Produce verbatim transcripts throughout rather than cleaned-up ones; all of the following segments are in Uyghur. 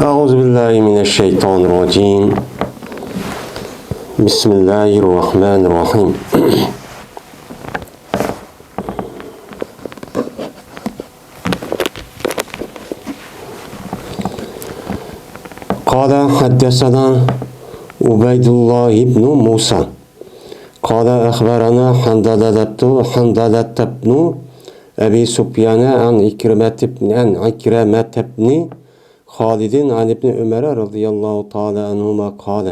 أعوذ بالله من الشيطان الرجيم. بسم الله الرحمن الرحيم. قال حدثنا عبيد الله بن موسى قال أخبرنا حنظلة، حنظلة بن أبي سفيان عن عكرمة بن، عن عكرمة بن خالد عن ابن عمر رضي الله تعالى عنهما قال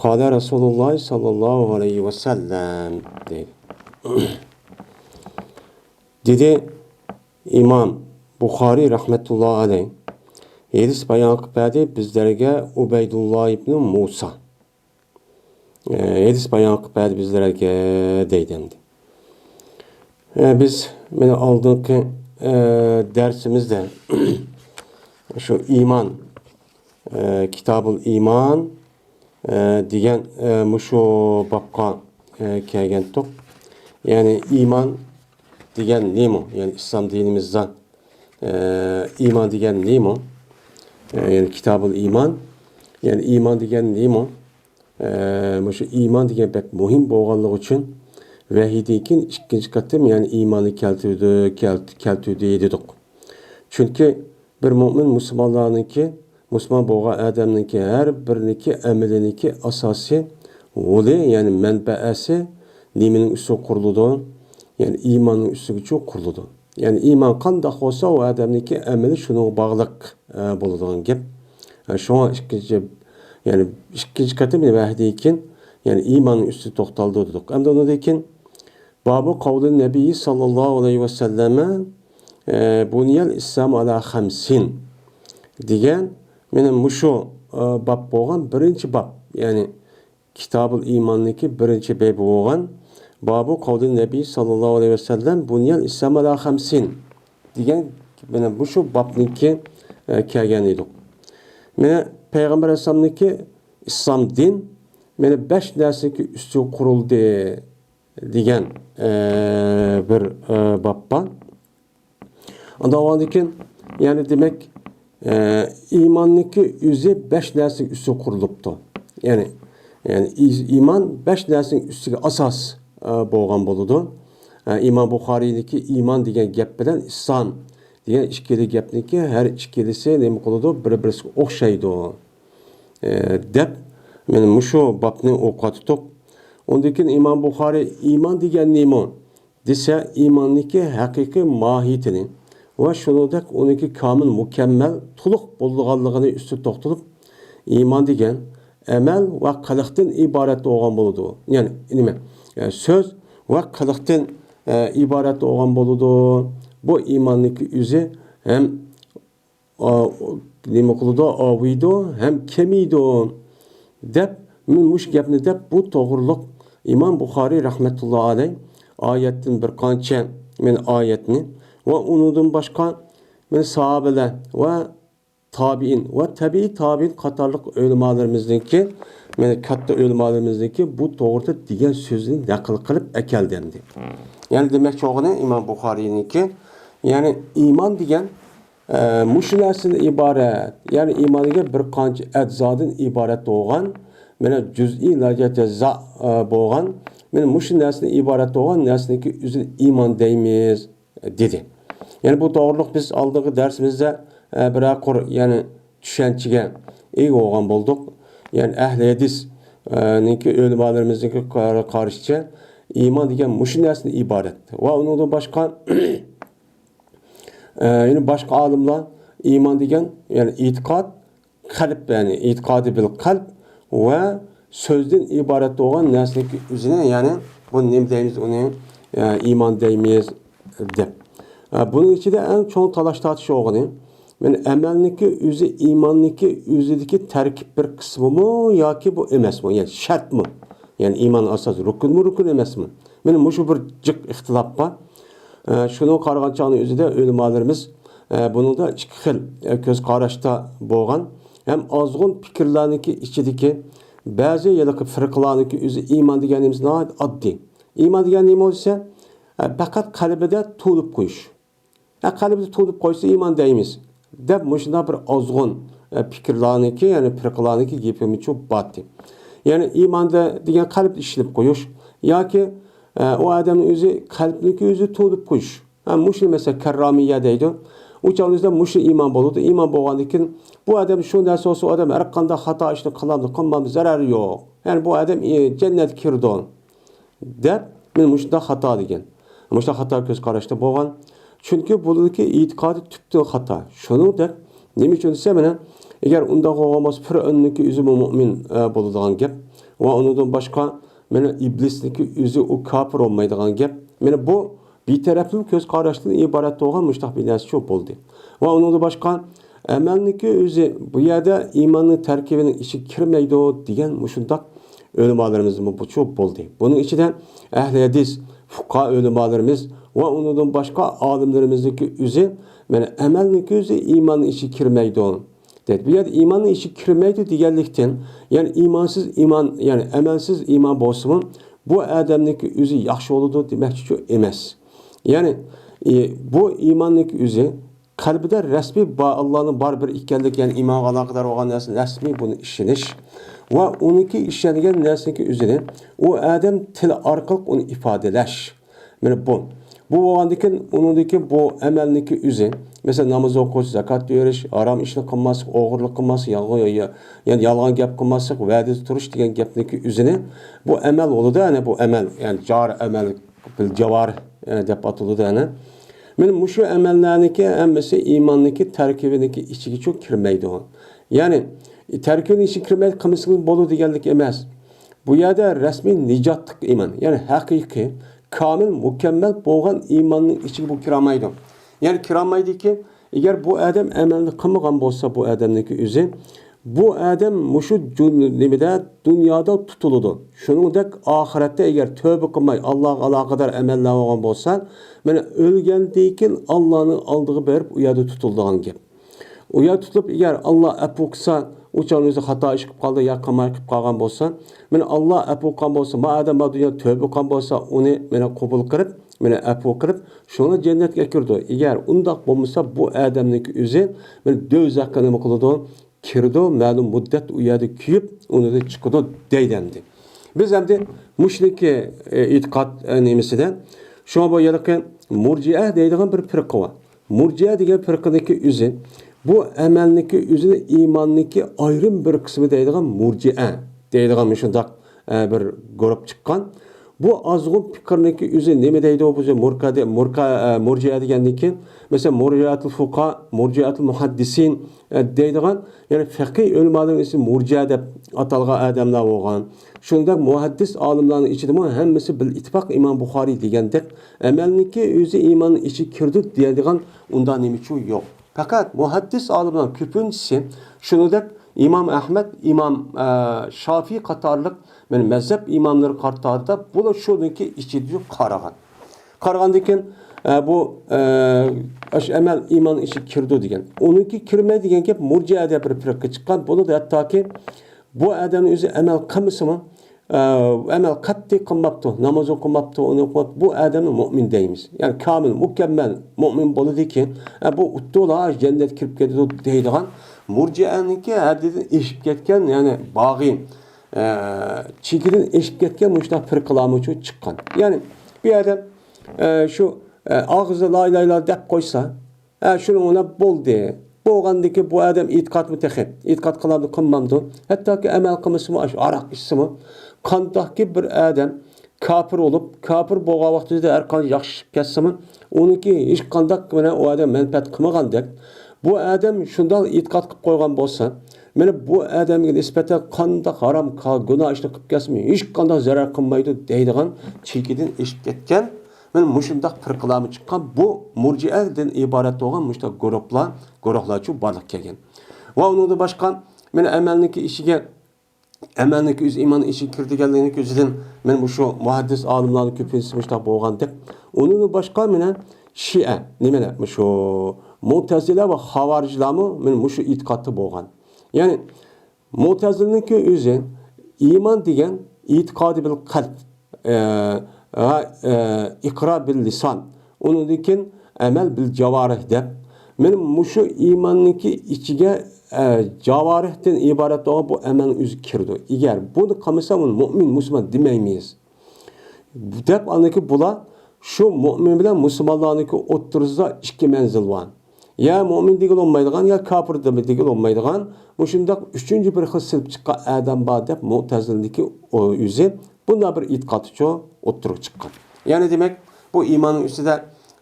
قال رسول الله صلى الله عليه وسلم دېدى. دېدى ئىمام بۇخارىي رەھمەتۇللا ئەلەيھ، ھەدىس بايان قىلىپ بەردى بىزلەرگە ئۇبەيدۇللا ئىبنى مۇسا. ئە، ھەدىس بايان قىلىپ بەردى بىزلەرگە دەيدۇ ئەمدى. ئە، بىز مانا ئالدىنقى، ئە، دەرسىمىزدە شۇ ئىمان، ئە، كىتابۇل ئىمان، ئە، دېگەن، ئە، مۇشۇ بابقا، ئە، كەلگەنتۇق. يەنى ئىمان دېگەن نېمە؟ يەنى ئىسلام دىنىمىزدا، ئە، ئىمان دېگەن نېمە؟ ئە، يەنى كىتابۇل ئىمان. يەنى ئىمان دېگەن نېمە؟ ئە، مۇشۇ ئىمان دېگەن بەك مۇھىم بولغانلىقى ئۈچۈن ۋەھىيدىن كېيىن ئىككىنچى قېتىم، يەنى ئىماننى كەلتۈردى، كەلت-، كەلتۈردى دېدۇق. چۈنكى بىر مۆمىن مۇسۇلمانلارنىڭكى، مۇسۇلمان بولغان ئادەمنىڭكى ھەر بىرىنىڭكى ئەمىلىنىڭكى ئاساسىي ھولى، يەنى مەنبەسى نېمىنىڭ ئۈستىگە قۇرۇلىدۇ؟ يەنى ئىماننىڭ ئۈستىگىچۇ قۇرۇلىدۇ. يەنى ئىمان قانداق بولسا، ئۇ ئادەمنىڭكى ئەمىلى شۇنىڭغا باغلىق، ئە، بولىدىغان گەپ. ئە، شۇڭا ئىككىنچى، يەنى ئىككىنچى قېتىم ۋەھىدىن كېيىن، يەنى ئىماننىڭ ئۈستىدە توختالدى دېدۇق. ئەمدى ئۇنىڭدىن كېيىن بابۇ قەۋلى نەبىيي ساللاللاھۇ ئەلەيھى ۋەسەللەمە، ئە، بۇنىيەل ئىسلامۇ ئەلا خەمسىن دېگەن، مانا مۇشۇ، ئە، باب بولغان بىرىنچى باب. يەنى كىتابۇل ئىماننىڭكى بىرىنچى بەبى بولغان بابۇ قەۋلى نەبىي ساللاللاھۇ ئەلەيھى ۋەسەللەم بۇنىيەل ئىسلام ئەلا خەمسىن دېگەن، مانا مۇشۇ بابنىڭكى، ئە، كەلگەن ئىدۇق. مانا پەيغەمبەر ئەلەيھىسسالامنىڭكى ئىسلام دىن مانا بەش نەرسىنىڭكى ئۈستىگە قۇرۇلدى دېگەن، ئە، بىر، ئە، باب بار. ئاندىن ئاۋۋالدىن كېيىن، يەنى دېمەك، ئە، ئىماننىڭكى ئۆزى بەش نەرسىنىڭ ئۈستىگە قۇرۇلۇپتۇ. يەنى، يەنى ئىز-، ئىمان بەش نەرسىنىڭ ئۈستىگە ئاساس، ئە، بولغان بولىدۇ. ئە، ئىمام بۇخارىينىڭكى ئىمان دېگەن گەپ بىلەن ئىسلام دېگەن ئىككىلا گەپنىڭكى ھەر ئىككىلىسى نېمە قىلىدۇ؟ بىر-بىرسىگە ئوخشايدۇ، ئە، دەپ، مانا مۇشۇ بابنى ئوقۇۋاتتۇق. ئۇندىن كېيىن ئىمام بۇخارىي ئىمان دېگەن نېمە؟ دېسە، ئىماننىڭكى ھەقىقىي ماھىيىتىنى ۋە شۇنىڭدەك ئۇنىڭكى كامىل، مۇكەممەل، تولۇق بولىدىغانلىقىنى ئۈستىدە توختىلىپ، ئىمان دېگەن ئەمەل ۋە قىلىقتىن ئىبارەت بولغان بولىدۇ. يەنى نېمە؟ ئە، سۆز ۋە قىلىقتىن، ئە، ئىبارەت بولغان بولىدۇ. بۇ ئىماننىڭكى ئۆزى ھەم ئا، نېمە قىلىدۇ، ئاۋۇيدۇ ھەم كېمىيدۇ دەپ، مەن مۇشۇ گەپنى دەپ، بۇ توغرۇلۇق ئىمام بۇخارىي رەھمەتۇللا ئەلەي ئايەتتىن بىر قانچە مەن ئايەتنى ۋە ئۇنىڭدىن باشقا مەن ساھابىلەر ۋە تابىئىن ۋە تەبىئىي تابىئىن قاتارلىق ئۆلىمالىرىمىزنىڭكى، مەن كاتتا ئۆلىمالىرىمىزنىڭكى بۇ توغرىدا دېگەن سۆزىنى نەقىل قىلىپ ئەكەلدى ئەمدى. يەنى دېمەكچى بولغىنى ئىمام بۇخارىينىڭكى، يەنى ئىمان دېگەن ئە، مۇشۇ نەرسىدىن ئىبارەت، يەنى ئىمان دېگەن بىر قانچە ئەززادىن ئىبارەت بولغان، مانا جۈزئىي لا يەتەجزا، ئە، بولغان، مانا مۇشۇ نەرسىدىن ئىبارەت بولغان نەرسىنىڭكى ئۆزىنى ئىمان دەيمىز، دېدى. يەنى بۇ توغرۇلۇق بىز ئالدىنقى دەرسىمىزدە، ئە، بىرەر قۇر، يەنى چۈشەنچىگە ئىگە بولغان بولدۇق. يەنى ئەھلى ھەدىس، ئە، نىڭكى ئۆلىمالىرىمىزنىڭكى قار-، قارىشىچە ئىمان دېگەن مۇشۇ نەرسىدىن ئىبارەت. ۋە ئۇنىڭدىن باشقا ئە، يەنە باشقا ئالىملار ئىمان دېگەن، يەنى ئېتىقاد، قەلب، يەنى ئېتىقادى بىل قەلب ۋە سۆزدىن ئىبارەت بولغان نەرسىنىڭكى ئۆزىنى، يەنى بۇنى نېمە دەيمىز، ئۇنى، ئە، ئىمان دەيمىز دەپ. ئە، بۇنىڭ ئىچىدە ئەڭ چوڭ تالاش تارتىش بولغىنى، مەن ئەمەلنىڭكى ئۆزى ئىماننىڭكى ئۆزىدىكى تەركىب بىر قىسمىمۇ ياكى بۇ ئەمەسمۇ، يەنى شەرتمۇ؟ يەنى ئىمان ئاساس رۇكۇنمۇ، رۇكۇن ئەمەسمۇ؟ مانا مۇشۇ بىر جىق ئىختىلاپ بار. ئە، شۇنىڭغا قارىغان چاغنىڭ ئۆزىدە ئۆلىمالىرىمىز، ئە، بۇنىڭدا ئىككى خىل، ئە، كۆز قاراشتا بولغان. ھەم ئازغۇن پىكىرلەرنىڭكى ئىچىدىكى بەزى ھېلىقى فىرقىلارنىڭكى ئۆزى ئىمان دېگەن نېمىسى ناھايىتى ئاددىي. ئىمان دېگەن نېمە بولسا، ئە، پەقەت قەلبىدە تۇيۇلۇپ قويۇش. ھە، قەلبىدە تۇتۇپ قويسا ئىمان دەيمىز. دەپ مۇشۇنداق بىر ئازغۇن، ئە، پىكىرلارنىڭكى، يەنى پىرقىلارنىڭكى گېپىمىچۇ باتتى. يەنى ئىماندا دېگەن قەلبتە ئىشلىنىپ قويۇش ياكى، ئە، ئۇ ئادەمنىڭ ئۆزى قەلبنىڭكى ئۆزى تولۇپ قويۇش. ھە، مۇشۇنى مەسىلەن كەررامىيە دەيدۇ. ئۇ چاغدا ئۆزىدە مۇشۇ ئىمان بولىدۇ. ئىمان بولغاندىن كېيىن بۇ ئادەم شۇ نەرسە بولسا، ئۇ ئادەم ھەر قانداق خاتا ئىشنى قىلامدۇ، قىلمامدۇ، زەرەرى يوق. يەنى بۇ ئادەم، ئى، جەننەتكە كىرىدۇ. دەپ، مەن مۇشۇنداق خاتا دېگەن. مۇشۇنداق خاتا كۆز قاراشتا بولغان. چۈنكى بۇنىڭكى ئېتىقادى تۈپتىن خاتا. شۇنىڭدەك، نېمە ئۈچۈن دېسە، مانا، ئەگەر ئۇنداق بولغان بولسا، پىرئەۋننىڭكى ئۆزىمۇ مۇئمىن، ئە، بولىدىغان گەپ. ۋە ئۇنىڭدىن باشقا، مانا، ئىبلىسنىڭكى ئۆزى ئۇ كاپىر بولمايدىغان گەپ. مانا، بۇ بىتەرەپلىمە كۆز قاراشتىن ئىبارەت بولغان مۇشۇنداق بىر نەرسە بولدى. ۋە ئۇنىڭدىن باشقا، ئەمەلنىڭكى ئۆزى بۇ يەردە ئىماننىڭ تەركىبىنىڭ ئىچىگە كىرمەيدۇ دېگەن مۇشۇنداق ئۆلىمالىرىمىزمۇ بۇچۇ بولدى. بۇنىڭ ئىچىدە ئەھلى ھەدىس، فۇقاھا ئۆلىمالىرىمىز ۋە ئۇنىڭدىن باشقا ئالىملىرىمىزنىڭكى ئۆزى، مانا، ئەمەلنىڭكى ئۆزى ئىماننىڭ ئىچىگە كىرمەيدۇ دەيدۇ. بۇ يەردە ئىماننىڭ ئىچىگە كىرمەيدۇ دېگەنلىكتىن، يەنى ئىمانسىز ئىمان، يەنى ئەمەلسىز ئىمان بولسىمۇ، بۇ ئادەمنىڭكى ئۆزى ياخشى بولىدۇ دېمەكچىچۇ ئەمەس. يەنى، ئى، بۇ ئىماننىڭكى ئۆزى قەلبىدە رەسمىي با-، ئاللانىڭ بار بىر ئىكەنلىكى، يەنى ئىمانغا ئالاقىدار بولغان نەرسە رەسمىي بۇنى ئىشىنىش ۋە ئۇنىڭكى ئىشەنگەن نەرسىنىڭكى ئۆزىنى ئۇ ئادەم تىل ئارقىلىق ئۇنى ئىپادىلەش. مانا بۇ. بۇ بولغاندىن كېيىن ئۇنىڭدىن كېيىن بۇ ئەمەلنىڭكى ئۆزى، مەسىلەن، ناماز ئوقۇش، زاكات بېرىش، ھارام ئىشنى قىلماسلىق، ئوغرىلىق قىلماسلىق، يالغان، يا-، يەنى يالغان گەپ قىلماسلىق، ۋەدىدە تۇرۇش دېگەن گەپنىڭكى ئۆزىنى، بۇ ئەمەل بولىدۇ، يەنى بۇ ئەمەل، يەنى جارى ئەمەل، بىل جاۋارىھ، ئە، دەپ ئاتىلىدۇ، يەنى. مانا مۇشۇ ئەمەللەرنىڭكى ھەممىسى ئىماننىڭكى تەركىبىنىڭكى ئىچىگىچۇ كىرمەيدۇ. يەنى، تەركىبىنىڭ ئىچىگە كىرمەيدۇ، قىلمىسىڭىز بولىدۇ دېگەنلىك ئەمەس. بۇ يەردە رەسمىي نىجاتلىق ئىمان، يەنى ھەقىقىي، كامىل، مۇكەممەل بولغان ئىماننىڭ ئىچىگە بۇ كىرالمايدۇ. يەنى كىرالمايدىكى، ئەگەر بۇ ئادەم ئەمەلنى قىلمىغان بولسا، بۇ ئادەمنىڭكى ئۆزى، بۇ ئادەم مۇشۇ جۇن-، نېمىدە، دۇنيادا تۇتۇلىدۇ. شۇنىڭدەك ئاخىرەتتە ئەگەر تۆبە قىلماي، ئاللاغا ئالاقىدار ئەمەللەر بولغان بولسا، مانا ئۆلگەندىن كېيىن ئاللانىڭ ئالدىغا بېرىپ، ئۇ يەردە تۇتۇلىدىغان گەپ. ئۇ يەر تۇتۇلۇپ، ئەگەر ئاللا ئەپۇ قىلسا، ئۇ چاغدا ئۆزى خاتا ئىش قىلىپ قالدى يا قىلماي قىلىپ قالغان بولسا، مانا ئاللا ئەپۇ قىلغان بولسا، ما ئادەم ما دۇنيادا تۆبە قىلغان بولسا، ئۇنى مانا قوبۇل قىلىپ، مانا ئەپۇ قىلىپ، شۇڭا جەننەتكە كىرىدۇ. ئەگەر ئۇنداق بولمىسا، بۇ ئادەمنىڭكى ئۆزى مانا دوزاخقا نېمە قىلىدۇ؟ كىرىدۇ، مەلۇم مۇددەت ئۇ يەردە كۆيۈپ، ئۇنىڭدىن چىقىدۇ دەيدۇ ئەمدى. بىز ئەمدى مۇشۇنىڭكى، ئە، ئېتىقاد، ئە، نېمىسىدە، شۇڭا بۇ يەردىكى مۇرجىئە دەيدىغان بىر پىرقە بار. مۇرجىئە دېگەن پىرقىنىڭكى ئۆزى، بۇ ئەمەلنىڭكى ئۆزىنى ئىماننىڭكى ئايرىم بىر قىسمى دەيدىغان مۇرجىئە دەيدىغان مۇشۇنداق، ئە، بىر گۇرۇپ چىققان. بۇ ئازغۇن پىكىرنىڭكى ئۆزى نېمە دەيدۇ؟ بۇ مۇركا دە-، مۇركا، ئە، مۇرجىئە دېگەندىن كېيىن، مەسىلەن، مۇرجىئەتۇل فۇقا، مۇرجىئەتۇل مۇھەددىسىن، ئە، دەيدىغان، يەنى فىقھىي ئۆلىمالىرىنىڭ ئىچىدە مۇرجىئە دەپ ئاتالغان ئادەملەر بولغان. شۇنداق مۇھەددىس ئالىملارنىڭ ئىچىدىمۇ ھەممىسى بىل ئىتتىپاق ئىمام بۇخارىي دېگەندەك ئەمەلنىڭكى ئۆزى ئىماننىڭ ئىچىگە كىرىدۇ دېيەلىگەن ئۇنداق نېمىچۇ يوق. پەقەت مۇھەددىس ئالىملار كۆپىنچىسى شۇنىڭدەك ئىمام ئەھمەد، ئىمام، ئە، شافىي قاتارلىق، مەن مەزھەپ ئىماملىرى قاتارىدا بۇلار شۇنىڭكى ئىچىدە قارىغان. قارىغاندىن كېيىن، ئە، بۇ، ئە، ئاشۇ ئەمەل ئىمان ئىچىگە كىرىدۇ دېگەن. ئۇنىڭكى كىرمەي دېگەن گەپ مۇرجىئە دەپ بىر پىرقە چىققان. بۇنىڭدا ھەتتاكى بۇ ئادەمنىڭ ئۆزى ئەمەل قىلمىسىمۇ، ئە، ئەمەل قەتئىي قىلماپتۇ، ناماز ئوقۇماپتۇ، ئۇنى ئوقۇماپتۇ، بۇ ئادەمنى مۇئمىن دەيمىز. يەنى كامىل، مۇكەممەل مۇئمىن بولىدىكى، ئە، بۇ ئۇتتۇلا جەننەتكە كىرىپ كېتىدۇ دەيدىغان مۇرجىئەنىڭكى ھەددىدىن ئېشىپ كەتكەن، يەنى باغىي، ئە، چېكىدىن ئېشىپ كەتكەن مۇشۇنداق پىرقىلارمۇ چىققان. يەنى بۇ ئادەم، ئە، شۇ، ئە، ئاغزىدا لا ئىلاھە ئىللاللا دەپ قويسا، ھە، شۇنىڭ بىلەن بولدى. بولغاندىكىن بۇ ئادەم ئېتىقادمۇ تېخى، ئېتىقاد قىلامدۇ، قىلمامدۇ؟ ھەتتاكى ئەمەل قىلمىسىمۇ، ئاشۇ ھاراق ئىچسىمۇ، قانداقكى بىر ئادەم كاپىر بولۇپ، كاپىر بولغان ۋاقتىدا ھەر قانداق ياخشى ئىچىپ كەتسىمۇ، ئۇنىڭكى ھېچقانداق بىلەن ئۇ ئادەم مەنپەئەت قىلمىغاندەك، بۇ ئادەم شۇنداق ئېتىقاد قىلىپ قويغان بولسا، مانا بۇ ئادەمگە نىسبەتەن قانداق ھارام گۇناھ ئىشنى قىلىپ كەتسىمۇ، ھېچقانداق زەرەر قىلمايدۇ دەيدىغان چېكىدىن ئېشىپ كەتكەن مانا مۇشۇنداق پىرقىلارمۇ چىققان، بۇ مۇرجىئەدىن ئىبارەت بولغان مۇشۇنداق گۇرۇپلار، گۇرۇھلارچۇ بارلىققا كەلگەن. ۋە ئۇنىڭدىن باشقا، مانا ئەمەلنىڭكى ئىچىگە، ئەمەلنىڭكى ئۆزى ئىمان ئىچىگە كىرىدىغانلىقىنىڭكى ئۆزىدىن، مانا مۇشۇ مۇھەددىس ئالىملارنىڭ كۆپىنچىسى مۇشۇنداق بولغاندەك. ئۇنىڭدىن باشقا، مانا شىئە، نېمىلەر، مۇشۇ مۇتەزىلە ۋە خاۋارىجلارمۇ مانا مۇشۇ ئېتىقادتا بولغان. يەنى، مۇتەزىلىنىڭكى ئۆزى ئىمان دېگەن ئېتىقادى بىل قەلب، ئە، ۋە، ئە، ئىقرار بىل لىسان، ئۇنىڭدىن كېيىن ئەمەل بىل جاۋارىھ دەپ، مانا مۇشۇ ئىماننىڭكى ئىچىگە، ئە، جاۋارىھتىن ئىبارەت بولغان بۇ ئەمەلنىڭ ئۆزى كىرىدۇ. ئەگەر بۇنى قىلمىسا، ئۇنى مۇئمىن، مۇسۇلمان دېمەيمىز. دەپ ئاندىكى بۇلار شۇ مۇئمىن بىلەن مۇسۇلمانلارنىڭكى ئوتتۇرىسىدا ئىككى مەنزىل بار. يا مۇئمىن دېگىلى بولمايدىغان، يا كاپىر دېگىلى بولمايدىغان، مۇشۇنداق ئۈچىنچى بىر خىل سىنىپ چىققان ئادەم بار دەپ مۇئتەزىلىنىڭكى ئۆزى بۇنداق بىر ئېتىقادىچۇ ئوتتۇرىغا چىققان. يەنى دېمەك، بۇ ئىماننىڭ ئۈستىدە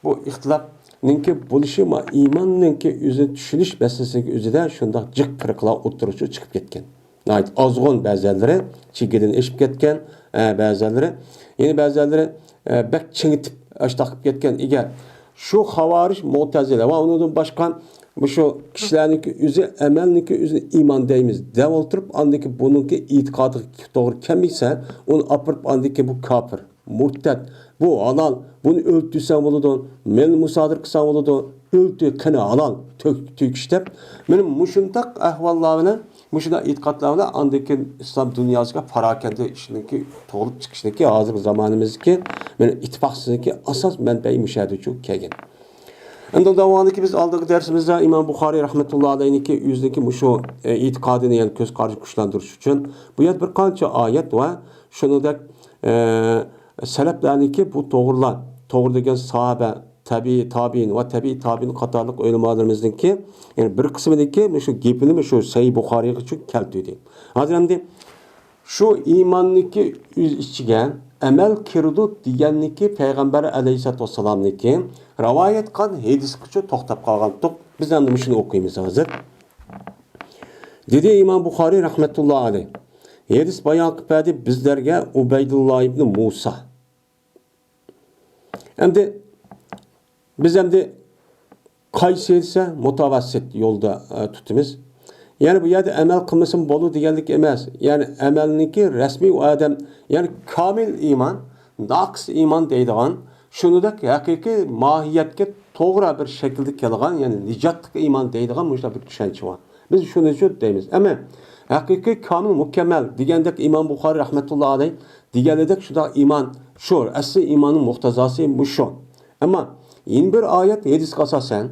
بۇ ئىختىلاپنىڭكى بولۇشى ما-، ئىماننىڭكى ئۆزىنى چۈشىنىش مەسىلىسىنىڭكى ئۆزىدە شۇنداق جىق پىرقىلار ئوتتۇرىغا چىقىپ كەتكەن. ناھايىتى ئازغۇن بەزەنلىرى، چېگرىدىن ئېشىپ كەتكەن، ئە، بەزەنلىرى. يەنە بەزەنلىرى، ئە، بەك چىڭىتىپ، ئاشتاق قىلىپ كەتكەن. ئەگەر شۇ خاۋارىج، مۇئتەزىلە ۋە ئۇنىڭدىن باشقا مۇشۇ كىشىلەرنىڭكى ئۆزى، ئەمەلنىڭكى ئۆزىنى ئىمان دەيمىز دەۋ ئولتۇرۇپ، ئاندىكى بۇنىڭكى ئېتىقادىغا توغرا كەلمىسە، ئۇنى ئاپىرىپ، ئاندىكى بۇ كاپىر، مۇرتەد، بۇ ھالال، بۇنى ئۆلتۈرسەڭ بولىدۇ، مېلىنى مۇسادىرە قىلساڭ بولىدۇ، ئۆلتۈر، قېنى ھالال، تۆك-، تۆكۈش دەپ، مانا مۇشۇنداق ئەھۋاللار بىلەن، مۇشۇنداق ئېتىقادلار بىلەن ئاندىن كېيىن ئىسلام دۇنياسىغا پاراكەندە ئىشنىڭكى تۇغۇلۇپ چىقىشنىڭكى ھازىرقى زامانىمىزدىكى مانا ئىتتىپاقسىزلىكى ئاساس مەنبەي مۇشۇ يەردىكى كەلگەن. ئەمدى داۋامىدىكى بىز ئالدىنقى دەرسىمىزدە ئىمام بۇخارىي رەھمەتۇللا ئەلەيھنىڭكى ئۆزىنىڭكى مۇشۇ، ئە، ئېتىقادىنى، يەنى كۆز قارىشىنى كۈچلەندۈرۈش ئۈچۈن بۇ يەردە بىر قانچە ئايەت ۋە شۇنىڭدەك، ئە، سەلەپلەرنىڭكى بۇ توغرىلار، توغرا دېگەن ساھابە، تەبىئىي تابىئىن ۋە تەبىئىي تابىئىن قاتارلىق ئۆلىمالىرىمىزنىڭكى، يەنى بىر قىسمىنىڭكى مۇشۇ گېپىنى مۇشۇ سەھىھ بۇخارىيغا چۈ-، كەلتۈردى. ھازىر ئەمدى شۇ ئىماننىڭكى ئۆز ئىچىگە ئەمەل كىرىدۇ دېگەننىكى پەيغەمبەر ئەلەيھىسسالاتۇ ۋەسسالامنىڭكى رىۋايەت قىلغان ھەدىسكىچۇ توختاپ قالغانتۇق. بىز ئەمدى مۇشۇنى ئوقۇيمىز ھازىر. دېدى ئىمام بۇخارىي رەھمەتۇللا ئەلەيھ. ھەدىس بايان قىلىپ بەردى بىزلەرگە ئۇبەيدۇللا ئىبنى مۇسا. ئەمدى بىز ئەمدى قايسى دېسە مۇتەۋەسسىت يولدا، ئە، تۇتىمىز. يەنى بۇ يەردە ئەمەل قىلمىسىمۇ بولىدۇ دېگەنلىك ئەمەس. يەنى ئەمەلنىڭكى رەسمىي ئۇ ئادەم، يەنى كامىل ئىمان، ناقىس ئىمان دەيدىغان، شۇنىڭدەك ھەقىقىي ماھىيەتكە توغرا بىر شەكىلدە كەلگەن، يەنى نىجاتلىق ئىمان دەيدىغان مۇشۇنداق بىر چۈشەنچە بار. بىز شۇنى شۇ دەيمىز. ئەمما ھەقىقىي كامىل، مۇكەممەل دېگەندەك ئىمام بۇخارىي رەھمەتۇللا ئەلەيھ دېگەنىدەك شۇنداق ئىمان شۇ، ئەسلى ئىماننىڭ مۇقتەزاسى مۇشۇ. ئەمما يەنە بىر ئايەت ھەدىسكە ئاساسەن،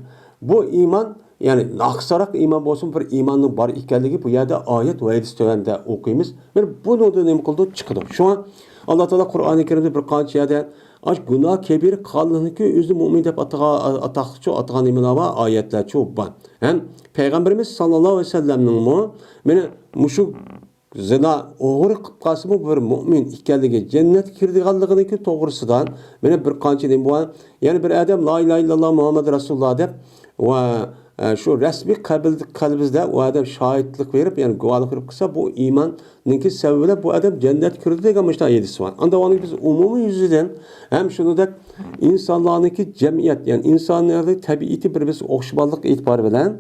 بۇ ئىمان، يەنى ناقىسراق ئىمان بولسىمۇ، بىر ئىماننىڭ بار ئىكەنلىكى بۇ يەردە ئايەت ۋە ھەدىس تۆۋەندە ئوقۇيمىز. بىر بۇنىڭدا نېمە قىلىدۇ؟ چىقىدۇ. شۇڭا ئاللا تائالا قۇرئانى كەرىمدە بىر قانچە يەردە ئاش گۇناھ كەبىرە قىلغانلىقنىڭكى ئۆزىنى مۇئمىن دەپ ئاتىغان، ئاتاقلىقچۇ ئاتىغان نېمىلەر بار، ئايەتلەرچۇ بار. ھەم پەيغەمبىرىمىز ساللاللاھۇ ئەلەيھى ۋەسەللەمنىڭمۇ مانا مۇشۇ زىنا، ئوغرى قىلىپ قالسىمۇ بىر مۇئمىن ئىكەنلىكى، جەننەتكە كىرىدىغانلىقىنىڭكى توغرىسىدا مانا بىر قانچە نېمە بار. يەنى بىر ئادەم لا ئىلاھە ئىللاللا مۇھەممەد رەسۇلۇللا دەپ ۋە، ئە، شۇ رەسمىي قەبىل-، قەلبىدە ئۇ ئادەم شاھىتلىق بېرىپ، يەنى گۇۋاھلىق بېرىپ قىلسا، بۇ ئىماننىڭكى سەۋەبى بىلەن بۇ ئادەم جەننەتكە كىرىدۇ دېگەن مۇشۇنداق ھەدىس بار. ئاندا ئۇنى بىز ئومۇمىي يۈزىدىن ھەم شۇنىڭدەك ئىنسانلارنىڭكى جەمئىيەت، يەنى ئىنسانلارنىڭ تەبىئىتى بىر-بىرسىگە ئوخشىماسلىق ئېتىبارى بىلەن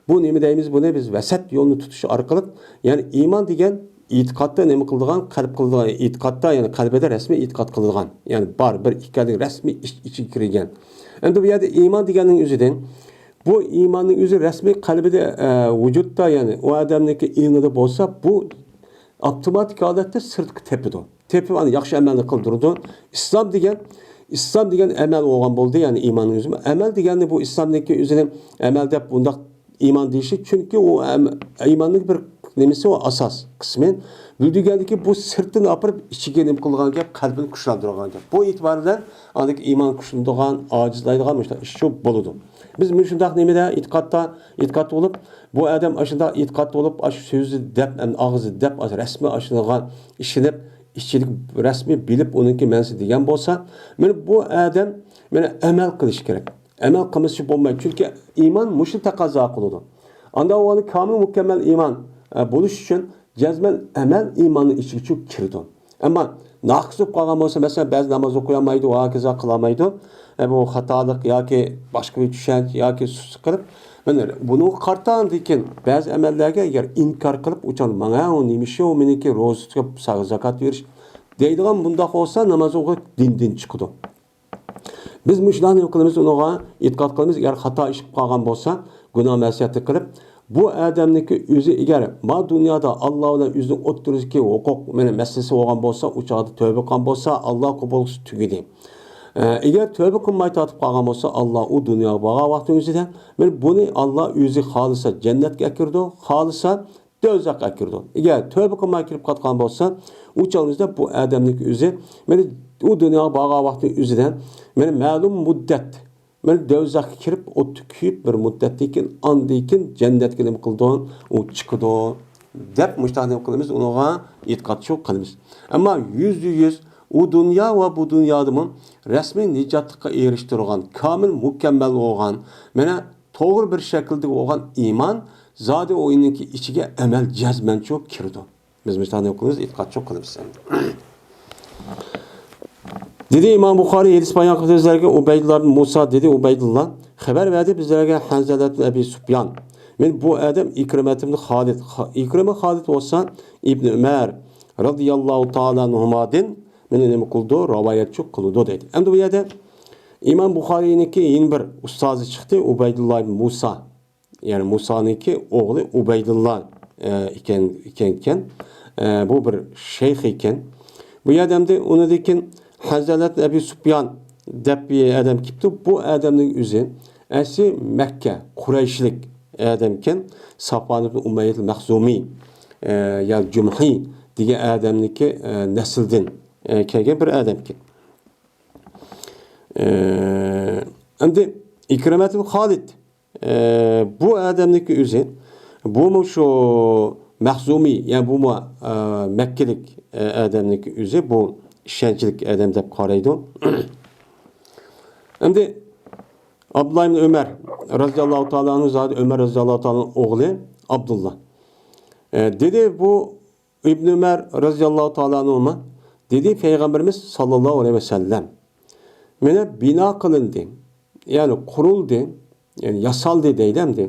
بۇ نېمە دەيمىز، بۇنى بىز ۋەسەت يولىنى تۇتۇش ئارقىلىق، يەنى ئىمان دېگەن ئېتىقادتا نېمە قىلىدىغان، قەلب قىلىدىغان، ئېتىقادتا، يەنى قەلبىدە رەسمىي ئېتىقاد قىلىدىغان، يەنى بار، بىر ئىكەنلىك رەسمىي ئىچ-، ئىچىگە كىرگەن. ئەمدى بۇ يەردە ئىمان دېگەننىڭ ئۆزىدىن، بۇ ئىماننىڭ ئۆزى رەسمىي قەلبىدە، ئە، ۋۇجۇدتا، يەنى ئۇ ئادەمنىڭكى ئېڭىدا بولسا، بۇ ئاپتوماتىك ھالەتتە سىرتقا تېپىدۇ. تېپىپ، ئاندىن ياخشى ئەمەلنى قىلدۇرىدۇ. ئىسلام دېگەن، ئىسلام دېگەن ئەمەل بولغان بولدى، يەنى ئىماننىڭ ئۆزى ئەمەل دېگەننى، بۇ ئىسلامنىڭكى ئۆزىنى ئەمەل دەپ بۇنداق ئىمان دېيىشلىك، چۈنكى ئۇ ئەم-، ئىماننىڭ بىر نېمىسى، ئۇ ئاساس قىسمى. بىلدۈرگەندىكى بۇ سىرتتىن ئاپىرىپ ئىچىگە نېمە قىلىدىغان گەپ، قەلبىنى كۈچلەندۈرىدىغان گەپ. بۇ ئېتىبار بىلەن ئاندىكى ئىمان كۈچلىنىدىغان، ئاجىزلايدىغان مۇشۇنداق ئىش شۇ بولىدۇ. بىز مۇشۇنداق نېمىدە ئېتىقادتا، ئېتىقاد بولۇپ، بۇ ئادەم ئاشۇنداق ئېتىقاد بولۇپ، ئاشۇ سۆزى دەپ، ئەم، ئاغزى دەپ، ئاشۇ رەسمىي ئاشۇنىغا ئىشىنىپ، ئىچىدە رەسمىي بىلىپ ئۇنىڭكى مەنىسى دېگەن بولسا، مانا بۇ ئادەم مانا ئەمەل قىلىشى كېرەك. ئەمەل قىلمىسا بولمايدۇ. چۈنكى ئىمان مۇشۇ تەقەززا قىلىدۇ. ئاندا ئۇ كامىل مۇكەممەل ئىمان، ئە، بولۇش ئۈچۈن جەزمەن ئەمەل ئىماننىڭ ئىچىگە چۈ-، كىرىدۇ. ئەمما ناقىس بولۇپ قالغان بولسا، مەسىلەن، بەزى ناماز ئوقۇيالمايدۇ، ھاكازا قىلالمايدۇ. ئە، بۇ خاتالىق ياكى باشقا بىر چۈشەنچە ياكى سۇسلۇق قىلىپ، مانا بۇنىڭغا قارىتا ئاندىن كېيىن بەزى ئەمەللەرگە ئەگەر ئىنكار قىلىپ، ئۇ چاغدا ماڭا ئۇ نېمە ئىشى، ئۇ مېنىڭكى روزا تۇتۇپ، سا-، زاكات بېرىش دەيدىغان بۇنداق بولسا، ناماز ئوقۇپ دىندىن چىقىدۇ. بىز مۇشۇلارنى نېمە قىلىمىز، ئۇنىڭغا ئېتىقاد قىلىمىز. ئەگەر خاتا ئىش قىلىپ قالغان بولسا، گۇناھ مەسىيەتنى قىلىپ، بۇ ئادەمنىڭكى ئۆزى ئەگەر ما دۇنيادا ئاللا بىلەن ئۆزىنىڭ ئوتتۇرىسىدىكى ھوقۇق، مانا، مەسىلىسى بولغان بولسا، ئۇ چاغدا تۆبە قىلغان بولسا، ئاللا قوبۇل قىلسا تۈگىدى. ئە، ئەگەر تۆبە قىلماي تارتىپ قالغان بولسا، ئاللا ئۇ دۇنياغا بارغان ۋاقتىنىڭ ئۆزىدە، مانا بۇنى ئاللا ئۆزى خالىسا جەننەتكە ئەكىرىدۇ، خالىسا دوزاخقا ئەكىرىدۇ. ئەگەر تۆبە قىلماي كىرىپ قالغان بولسا، ئۇ چاغنىڭ ئۆزىدە بۇ ئادەمنىڭكى ئۆزى، مانا ئۇ دۇنياغا بارغان ۋاقتىنىڭ ئۆزىدە، مانا مەلۇم مۇددەت، مانا دوزاخقا كىرىپ، ئوتتا كۆيۈپ، بىر مۇددەتتىن كېيىن، ئاندىن كېيىن جەننەتكە نېمە قىلىدۇ؟ ئۇ چىقىدۇ، دەپ مۇشۇنداق نېمە قىلىمىز؟ ئۇنىڭغا ئېتىقادچىلىق قىلىمىز. ئەمما يۈزدە يۈز ئۇ دۇنيا ۋە بۇ دۇنيادىمۇ رەسمىي نىجاتلىققا ئېرىشتۈرگەن، كامىل، مۇكەممەل بولغان، مانا توغرا بىر شەكىلدە بولغان ئىمان زادى ئۇنىڭكى ئىچىگە ئەمەل جەزمەنچۇ كىرىدۇ. بىز مۇشۇنداق نېمە قىلىمىز؟ ئېتىقادچىلىق قىلىمىز. دېدى ئىمام بۇخارىي، ھەدىس بايان قىلدى بىزلەرگە ئۇبەيدۇللا ئىبن مۇسا، دېدى ئۇبەيدۇللا، خەۋەر بەردى بىزلەرگە ھەنزەلەتتىن ئەبى سۇپيان. مەن بۇ ئادەم ئىكرىمەت ئىبن خالىد، خا-، ئىكرىمە خالىد بولسا ئىبن ئۆمەر رەزىياللاھۇ تائالا ئەنھۇمادىن مېنى نېمە قىلىدۇ؟ رىۋايەتچى قىلىدۇ دەيدۇ. ئەمدى بۇ يەردە ئىمام بۇخارىينىڭكى يەنە بىر ئۇستازى چىقتى، ئۇبەيدۇللا ئىبن مۇسا. يەنى مۇسانىڭكى ئوغلى ئۇبەيدۇللا، ئە، ئىكەن، ئىكەن، ئىكەن. ئە، بۇ بىر شەيخ ئىكەن. بۇ يەردە ئەمدى ئۇنىڭدىن كېيىن ھەنزەلەت ئەبى سۇپيان دەپ بىر ئادەم كېلىپتۇ. بۇ ئادەمنىڭ ئۆزى ئەسلى مەككە، قۇرەيشلىك ئادەمكەن. سافۋان ئىبن ئۇمەييەت مەخزۇمىي، ئە، يا جۇمھىي دېگەن ئادەمنىڭكى، ئە، نەسلىدىن، ئە، كەلگەن بىر ئادەمكەن. ئە، ئەمدى ئىكرىمەتۇل خالىد، ئە، بۇ ئادەمنىڭكى ئۆزى، بۇمۇ شۇ مەخزۇمىي، يەنى بۇمۇ، ئە، مەككىلىك، ئە، ئادەمنىڭكى ئۆزى، بۇ ئىشەنچلىك ئادەم دەپ قارايدۇ. ئەمدى ئابدۇللا ئىبن ئۆمەر رەزىياللاھۇ تائالا ئەنھۇ زادى ئۆمەر رەزىياللاھۇ تائالا ئوغلى ئابدۇللا. ئە، دېدى بۇ ئىبن ئۆمەر رەزىياللاھۇ تائالا ئەنھۇما دېدى، پەيغەمبىرىمىز ساللاللاھۇ ئەلەيھى ۋەسەللەم، مانا بىنا قىلىندى، يەنى قۇرۇلدى، يەنى ياسالدى دەيدۇ ئەمدى.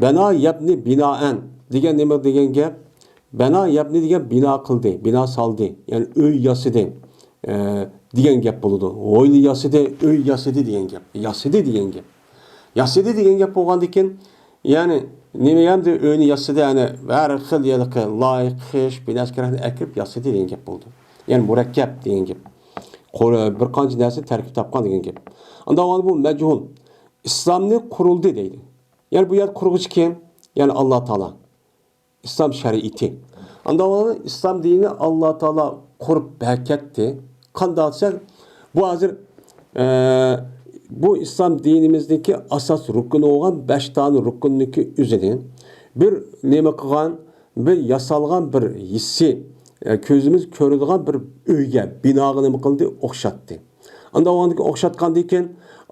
بەنا يەبنى بىنائەن دېگەن نېمە دېگەن گەپ؟ بەنا يەبنى دېگەن بىنا قىلدى، بىنا سالدى، يەنى ئۆي ياسىدى، ئە، دېگەن گەپ بولىدۇ. ھويلا ياسىدى، ئۆي ياسىدى دېگەن گەپ. ياسىدى دېگەن گەپ. ياسىدى دېگەن گەپ بولغاندىكىن، يەنى نېمە ئەمدى ئۆينى ياسىدى، يەنى ھەر خىل ھېلىقى لاي، قىش، بىنەسكىرەكنى ئەكىرىپ ياسىدى دېگەن گەپ بولىدۇ. يەنى مۇرەككەپ دېگەن گەپ. قۇر-، بىر قانچە نەرسىنى تەركىب تاپقان دېگەن گەپ. ئانداق بولغاندا بۇ مەجھۇل. ئىسلامنى قۇرۇلدى دەيدۇ. يەنى بۇ يەردە قۇرغۇچى كىم؟ يەنى ئاللا تائالا. ئىسلام شەرىئىتى. ئانداق بولغاندا ئىسلام دىنىنى ئاللا تائالا قۇرۇپ بەركەتتى. قانداق دېسەك، بۇ ھازىر، ئە، بۇ ئىسلام دىنىمىزدىكى ئاساس رۇكنى بولغان بەش دانە رۇكنىڭكى ئۆزىنى بىر نېمە قىلغان، بىر ياسالغان بىر ھېسسىي، ئە، كۆزىمىز كۆرىدىغان بىر ئۆيگە، بىناغا نېمە قىلدى؟ ئوخشاتتى. ئانداق بولغاندىكىن ئوخشاتقاندىن كېيىن،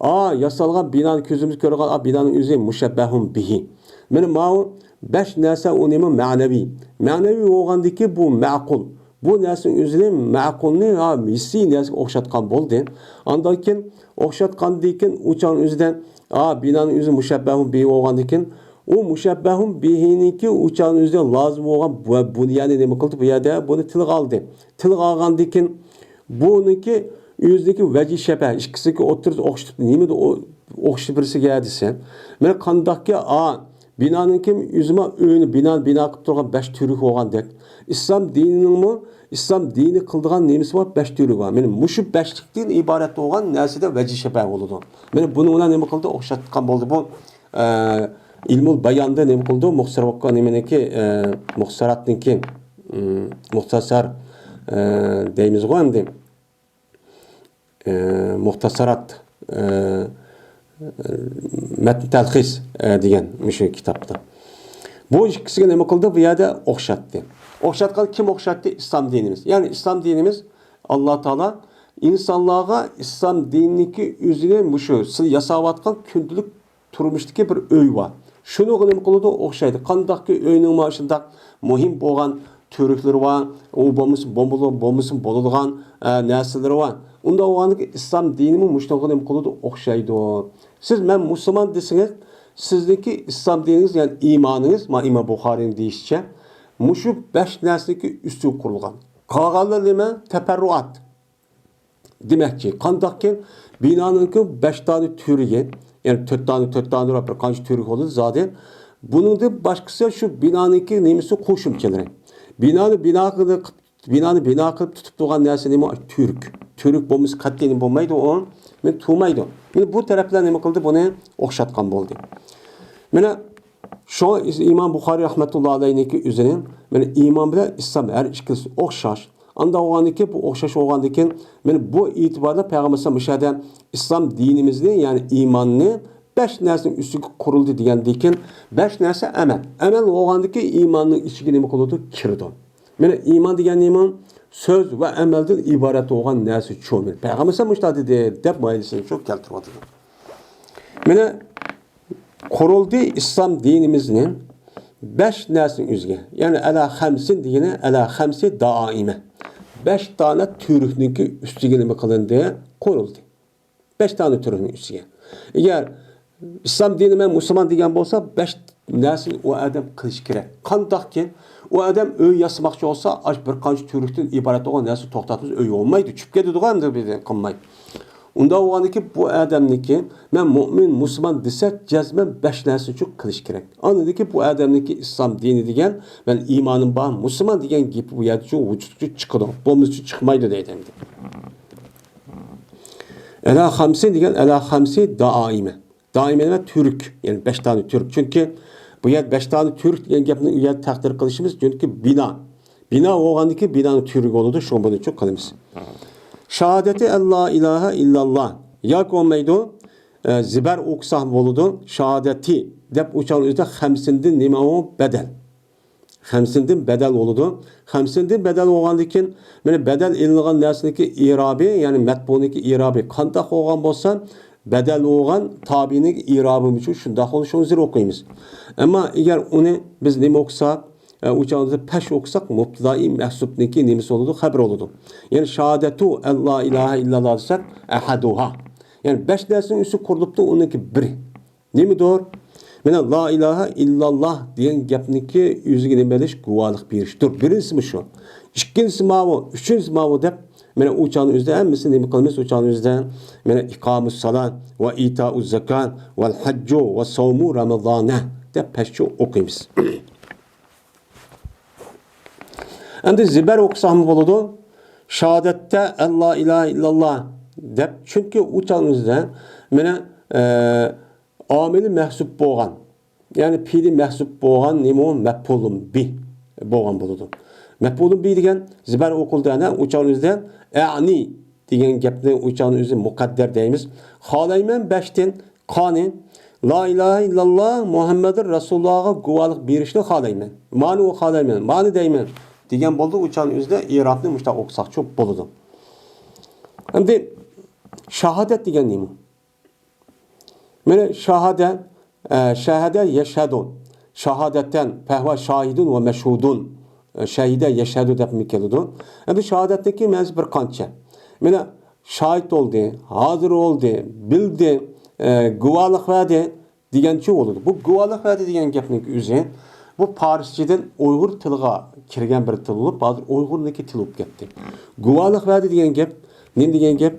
ئا، ياسالغان بىنانى كۆزىمىز كۆرىدىغان، ئا، بىنانىڭ ئۆزى مۇشەببەھۇن بىھى. مانا ماۋۇ بەش نەرسە ئۇ نېمە؟ مەنەۋى. مەنەۋى بولغاندىكىن بۇ مەقۇل. بۇ نەرسىنىڭ ئۆزىنى مەقۇلنى، ھا، ھېسسىي نەرسىگە ئوخشاتقان بولدى. ئاندىن كېيىن ئوخشاتقاندىن كېيىن ئۇ چاغنىڭ ئۆزىدە، ئا، بىنانىڭ ئۆزى مۇشەببەھۇن بىھى بولغاندىن كېيىن ئۇ مۇشەببەھۇن بىھىنىڭكى ئۇ چاغنىڭ ئۆزىدە لازىم بولغان بۇ، بۇنى يەنى نېمە قىلدى؟ بۇ يەردە بۇنى تىلغا ئالدى. تىلغا ئالغاندىن كېيىن بۇنىڭكى ئۆزىنىڭكى ۋەجھى شەبەھ، ئىككىسىنىڭكى ئوتتۇرىسىدا ئوخشىتىپ، نېمىدە ئو-، ئوخشىتىپ بېرىسىگە دېسە، مانا قانداقكى، ئا، بىنانىڭكى ئۆزىمۇ ئۆينى، بىنانى بىنا قىلىپ تۇرغان بەش تۈۋرۈك بولغاندەك، ئىسلام دىنىنىڭمۇ، ئىسلام دىنى قىلىدىغان نېمىسى بار؟ بەش تۈۋرۈكى بار. مانا مۇشۇ بەشلىكتىن ئىبارەت بولغان نەرسىدە ۋەجھى شەبەھ بولىدۇ. مانا بۇنىڭ بىلەن نېمە قىلدى؟ ئوخشاتقان بولدى بۇ، ئە، ئىلمۇل باياندا نېمە قىلدى؟ مۇخسىسار ۋاققا نېمىنىڭكى، ئە، مۇخسىساراتنىڭكى، ئىم، مۇختەسەر، ئە، دەيمىزغۇ ئەمدى. ئە، مۇختەسەرات، ئە، مەتن تەلخىس، ئە، دېگەن مۇشۇ كىتابتا. بۇ ئىككىسىگە نېمە قىلدى؟ بۇ يەردە ئوخشاتتى. ئوخشاتقان كىم ئوخشاتتى؟ ئىسلام دىنىمىز. يەنى ئىسلام دىنىمىز، ئاللا تائالا ئىنسانلارغا ئىسلام دىنىنىڭكى ئۆزىنى مۇشۇ سىز ياساۋاتقان كۈندىلىك تۇرمۇشتىكى بىر ئۆي بار. شۇنىڭغا نېمە قىلىدۇ؟ ئوخشايدۇ. قانداقكى ئۆينىڭ مانا شۇنداق مۇھىم بولغان تۈۋرۈكلىرى بار، ئۇ بولمىسا بولمىدىغان، بولمىسا بولىدىغان، ئە، نەرسىلىرى بار. ئۇنداق بولغاندىكىن ئىسلام دىنىمۇ مۇشۇنىڭغا نېمە قىلىدۇ؟ ئوخشايدۇ. سىز مەن مۇسۇلمان دېسىڭىز، سىزنىڭكى ئىسلام دىنىڭىز، يەنى ئىمانىڭىز، مانا ئىمام بۇخارىنىڭ دېيىشىچە، مۇشۇ بەش نەرسىنىڭكى ئۈستىگە قۇرۇلغان. قالغانلىرى نېمە؟ تەپەررۇئات. دېمەكچى، قانداقكىن بىنانىڭكى بەش دانە تۈۋرۈكى، يەنى تۆت دانە، تۆت دانە بىر قانچە تۈۋرۈك بولىدۇ زادى. بۇنىڭدىن باشقىسى شۇ بىنانىڭكى نېمىسى؟ قوشۇمچىلىرى. بىنانى بىنا قىلىپ، بىنانى بىنا قىلىپ تۇتۇپ تۇرغان نەرسە نېمە؟ تۈۋرۈك. تۈۋرۈك بولمىسا قەتئىي نېمە بولمايدۇ ئۇ. مانا تۇرمايدۇ. مانا بۇ تەرەپلەر نېمە قىلدى؟ بۇنى ئوخشاتقان بولدى. مانا شۇڭا ئىمام بۇخارىي رەھمەتۇللا ئەلەيھنىڭكى ئۆزىنى، مانا ئىمان بىلەن ئىسلام ھەر ئىككىلىسى ئوخشاش. ئاندا بولغاندىكىن، بۇ ئوخشاش بولغاندىكىن، مانا بۇ ئېتىباردا پەيغەمبەر ئەلەيھىسسالام مۇشۇ يەردە ئىسلام دىنىمىزنى، يەنى ئىماننى بەش نەرسىنىڭ ئۈستىگە قۇرۇلدى دېگەندىن كېيىن، بەش نەرسە ئەمەل. ئەمەل بولغاندىكىن ئىماننىڭ ئىچىگە نېمە قىلىدۇ؟ كىرىدۇ. مانا ئىمان دېگەن نېمە؟ سۆز ۋە ئەمەلدىن ئىبارەت بولغان نەرسە شۇ. مانا پەيغەمبەر ئەلەيھىسسالام مۇشۇنداق دېدى دەپ مۇئەللىسىنى شۇ كەلتۈرۈۋاتىدۇ. مانا قۇرۇلدى ئىسلام دىنىمىزنى بەش نەرسىنىڭ ئۆزىگە. يەنى ئەلا خەمسىن دېگىنى ئەلا خەمسە دائىمە. بەش دانە تۈركنىڭكى ئۈستىگە نېمە قىلىندى؟ قۇرۇلدى. بەش دانە تۈركنىڭ ئۈستىگە. ئەگەر ئىسلام دىنى مەن مۇسۇلمان دېگەن بولسا، بەش نەرسىنى ئۇ ئادەم قىلىشى كېرەك. قانداقكىن ئۇ ئادەم ئۆي ياسىماقچى بولسا، ئاش بىر قانچە تۈركتىن ئىبارەت بولغان نەرسە توختاتمىسا ئۆي بولمايدۇ، چۈشۈپ كېتىدىغۇ ئەمدى بىردەم قىلماي. ئۇنداق بولغاندىكىن بۇ ئادەمنىڭكى مەن مۇئمىن، مۇسۇلمان دېسە، جەزمەن بەش نەرسىنى شۇ قىلىش كېرەك. ئاندىن كېيىن بۇ ئادەمنىڭكى ئىسلام دىنى دېگەن، مەن ئىمانىم بار، مۇسۇلمان دېگەن گېپى بۇ يەردە شۇ ۋۇجۇدقا چىقىدۇ. بولمىسا چىقمايدۇ دەيدۇ ئەمدى. ئەلا خەمسە دېگەن ئەلا خەمسە دائىمە. دائىمە دېگەن تۈرك، يەنى بەش دانە تۈرك. چۈنكى بۇ يەر بەش دانە تۈرك دېگەن گەپنى ئۇ يەردە تەقدىر قىلىشىمىز، چۈنكى بىنا. بىنا بولغاندىكىن بىنانىڭ تۈرى بولىدۇ، شۇڭا بۇنى چۈ قىلىمىز. شاھادەتى ئەللا ئىلاھە ئىللاللا. ياكى بولمايدۇ، ئە، زىبەر ئوقۇساق بولىدۇ. شاھادەتى دەپ ئۇچان ئۆزىدە خەمسىندىن نېمە ئۇ؟ بەدەل. خەمسىندىن بەدەل بولىدۇ. خەمسىندىن بەدەل بولغاندىكىن، مانا بەدەل ئېلىنغان نەرسىنىڭكى ئىرابى، يەنى مەتبۇنىڭكى ئىرابى قانداق بولغان بولسا، بەدەل بولغان تابىنىڭ ئىرابىمۇ شۇنداق بولۇشىنى زىر ئوقۇيمىز. ئەمما ئەگەر ئۇنى بىز نېمە ئوقۇساق، ئە، ئۇ چاغدا پەش ئوقۇساق، مۇپتىدائى مەھسۇبنىڭكى نېمىسى بولىدۇ؟ خەبىرى بولىدۇ. يەنى شاھادەتۇ ئەللا ئىلاھە ئىللاللا دېسەك، ئەھەدۇھا. يەنى بەش نەرسىنىڭ ئۈستى قۇرۇلۇپتۇ، ئۇنىڭكى بىرى. نېمىدۇر؟ مانا لا ئىلاھە ئىللاللا دېگەن گەپنىڭكى ئۆزىگە نېمە بېرىش؟ گۇۋاھلىق بېرىشتۇر. بىرىنچىسىمۇ شۇ. ئىككىنچىسى ماۋۇ، ئۈچىنچىسى ماۋۇ دەپ، مانا ئۇ چاغنىڭ ئۆزىدە ھەممىسىنى نېمە قىلىمىز؟ ئۇ چاغنىڭ ئۆزىدە، مانا ئىقامۇس سالا ۋە ئىتائۇز زاكا ۋەل ھەججۇ ۋە سومۇ رامىزانە دەپ پەشچە ئوقۇيمىز. ئەمدى زىبەر ئوقۇساقمۇ بولىدۇ. شاھادەتتە ئەللا ئىلاھە ئىللاللا دەپ، چۈنكى ئۇ چاغنىڭ ئۆزىدە مانا، ئە، ئامىلى مەھسۇب بولغان، يەنى پېئلى مەھسۇب بولغان نېمە ئۇ؟ مەپئۇلۇن بى بولغان بولىدۇ. مەپئۇلۇن بى دېگەن زىبەر ئوقۇلدى ئەنە ئۇ چاغنىڭ ئۆزىدە ئەنى دېگەن گەپنى ئۇ چاغنىڭ ئۆزى مۇقەددەر دەيمىز. خالايمەن بەشتىن قانى لا ئىلاھە ئىللاللا مۇھەممەدۇر رەسۇلۇللاغا گۇۋاھلىق بېرىشنى خالايمەن. مانى ئۇ خالايمەن، مانى دەيمەن دېگەن بولىدۇ. ئۇ چاغنىڭ ئۆزىدە ئىرابنى مۇشۇنداق ئوقۇساقچۇ بولىدۇ. ئەمدى شاھادەت دېگەن نېمە؟ مانا شاھادە، ئە، شاھادە يەشھەدۇ. شاھادەتەن، پەھۋا شاھىدۇن ۋە مەشھۇدۇن. ئە، شەھىدە يەشھەدۇ دەپمۇ كېلىدۇ. ئەمدى شاھادەتتىكى مەنىسى بىر قانچە. مانا شاھىت بولدى، ھازىر بولدى، بىلدى، ئە، گۇۋاھلىق بەردى دېگەنچە بولىدۇ. بۇ گۇۋاھلىق بەردى دېگەن گەپنىڭ ئۆزى، بۇ پارسچىدىن ئۇيغۇر تىلىغا كىرگەن بىر تىل بولۇپ، ھازىر ئۇيغۇرنىڭكى تىلى بولۇپ كەتتى. گۇۋاھلىق بەردى دېگەن گەپ، نېمە دېگەن گەپ؟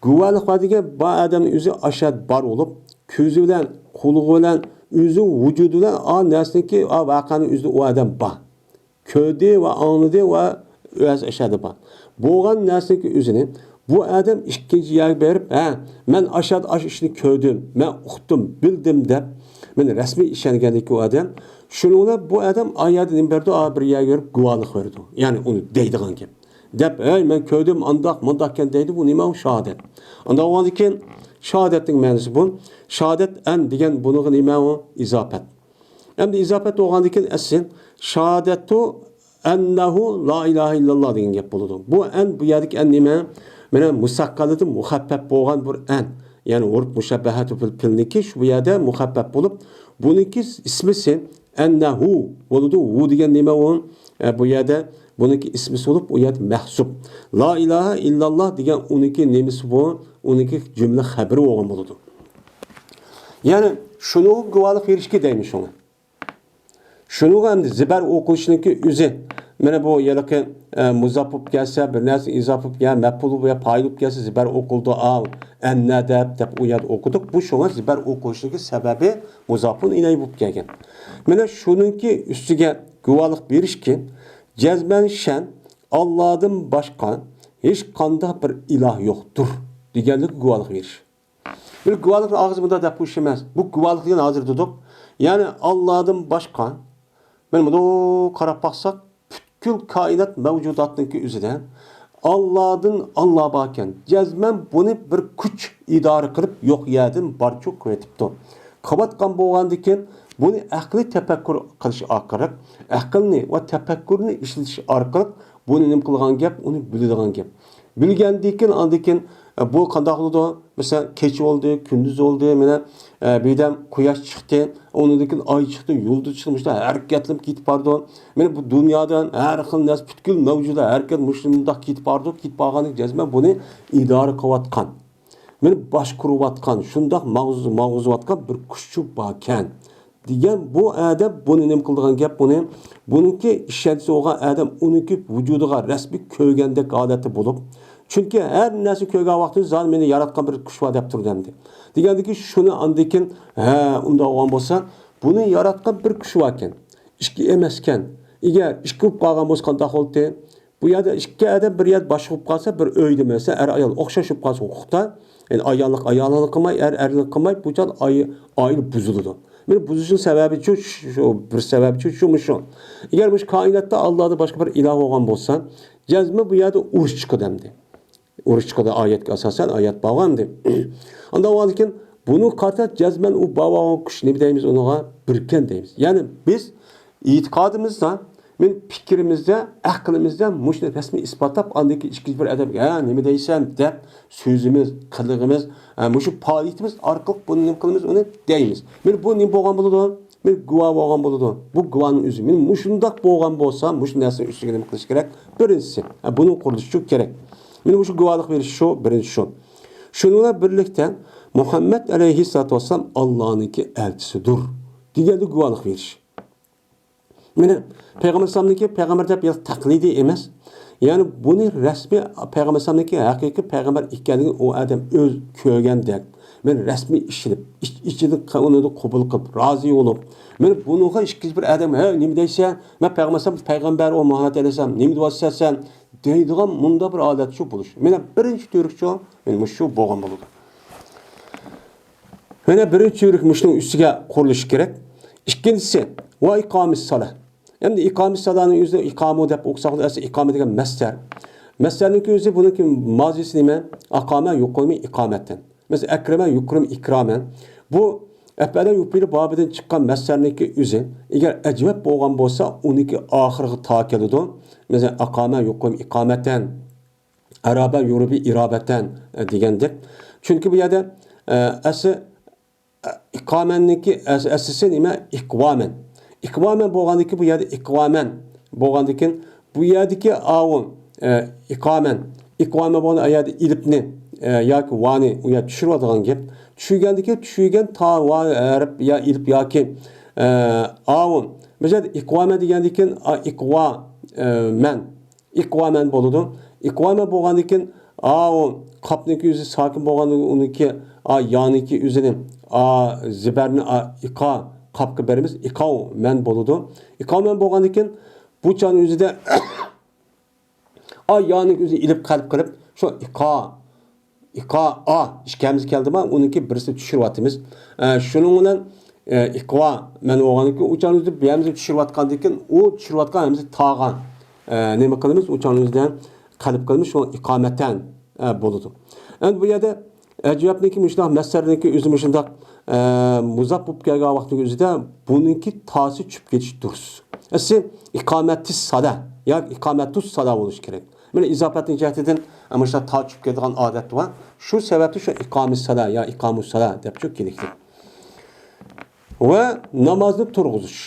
گۇۋاھلىق بەردى دېگەن بار ئادەمنىڭ ئۆزى ئاشاد بار بولۇپ، كۆزى بىلەن، قۇلىقى بىلەن، ئۆزى ۋۇجۇدى بىلەن ئا نەرسىنىڭكى، ئا ۋەقەنىڭ ئۆزىدە ئۇ ئادەم بار. كۆردى ۋە ئاڭلىدى ۋە ئۆز ئاشادى بار. بولغان نەرسىنىڭكى ئۆزىنى بۇ ئادەم ئىككىنچى يەرگە بېرىپ، ھە، مەن ئاشاد ئاش ئىشنى كۆردۈم، مەن ئۇقتۇم، بىلدىم دەپ، مەن رەسمىي ئىشەنگەندىكى ئۇ ئادەم، شۇنىڭ بىلەن بۇ ئادەم ئا يەردە نېمە بېرىدۇ؟ ئا بىر يەرگە بېرىپ گۇۋاھلىق بېرىدۇ. يەنى ئۇنى دەيدىغان گەپ. دەپ، ھەي، مەن كۆردۈم، ئانداق، مۇنداق ئىكەن دەيدۇ، بۇ نېمە؟ ئۇ شاھادەت. ئانداق بولغاندىن كېيىن شاھادەتنىڭ مەنىسى بۇ. شاھادەت ئەن دېگەن بۇنىڭغا نېمە ئۇ؟ ئىزاپەت. ئەمدى ئىزاپەت بولغاندىن كېيىن ئەسلى شاھادەتۇ ئەننەھۇ لا ئىلاھە ئىللاللا دېگەن گەپ بولىدۇ. بۇ ئەن، بۇ يەردىكى ئەن نېمە؟ مانا مۇسەققەلىدىن مۇخەپپەپ بولغان بىر ئەن. يەنى ھۇرۇپ مۇشەببەھەتۇ بىل پىلنىكى شۇ بۇ يەردە مۇخەپپەپ بولۇپ، بۇنىڭكى ئىسمىسى ئەننەھۇ بولىدۇ. ھۇ دېگەن نېمە ئۇ؟ ئە، بۇ يەردە بۇنىڭكى ئىسمىسى بولۇپ، ئۇ يەردە مەھسۇپ. لا ئىلاھە ئىللاللا دېگەن ئۇنىڭكى نېمىسى بۇ؟ ئۇنىڭكى جۈملە خەبىرى بولغان بولىدۇ. يەنى شۇنىڭغا گۇۋاھلىق بېرىشكە دەيمىز شۇڭا. شۇنىڭغا ئەمدى زىبەر ئوقۇلۇشنىڭكى ئۆزى. مانا بۇ ھېلىقى، ئە، مۇزاپ بولۇپ كەلسە، بىر نەرسە ئىزاپە بولۇپ، يا مەپئۇل بولۇپ، يا پائىل بولۇپ كەلسە، زىبەر ئوقۇلدى، ئاۋ، ئەننە دەپ، دەپ ئۇ يەردە ئوقۇدۇق. بۇ شۇڭا زىبەر ئوقۇلۇشنىڭكى سەۋەبى مۇزاپۇن ئىلەيھى بولۇپ كەلگەن. مانا شۇنىڭكى ئۈستىگە گۇۋاھلىق بېرىشكى، جەزمەن شەن، ئاللادىن باشقا ھېچقانداق بىر ئىلاھ يوقتۇر. دېگەنلىككە گۇۋاھلىق بېرىش. بىر گۇۋاھلىقنىڭ ئاغزى مۇنداق دەپ قويۇش ئەمەس. بۇ گۇۋاھلىق دېگەن ھازىر دېدۇق. يەنى ئاللادىن باشقا، مانا مۇنداق قاراپ باقساق، پۈتكۈل كائىنات مەۋجۇداتنىڭكى ئۆزىدە ئاللادىن ئاللا باركەن. جەزمەن بۇنى بىر كۈچ ئىدارە قىلىپ يوق يەردىن بارچۇ قىلىۋېتىپتۇ. قىلىۋاتقان بولغاندىكىن بۇنى ئەقلىي تەپەككۇر قىلىش ئارقىلىق، ئەقىلنى ۋە تەپەككۇرنى ئىشلىتىش ئارقىلىق بۇنى نېمە قىلغان گەپ، ئۇنى بىلىدىغان گەپ. بىلگەندىكىن ئاندىكىن، ئە، بۇ قانداق بولىدۇ؟ مەسىلەن، كېچە بولدى، كۈندۈز بولدى، مانا، ئە، بىردەم قۇياش چىقتى، ئۇنىڭدىن كېيىن ئاي چىقتى، يۇلدۇز چىقتى، مۇشۇنداق ھەرىكەتلىنىپ كېتىپ بارىدۇ. مانا بۇ دۇنيادا ھەر خىل نەرسە، پۈتكۈل مەۋجۇدات ھەرىكەت مۇشۇنداق كېتىپ بارىدۇ، كېتىپ بارغاندىن جەزمەن بۇنى ئىدارە قىلىۋاتقان، مانا باشقۇرۇۋاتقان، شۇنداق ماغزۇ-، ماغزىۋاتقان بىر كۈچ باركەن. دېگەن بۇ ئادەم بۇنى نېمە قىلىدىغان گەپ بۇنى؟ بۇنىڭكى ئىشەنچىسى بولغان ئادەم ئۇنىڭكى ۋۇجۇدىغا رەسمىي كۆرگەندەك ھالەتتە بولۇپ، چۈنكى ھەر نەرسە كۆرگەن ۋاقتىدا زادى مېنى ياراتقان بىر كۈچ بار دەپ تۇرىدۇ ئەمدى. دېگەندىكى شۇنى ئاندىكىن، ھە، ئۇنداق بولغان بولسا، بۇنى ياراتقان بىر كۈچ باركەن. ئىككى ئەمەسكەن. ئەگەر ئىككى بولۇپ قالغان بولسا قانداق بولدى؟ بۇ يەردە ئىككى ئادەم بىر يەردە باشقا بولۇپ قالسا، بىر ئۆيدە مەسىلەن، ئەر-ئايال ئوخشاش بولۇپ قالسا ھوقۇقتا، يەنى ئاياللىق ئاياللىق قىلماي، ئەر ئەرلىك قىلماي، بۇ چاغدا ئاي-، ئائىلە بۇزۇلىدۇ. مانا بۇزۇلۇشنىڭ سەۋەبى شۇ، شۇ بىر سەۋەبى شۇ، شۇمۇ شۇ. ئەگەر مۇشۇ كائىناتتا ئاللادىن باشقا بىر ئىلاھ بولغان بولسا، جەزمەن بۇ يەردە ئۇرۇش چىقىدۇ ئەمدى. ئۇرۇش چىقىدۇ ئايەتكە ئاساسەن، ئايەت بارغان ئەمدى. ئاندىن بولغاندىكىن بۇنىڭ قارىتا جەزمەن ئۇ بار بولغان كۈچ نېمە دەيمىز ئۇنىڭغا؟ بىركەن دەيمىز. يەنى بىز ئېتىقادىمىزدا، مېنىڭ پىكرىمىزدە، ئەقلىمىزدە مۇشۇنى رەسمىي ئىسپاتلاپ، ئاندىن كېيىن ئىككىنچى بىر ئادەمگە، ھە، نېمە دەيسەن دەپ، سۆزىمىز، قىلىقىمىز، ھە، مۇشۇ پائالىيىتىمىز ئارقىلىق بۇنى نېمە قىلىمىز، ئۇنى دەيمىز. مانا بۇ نېمە بولغان بولىدۇ؟ مانا گۇۋاھ بولغان بولىدۇ. بۇ گۇۋاھنىڭ ئۆزى. مانا مۇشۇنداق بولغان بولسا، مۇشۇ نەرسىنىڭ ئۈستىگە نېمە قىلىش كېرەك؟ بىرىنچىسى، ھە، بۇنىڭ قۇرۇلۇشى شۇ كېرەك. مانا مۇشۇ گۇۋاھلىق بېرىش شۇ، بىرىنچى شۇ. شۇنىڭ بىلەن بىرلىكتە، مۇھەممەد ئەلەيھىسسالاتۇ ۋەسسالام ئاللانىڭكى ئەلچىسىدۇر دېگەندە گۇۋاھلىق بېرىش. مانا، پەيغەمبەر ئەلەيھىسسالامنىڭكى پەيغەمبەر دەپ يا تەقلىدىي ئەمەس. يەنى بۇنى رەسمىي پەيغەمبەر ئەلەيھىسسالامنىڭكى ھەقىقىي پەيغەمبەر ئىكەنلىكىنى ئۇ ئادەم ئۆز كۆرگەندەك، مانا رەسمىي ئىشىنىپ، ئىچ-، ئىچىدىن ق-، ئۇنى قوبۇل قىلىپ، رازى بولۇپ، مانا بۇنىڭغا ئىككىنچى بىر ئادەم، ھە، نېمە دەيسەن؟ مەن پەيغەمبەر ئەلەيھىسسالام، پەيغەمبەر ئۇ مۇھەممەد ئەلەيھىسسالام، نېمە دەۋاتىسەن سەن؟ دەيدىغان مۇنداق بىر ھالەت شۇ بولۇش. مانا بىرىنچى تۈۋرۈك شۇ، مانا مۇشۇ بولغان بولىدۇ. مانا بىرىنچى تۈۋرۈك مۇشۇنىڭ ئۈستىگە قۇرۇلۇشى كېرەك. ئىككىنچىسى، ۋە ئىقامىس سالا. ئەمدى ئىقامىس سالانىڭ ئۆزى ئىقامۇ دەپ ئوقۇساق، ئەسلى ئىقامە دېگەن مەسدەر. مەسدەرنىڭكى ئۆزى بۇنىڭكى مازىسى نېمە؟ ئاقامە يۇقىمى ئىقامەتەن. مەسىلەن، ئەكرەمە يۇكرىم ئىكرامەن. بۇ ئەپئەلە يۇپىلى بابىدىن چىققان مەسدەرنىڭكى ئۆزى. ئەگەر ئەجۋەب بولغان بولسا، ئۇنىڭكى ئاخىرىغا تا كېلىدۇ. مەسىلەن، ئاقامە يۇقىم ئىقامەتەن. ئەرابە يۇرۇبى ئىرابەتەن، ئە، دېگەندەك. چۈنكى بۇ يەردە، ئە، ئەسلى، ئە، ئىقامەننىڭكى ئەس-، ئەسلىسى نېمە؟ ئىقۋامەن. ئىقۋامەن بولغاندىكىن بۇ يەردە ئىقۋامەن بولغاندىكىن بۇ يەردىكى ئاۋۇ، ئە، ئىقامەن. ئىقۋامەن بولغاندا ئۇ يەردە ئېلىپنى، ئە، ياكى ۋانى ئۇ يەردە چۈشۈرۈۋالىدىغان گەپ. چۈشۈرگەندىكىن چۈشۈرگەن تا ۋا ھەرپ يا ئېلىپ ياكى، ئە، ئاۋۇ. بۇ يەردە ئىقۋامەن دېگەندىكىن، ئا، ئىقۋا، ئە، مەن. ئىقۋامەن بولىدۇ. ئىقۋامەن بولغاندىن كېيىن، ئاۋۇ قاپنىڭكى ئۆزى ساكىن بولغاندىن كېيىن ئۇنىڭكى، ئا، يانىكى ئۆزىنى، ئا، زىبەرنى، ئا، ئىقا، قاپقا بېرىمىز. ئىقاۋمەن بولىدۇ. ئىقاۋمەن بولغاندىن كېيىن بۇ چاغنىڭ ئۆزىدە ئا، يانىكى ئۆزىنى ئېلىپ قەلب قىلىپ، شۇ ئىقا، ئىقا، ئا، ئىككى ھەمزە كەلدىما، ئۇنىڭكى بىرسىنى چۈشۈرۈۋاتىمىز. ئە، شۇنىڭ بىلەن، ئە، ئىقۋا، مەن بولغاندىن كېيىن، ئۇ چاغنىڭ ئۆزىدە بىر ھەمزە چۈشۈرۈۋاتقاندىن كېيىن، ئۇ چۈشۈرۈۋاتقان ھەمزە تاغا، ئە، نېمە قىلىمىز؟ ئۇ چاغنىڭ ئۆزىدە قەلب قىلىمىز، شۇ ئىقامەتەن، ئە، بولىدۇ. ئەمدى بۇ يەردە ئەجۋەبنىڭكى مۇشۇنداق، مەسدەرنىڭكى ئۆزى مۇشۇنداق، ئە، مۇزاپ بولۇپ كەلگەن ۋاقتىنىڭ ئۆزىدە بۇنىڭكى تاسى چۈشۈپ كېتىش دۇرۇس. ئەسلى ئىقامەتىس سالا ياكى ئىقامەتۇس سالا بولۇشى كېرەك. مانا ئىزاپەتنىڭ جەھىتىدىن، ئە، مۇشۇنداق تا چۈشۈپ كېتىدىغان ئادەت بار. شۇ سەۋەبتىن شۇ ئىقامىس سالا يا ئىقامۇس سالا دەپ چۈشۈپ كېلىشتى. ۋە نامازنى تۇرغۇزۇش.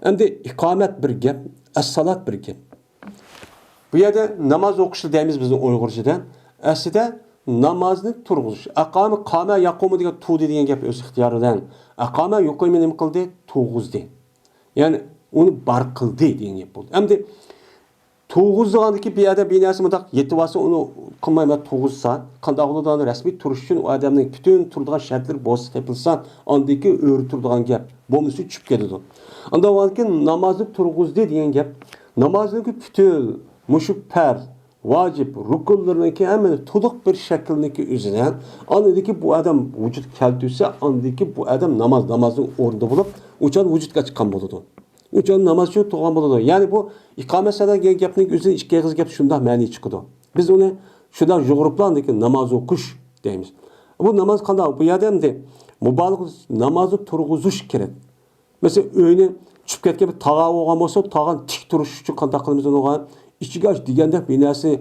ئەمدى ئىقامەت بىر گەپ، ئەسسالات بىر گەپ. بۇ يەردە ناماز ئوقۇشنى دەيمىز بىزنىڭ ئۇيغۇرچىدا. ئەسلىدە نامازنى تۇرغۇزۇش. ئەقامە، قامە، يەقۇمۇ دېگەن تۇردى دېگەن گەپ ئۆز ئىختىيارى بىلەن. ئەقامە يۇقىمى نېمە قىلدى؟ تۇرغۇزدى. يەنى ئۇنى بار قىلدى دېگەن گەپ بولدى. ئەمدى تۇرغۇزغاندىكى بىر ئادەم بىر نەرسە مۇنداق يېتىۋالسا، ئۇنى قىلماي مانا تۇرغۇزسا، قانداق بولىدۇ؟ رەسمىي تۇرۇش ئۈچۈن ئۇ ئادەمنىڭ پۈتۈن تۇرىدىغان شەرتلىرى بولسا تېپىلسا، ئاندىن كېيىن ئۆرە تۇرىدىغان گەپ، بولمىسا چۈشۈپ كېتىدۇ. ئاندىن كېيىن نامازنى تۇرغۇزدى دېگەن گەپ، نامازنىڭكى پۈتۈن مۇشۇ پەرز، ۋاجىپ رۇكۇنلىرىنىڭكى ھەممىنى تولۇق بىر شەكىلنىڭكى ئۆزىدە، ئاندىكى بۇ ئادەم ۋۇجۇد كەلتۈرسە، ئاندىكى بۇ ئادەم ناماز، نامازنىڭ ئورنىدا بولۇپ، ئۇ چاغدا ۋۇجۇدقا چىققان بولىدۇ. ئۇ چاغدا ناماز شۇ تۇرغان بولىدۇ. يەنى بۇ ئىقامەت سادا دېگەن گەپنىڭ ئۆزى ئىككى ئېغىز گەپ شۇنداق مەنىگە چىقىدۇ. بىز ئۇنى شۇنداق يۇغۇرۇپلا ئاندىكى ناماز ئوقۇش دەيمىز. بۇ ناماز قانداق؟ بۇ يەردە ئەمدى مۇبالىغە، نامازنى تۇرغۇزۇش كېرەك. مەسىلەن، ئۆينى چۈشۈپ كەتكەن بىر تاغا بولغان بولسا، تاغان تىك تۇرۇش ئۈچۈن قانداق قىلىمىز ئۇنىڭغا؟ ئىچىگە ئاش دېگەندەك بىر نەرسىنى،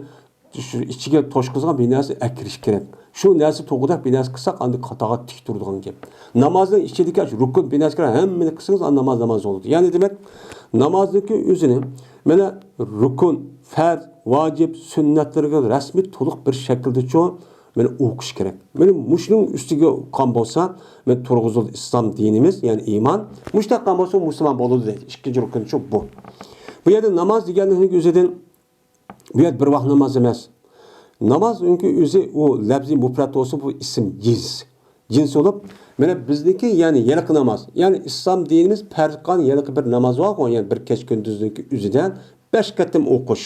شۇ ئىچىگە توشقۇزغان بىر نەرسە ئەكىرىش كېرەك. شۇ نەرسە توغرىدەك بىر نەرسە قىلساق، ئاندىن تاغا تىك تۇرىدىغان گەپ. نامازنىڭ ئىچىدىكى ئاشۇ رۇكۇن بىر نەرسە كېرەك، ھەممىنى قىلسىڭىز، ئاندىن ناماز ناماز بولىدۇ. يەنى دېمەك، نامازنىڭكى ئۆزىنى مانا رۇكۇن، پەرز، ۋاجىپ، سۈننەتلىرىگە رەسمىي تولۇق بىر شەكىلدىچۇ مانا ئوقۇش كېرەك. مانا مۇشۇنىڭ ئۈستىگە قىلغان بولسا، مانا تۇرغۇزۇلدى ئىسلام دىنىمىز، يەنى ئىمان. مۇشۇنداق قىلغان بولسا مۇسۇلمان بولىدۇ دەيدۇ. ئىككىنچى رۇكۇنچۇ بۇ. بۇ يەردە ناماز دېگەننىڭ ئۆزىدىن، بۇ يەردە بىر ۋاق ناماز ئەمەس. ناماز چۈنكى ئۆزى ئۇ لەپزىي مۇپرەت بولسا، بۇ ئىسىم جىنس. جىنس بولۇپ، مانا بىزنىڭكى، يەنى ھېلىقى ناماز. يەنى ئىسلام دىنىمىز پەرز قىلغان ھېلىقى بىر ناماز بارغۇ، يەنى بىر كەچ كۈندۈزنىڭكى ئۆزىدە بەش قېتىم ئوقۇش،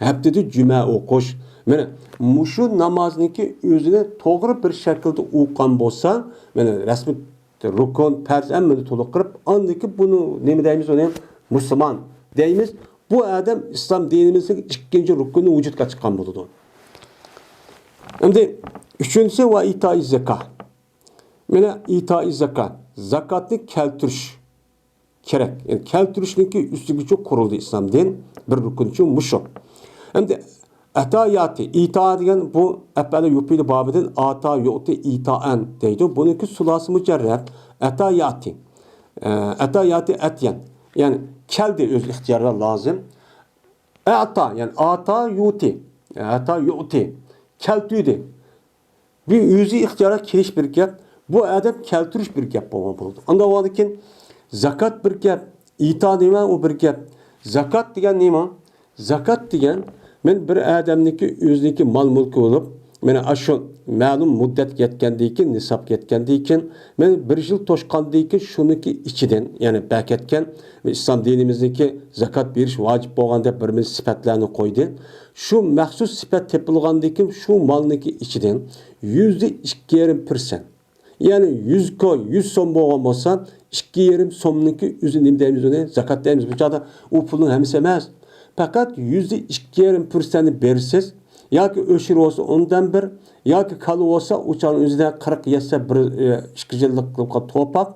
ھەپتىدە جۈمە ئوقۇش. مانا مۇشۇ نامازنىڭكى ئۆزىنى توغرا بىر شەكىلدە ئوقۇغان بولسا، مانا رەسمىي رۇكۇن، پەرز ھەممىنى تولۇق قىلىپ، ئاندىكى بۇنى نېمە دەيمىز ئۇنى؟ مۇسۇلمان دەيمىز. بۇ ئادەم ئىسلام دىنىمىزنىڭ ئىككىنچى رۇكنى ۋۇجۇدقا چىققان بولىدۇ. ئەمدى ئۈچىنچىسى ۋە ئىتائىز زاكا. مانا ئىتائىز زاكا، زاكاتنى كەلتۈرۈش كېرەك. يەنى كەلتۈرۈشنىڭكى ئۈستىگىچۇ قۇرۇلدى ئىسلام دىن. بىر رۇكنچۇ مۇشۇ. ئەمدى ئەتا ياتى، ئىتا دېگەن بۇ ئەپئەلە يۇپىلى بابىدىن ئاتا يۇئتى ئىتائەن دەيدۇ. بۇنىڭكى سۇلاسى مۇجەررەت. ئەتا ياتى. ئە، ئەتا ياتى ئەتيەن. يەنى كەلدى ئۆز ئىختىيارى بىلەن لازىم. ئەتا، يەنى ئاتا يۇتى. ئەتا يۇئتى. كەلتۈردى. بۇ ئۆزى ئىختىيارى كېلىش بىر گەپ، بۇ ئادەم كەلتۈرۈش بىر گەپ بولغان بولىدۇ. ئانداق بولغاندىكىن زاكات بىر گەپ، ئىتا نېمە ئۇ بىر گەپ. زاكات دېگەن نېمە؟ زاكات دېگەن، مەن بىر ئادەمنىڭكى ئۆزىنىڭكى مال مۈلكى بولۇپ، مانا ئاشۇ مەلۇم مۇددەت يەتكەندىن كېيىن، نىساب يەتكەندىن كېيىن، مەن بىر يىل توشقاندىن كېيىن شۇنىڭكى ئىچىدىن، يەنى بەرىكەتكەن، ئىسلام دىنىمىزنىڭكى زاكات بېرىش ۋاجىپ بولغان دەپ بىر مىل سۈپەتلەرنى قويدى. شۇ مەخسۇس سۈپەت تېپىلغاندىن كېيىن شۇ مالنىڭكى ئىچىدىن يۈزدە ئىككى يېرىم پىرسەنت، يەنى يۈز كوي، يۈز سوم بولغان بولسا، ئىككى يېرىم سومنىڭكى ئۆزى نېمە دەيمىز ئۇنى؟ زاكات دەيمىز. بۇ چاغدا ئۇ پۇلنىڭ ھەممىسى ئەمەس. پەقەت يۈزدە ئىككى يېرىم پىرسەنتنى بېرىسىز. ياكى ئۆشۈر بولسا ئوندىن بىر، ياكى كالا بولسا ئۇ چاغنىڭ ئۆزىدە قىرىق يەتسە بىر، ئى، ئىككى يىللىق توپاق،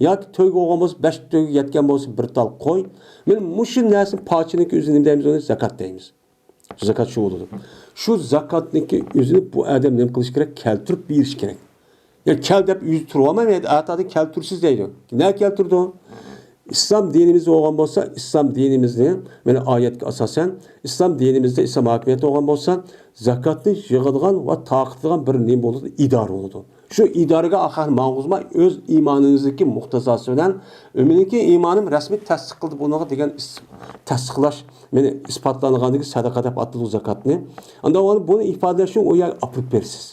ياكى تۆگە بولغان بولسا، بەش تۆگە يەتكەن بولسا بىر تال قوي. مانا مۇشۇ نەرسە پارچىنىڭكى ئۆزى نېمە دەيمىز ئۇنى؟ زاكات دەيمىز. زاكات شۇ بولىدۇ. شۇ زاكاتنىڭكى ئۆزىنى بۇ ئادەم نېمە قىلىش كېرەك؟ كەلتۈرۈپ بېرىش كېرەك. يا كەل دەپ يۈز تۇرۇۋالماي، ئەتادا كەلتۈرسىز دەيدۇ. نە كەلتۈردى؟ ئىسلام دىنىمىز بولغان بولسا، ئىسلام دىنىمىزنى، مانا ئايەتكە ئاساسەن، ئىسلام دىنىمىزدە ئىسلام ھاكىمىيىتى بولغان بولسا، زاكاتنى يىغىدىغان ۋە تارقىتىدىغان بىر نېمە بولىدۇ؟ ئىدارە بولىدۇ. شۇ ئىدارىگە ئاخىر ماڭغۇزماي، ئۆز ئىمانىڭىزدىكى مۇقتەزاسى بىلەن، مېنىڭكى ئىمانىم رەسمىي تەستىقلىدى بۇنىڭغا دېگەن ئىس-، تەستىقلاش، مېنى ئىسپاتلانغاندىكى سەدىقە دەپ ئاتىلىدۇ زاكاتنى. ئاندىن بۇنى ئىپادىلەش ئۈچۈن ئۇ يەرگە ئاپىرىپ بېرىسىز.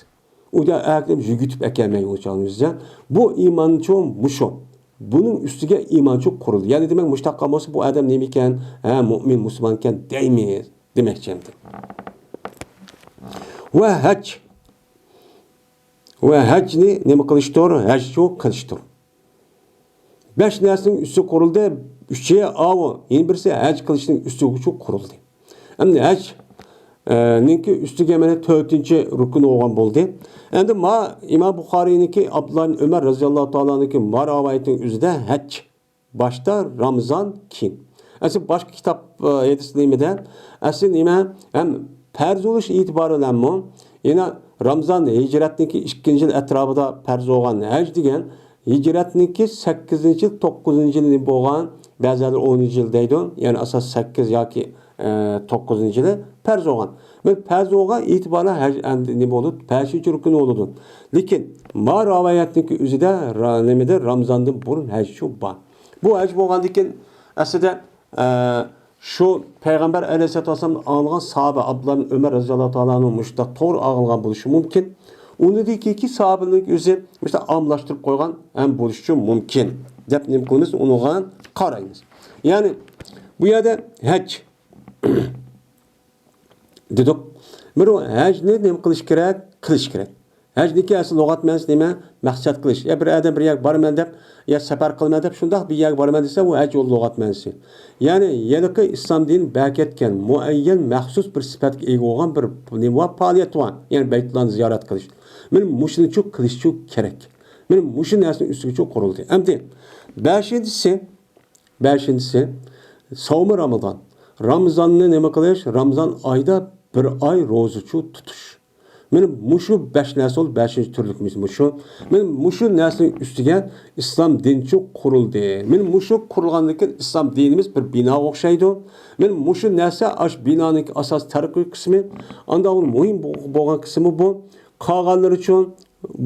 ئۇ يەر ئەركىلەپ يۈگۈتۈپ ئەكەلمەي ئۇ چاغنى ئۆزىدە. بۇ ئىمانچۇ مۇشۇ. بۇنىڭ ئۈستىگە ئىمانچۇ قۇرۇلدى. يەنى دېمەك، مۇشۇنداق قىلغان بولسا، بۇ ئادەم نېمە ئىكەن؟ ھە، مۇئمىن، مۇسۇلمان ئىكەن دەيمىز دېمەكچى ئەمدى. ۋە ھەج. ۋە ھەجنى نېمە قىلىشتۇر؟ ھەجچۇ قىلىشتۇر. بەش نەرسىنىڭ ئۈستى قۇرۇلدى. ئۈچى ئاۋۇ، يەنە بىرسى ھەج قىلىشنىڭ ئۈستىگىچۇ قۇرۇلدى. ئەمدى ھەج، ئە، نىڭكى ئۈستىگە مانا تۆتىنچى رۇكۇن بولغان بولدى. ئەمدى ما ئىمام بۇخارىينىڭكى ئابدۇللا ئىبن ئۆمەر رەزىياللاھۇ تائالانىڭكى ما رىۋايىتىنىڭ ئۆزىدە ھەج باشتا، رامىزان كېيىن. ئەسلى باشقا كىتاب، ئە، ھەدىس نېمىدە؟ ئەسلى نېمە؟ ھەم پەرز بولۇش ئېتىبارى بىلەنمۇ، يەنە رامىزان ھىجرەتنىڭكى ئىككىنچى يىل ئەتراپىدا پەرز بولغان ھەج دېگەن ھىجرەتنىڭكى سەككىزىنچى يىل، توققۇزىنچى يىلى بولغان، بەزىلەر ئونىنچى يىل دەيدۇ. يەنى ئاساس سەككىز ياكى، ئە، توققۇزىنچى يىلى پەرز بولغان. بىر پەرز بولغان ئېتىبارى ھەج ئەمدى نېمە بولىدۇ؟ بەشىنچى رۇكۇن بولىدۇ. لېكىن ما رىۋايەتنىڭكى ئۆزىدە را-، نېمىدە رامىزاندىن بۇرۇن ھەج شۇ بار. بۇ ھەج بولغاندىكىن ئەسلىدە، ئە، شۇ پەيغەمبەر ئەلەيھىسسالاتۇ ۋەسسالامدىن ئاڭلىغان ساھابە ئابدۇللا ئىبن ئۆمەر رەزىياللاھۇ تائالا ئەنھۇ مۇشۇنداق توغرا ئاڭلىغان بولۇشى مۇمكىن. ئۇنىڭدىن كېيىنكى ساھابىنىڭ ئۆزى مۇشۇنداق ئاممىلاشتۇرۇپ قويغان ھەم بولۇشى مۇمكىن دەپ نېمە قىلىمىز؟ ئۇنىڭغا قارايمىز. يەنى بۇ يەردە ھەج دېدۇق. بىر ھەجنى نېمە قىلىش كېرەك؟ قىلىش كېرەك. ھەجنىڭكى ئەسلى لۇغەت مەنىسى نېمە؟ مەقسەت قىلىش. يا بىر ئادەم بىر يەرگە بارىمەن دەپ، يا سەپەر قىلىمەن دەپ، شۇنداق بىر يەرگە بارىمەن دېسە، ئۇ ھەج ئۇ لۇغەت مەنىسى. يەنى ھېلىقى ئىسلام دىنى بەركەتكەن، مۇئەييەن مەخسۇس بىر سىپەتكە ئىگە بولغان بىر نېمە بار؟ پائالىيەت بار. يەنى بەيتۇللانى زىيارەت قىلىش. مانا مۇشۇنىچۇ قىلىشچۇ كېرەك. مانا مۇشۇ نەرسىنىڭ ئۈستىگىچۇ قۇرۇلدى. ئەمدى بەشىنچىسى، بەشىنچىسى، سومى رامىزان. رامىزاننى نېمە قىلىش؟ رامىزان ئايدا بىر ئاي روزىچۇ تۇتۇش. مانا مۇشۇ بەش نەرسە بولدى، بەشىنچى تۈرلۈكىمىز مۇشۇ. مانا مۇشۇ نەرسىنىڭ ئۈستىگە ئىسلام دىنىچۇ قۇرۇلدى. مانا مۇشۇ قۇرۇلغاندىن كېيىن ئىسلام دىنىمىز بىر بىناغا ئوخشايدۇ. مانا مۇشۇ نەرسە ئاشۇ بىنانىڭكى ئاساس تەرەققىي قىسمى. ئاندىن مۇھىم بو-، بولغان قىسمى بۇ. قالغانلىرىچۇ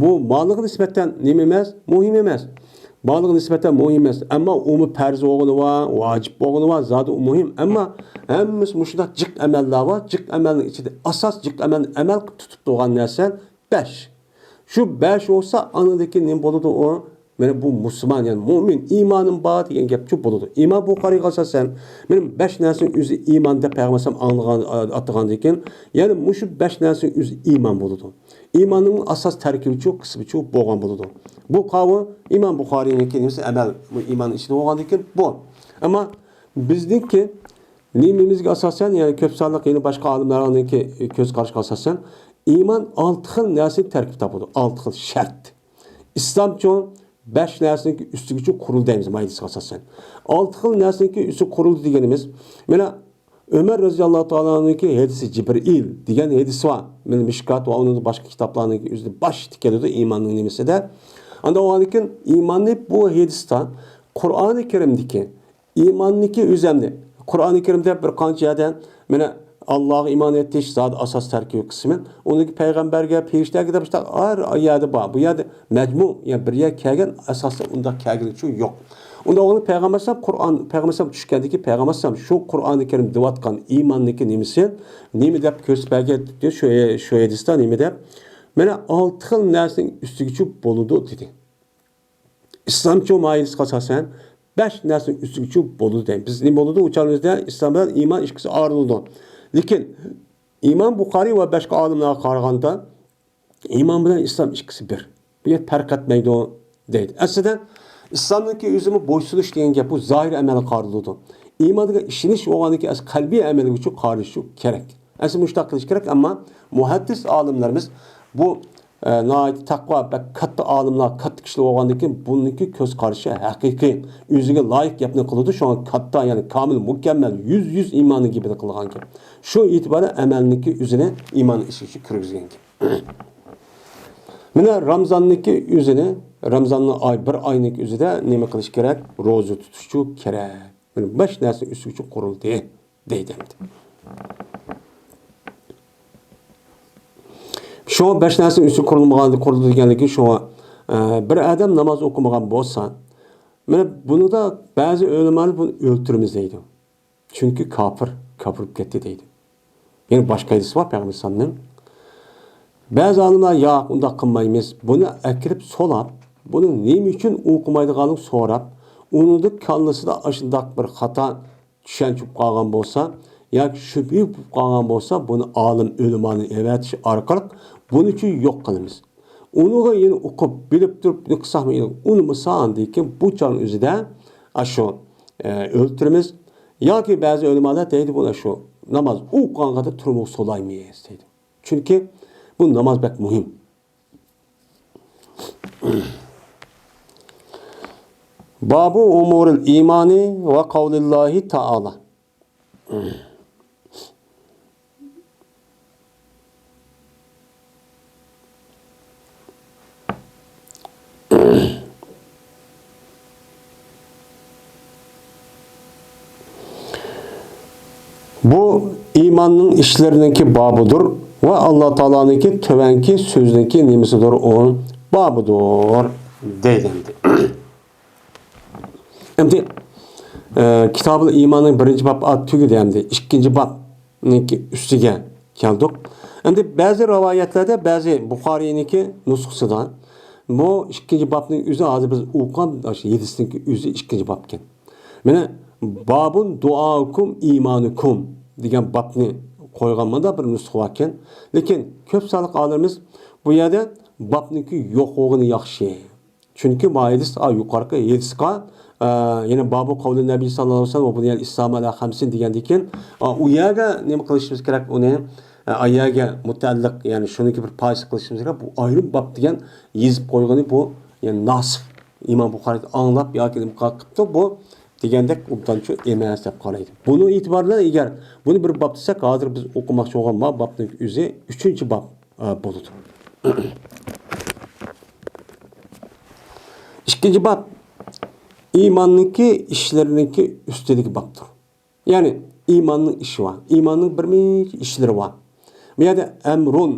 بۇ مالغا نىسبەتەن نېمە ئەمەس؟ مۇھىم ئەمەس. مالغا نىسبەتەن مۇھىم ئەمەس. ئەمما ئۇمۇ پەرز بولغىنى بار، ۋاجىپ بولغىنى بار، زادى ئۇ مۇھىم. ئەمما ھەممىسى مۇشۇنداق جىق ئەمەللەر بار. جىق ئەمەلنىڭ ئىچىدە ئاساس جىق ئەمەلنى ئەمەل قىلىپ تۇتۇپ تۇرغان نەرسە بەش. شۇ بەش بولسا، ئاندىن كېيىن نېمە بولىدۇ ئۇ؟ مانا بۇ مۇسۇلمان، يەنى مۇئمىن، ئىمانىم بار دېگەن گەپچۇ بولىدۇ. ئىمام بۇخارىيغا ئاساسەن، مانا بەش نەرسىنىڭ ئۆزى ئىمان دەپ پەيغەمبەر ئەلەيھىسسالام ئاڭلىغان، ئاتىغاندىن كېيىن، يەنى مۇشۇ بەش نەرسىنىڭ ئۆزى ئىمان بولىدۇ. ئىماننىڭ ئاساس تەركىبىچۇ، قىسمىچۇ بولغان بولىدۇ. بۇ قاۋۇ ئىمام بۇخارىينىڭكى نېمىسى ئەمەل، بۇ ئىمان ئىچىدە بولغاندىن كېيىن بۇ. ئەمما بىزنىڭكى نېمىمىزگە ئاساسەن، يەنى كۆپ سانلىق يەنە باشقا ئالىملارنىڭكى كۆز قارىشىغا ئاساسەن، ئىمان ئالتە خىل نەرسىدىن تەركىب تاپىدۇ، ئالتە خىل شەرت. ئىسلامچۇ بەش نەرسىنىڭكى ئۈستىگىچۇ قۇرۇلدى دەيمىز، مايدىسىغا ئاساسەن. ئالتە خىل نەرسىنىڭكى ئۈستى قۇرۇلدى دېگىنىمىز، مانا، ئۆمەر رەزىياللاھۇ تائالا ئەنھۇنىڭكى ھەدىسى، جىبرىئىل دېگەن ھەدىسى بار. مانا، مىشكات ۋە ئۇنىڭ باشقا كىتابلارنىڭكى ئۆزىدە باشتا كېلىدۇ ئىماننىڭ نېمىسىدە. ئاندىن ئۇنىڭدىن كېيىن ئىماننى بۇ ھەدىستە قۇرئانى كەرىمدىكى ئىماننىڭكى ئۆزەمنى، قۇرئانى كەرىمدە بىر قانچە يەردە، مانا، ئاللاغا ئىمان ئېيتىش زادى ئاساس تەركىبىي قىسمى، ئۇنىڭكى پەيغەمبەرگە، پەرىشتىگە دەپ مۇشۇنداق ھەر يەردە بار. بۇ يەردە مەجمۇ، يەنى بىر يەرگە كەلگەن، ئاساستا ئۇنداق كەلگىنى ئۈچۈن يوق. ئۇنداق بولغاندا پەيغەمبەر ئەلەيھىسسالام قۇرئان، پەيغەمبەر ئەلەيھىسسالام چۈشكەندىكى پەيغەمبەر ئەلەيھىسسالام شۇ قۇرئانى كەرىم دەۋاتقان ئىماننىڭكى نېمىسى، نېمە دەپ كۆرسىتىپ بەرگەن، شۇ، شۇ ھەدىستە نېمە دەپ، مانا، ئالتە خىل نەرسىنىڭ ئۈستىگىچە بولىدۇ دېدى. ئىسلامچۇ مايىلىسىغا ئاساسەن بەش نەرسىنىڭ ئۈستىگىچۇ بولىدۇ دەيمىز. بىز نېمە بولىدۇ؟ ئۇ چاغىمىزدا ئىسلام بىلەن ئىمان ئىككىسى ئايرىلىدۇ. لېكىن ئىمام بۇخارىي ۋە باشقا ئالىملارغا قارىغاندا ئىمان بىلەن ئىسلام ئىككىسى بىر. بۇ يەر پەرق ئەتمەيدۇ دەيدۇ. ئەسلىدە ئىسلامنىڭكى ئۆزىمۇ بويسۇنۇش دېگەن گەپ، بۇ زاھىر ئەمەلگە قارىلىدۇ. ئىمان دېگەن ئىشىنىش بولغاندىكىن ئەسلى قەلبىي ئەمەلگىچۇ قارىلىشى كېرەك. ئەسلى مۇشۇنداق قىلىش كېرەك، ئەمما مۇھەددىس ئالىملىرىمىز بۇ، ئە، ناھايىتى تەقۋا، بەك كاتتا ئالىملار، كاتتا كىشىلەر بولغاندىن كېيىن بۇنىڭكى كۆز قارىشى ھەقىقىي، ئۆزىگە لايىق گەپنى قىلىدۇ، شۇڭا كاتتا، يەنى كامىل، مۇكەممەل، يۈز، يۈز ئىماننىڭ گېپىنى قىلغان گەپ. شۇ ئېتىبارەن ئەمەلنىڭكى ئۆزىنى ئىمان ئىشىگە كىرگۈزگەن گەپ. مانا رامزاننىڭكى ئۆزىنى، رامزاننىڭ ئاي، بىر ئاينىڭكى ئۆزىدە نېمە قىلىش كېرەك؟ روزا تۇتۇشچۇ كېرەك. مانا بەش نەرسە ئۈستىگىچە قۇرۇلدى دەيدۇ ئەمدى. شۇڭا بەش نەرسە ئۈستى قۇرۇلمىغاندا قۇرۇلدى دېگەنلىكى شۇڭا، ئە، بىر ئادەم ناماز ئوقۇمىغان بولسا، مانا بۇنىدا بەزى ئۆلىمالار بۇنى ئۆلتۈرىمىز دەيدۇ. چۈنكى كاپىر، كاپىر بولۇپ كەتتى دەيدۇ. يەنە باشقا ھەدىسى بار پەيغەمبەر ئەلەيھىسسالامنىڭ. بەزى ئالىملار، ياق، ئۇنداق قىلمايمىز. بۇنى ئەكىرىپ سولاپ، بۇنىڭ نېمە ئۈچۈن ئوقۇمايدىغانلىقىنى سوراپ، ئۇنىڭدا كاللىسىدا ئاشۇنداق بىر خاتا چۈشەنچە بولۇپ قالغان بولسا ياكى شۈبھە بولۇپ قالغان بولسا، بۇنى ئالىم ئۆلىمانى ئەۋەتىش ئارقىلىق بۇنى ئۈچۈن يوق قىلىمىز. ئۇنىڭغا يەنە ئوقۇپ، بىلىپ تۇرۇپ بۇنى قىلساقمۇ، ئۇنىمىسا، ئاندىن كېيىن بۇ چاغنىڭ ئۆزىدە ئاشۇ، ئە، ئۆلتۈرىمىز. ياكى بەزى ئۆلىمالار دەيدۇ، بۇنى شۇ ناماز ئوقۇغانغا تۇرۇپ سولايمىز دەيدۇ. چۈنكى بۇ ناماز بەك مۇھىم. بابۇ ئۇمۇرىل ئىمانى ۋە قەۋلىللاھى تائالا. بۇ ئىماننىڭ ئىشلىرىنىڭكى بابىدۇر ۋە ئاللا تائالانىڭكى تۆۋەنكى سۆزىنىڭكى نېمىسىدۇر؟ ئۇ بابىدۇر دەيدۇ ئەمدى. ئەمدى، ئە، كىتابىل ئىماننىڭ بىرىنچى باب تۈگىدى ئەمدى. ئىككىنچى بابنىڭكى ئۈستىگە كەلدۇق. ئەمدى بەزى رىۋايەتلەردە، بەزى بۇخارىينىڭكى نۇسخىسىدا بۇ ئىككىنچى بابنىڭ ئۆزى ھازىر بىز ئوقۇغان يېدىسىنىڭكى ئۆزى ئىككىنچى باب ئىكەن. مانا، بابۇن دۇئاكۇم ئىمانۇكۇم دېگەن بابنى قويغان مۇنداق بىر نۇسخا باركەن. لېكىن كۆپ سانلىق ئالىمىمىز بۇ يەردە بابنىڭكى يوق بولغىنى ياخشى. چۈنكى ما ھەدىس، ئا، يۇقىرىقى ھەدىسقا، ئا، يەنى بابۇ قەۋلى نەبىي ساللاللاھۇ ئەلەيھى ۋەسەللەم ۋە بۇنىيەل ئىسلامۇ ئەلا خەمسىن دېگەندىكىن، ئا، ئۇ يەرگە نېمە قىلىشىمىز كېرەك؟ ئۇنى، ئا، ئا يەرگە مۇتەئەللىق، يەنى شۇنىڭكى بىر پايسى قىلىشىمىز كېرەك. بۇ ئايرىم باب دېگەن يېزىپ قويغىنى بۇ، يەنى ناسىخ. ئىمام بۇخارىي ئاڭلاپ ياكى نېمە قىپتۇ، بۇ دېگەندەك ئوبدانچۇ ئەمەس دەپ قارايدۇ. بۇنىڭ ئېتىبارى بىلەن ئەگەر بۇنى بىر باب دېسەك، ھازىر بىز ئوقۇماقچى بولغان ما بابنىڭ ئۆزى ئۈچىنچى باب، ئا، بولىدۇ. ئىككىنچى باب ئىماننىڭكى ئىشلىرىنىڭكى ئۈستىدىكى بابتۇر. يەنى ئىماننىڭ ئىشى بار. ئىماننىڭ بىر نەچچە ئىشلىرى بار. بۇ يەردە ئەمرۇن،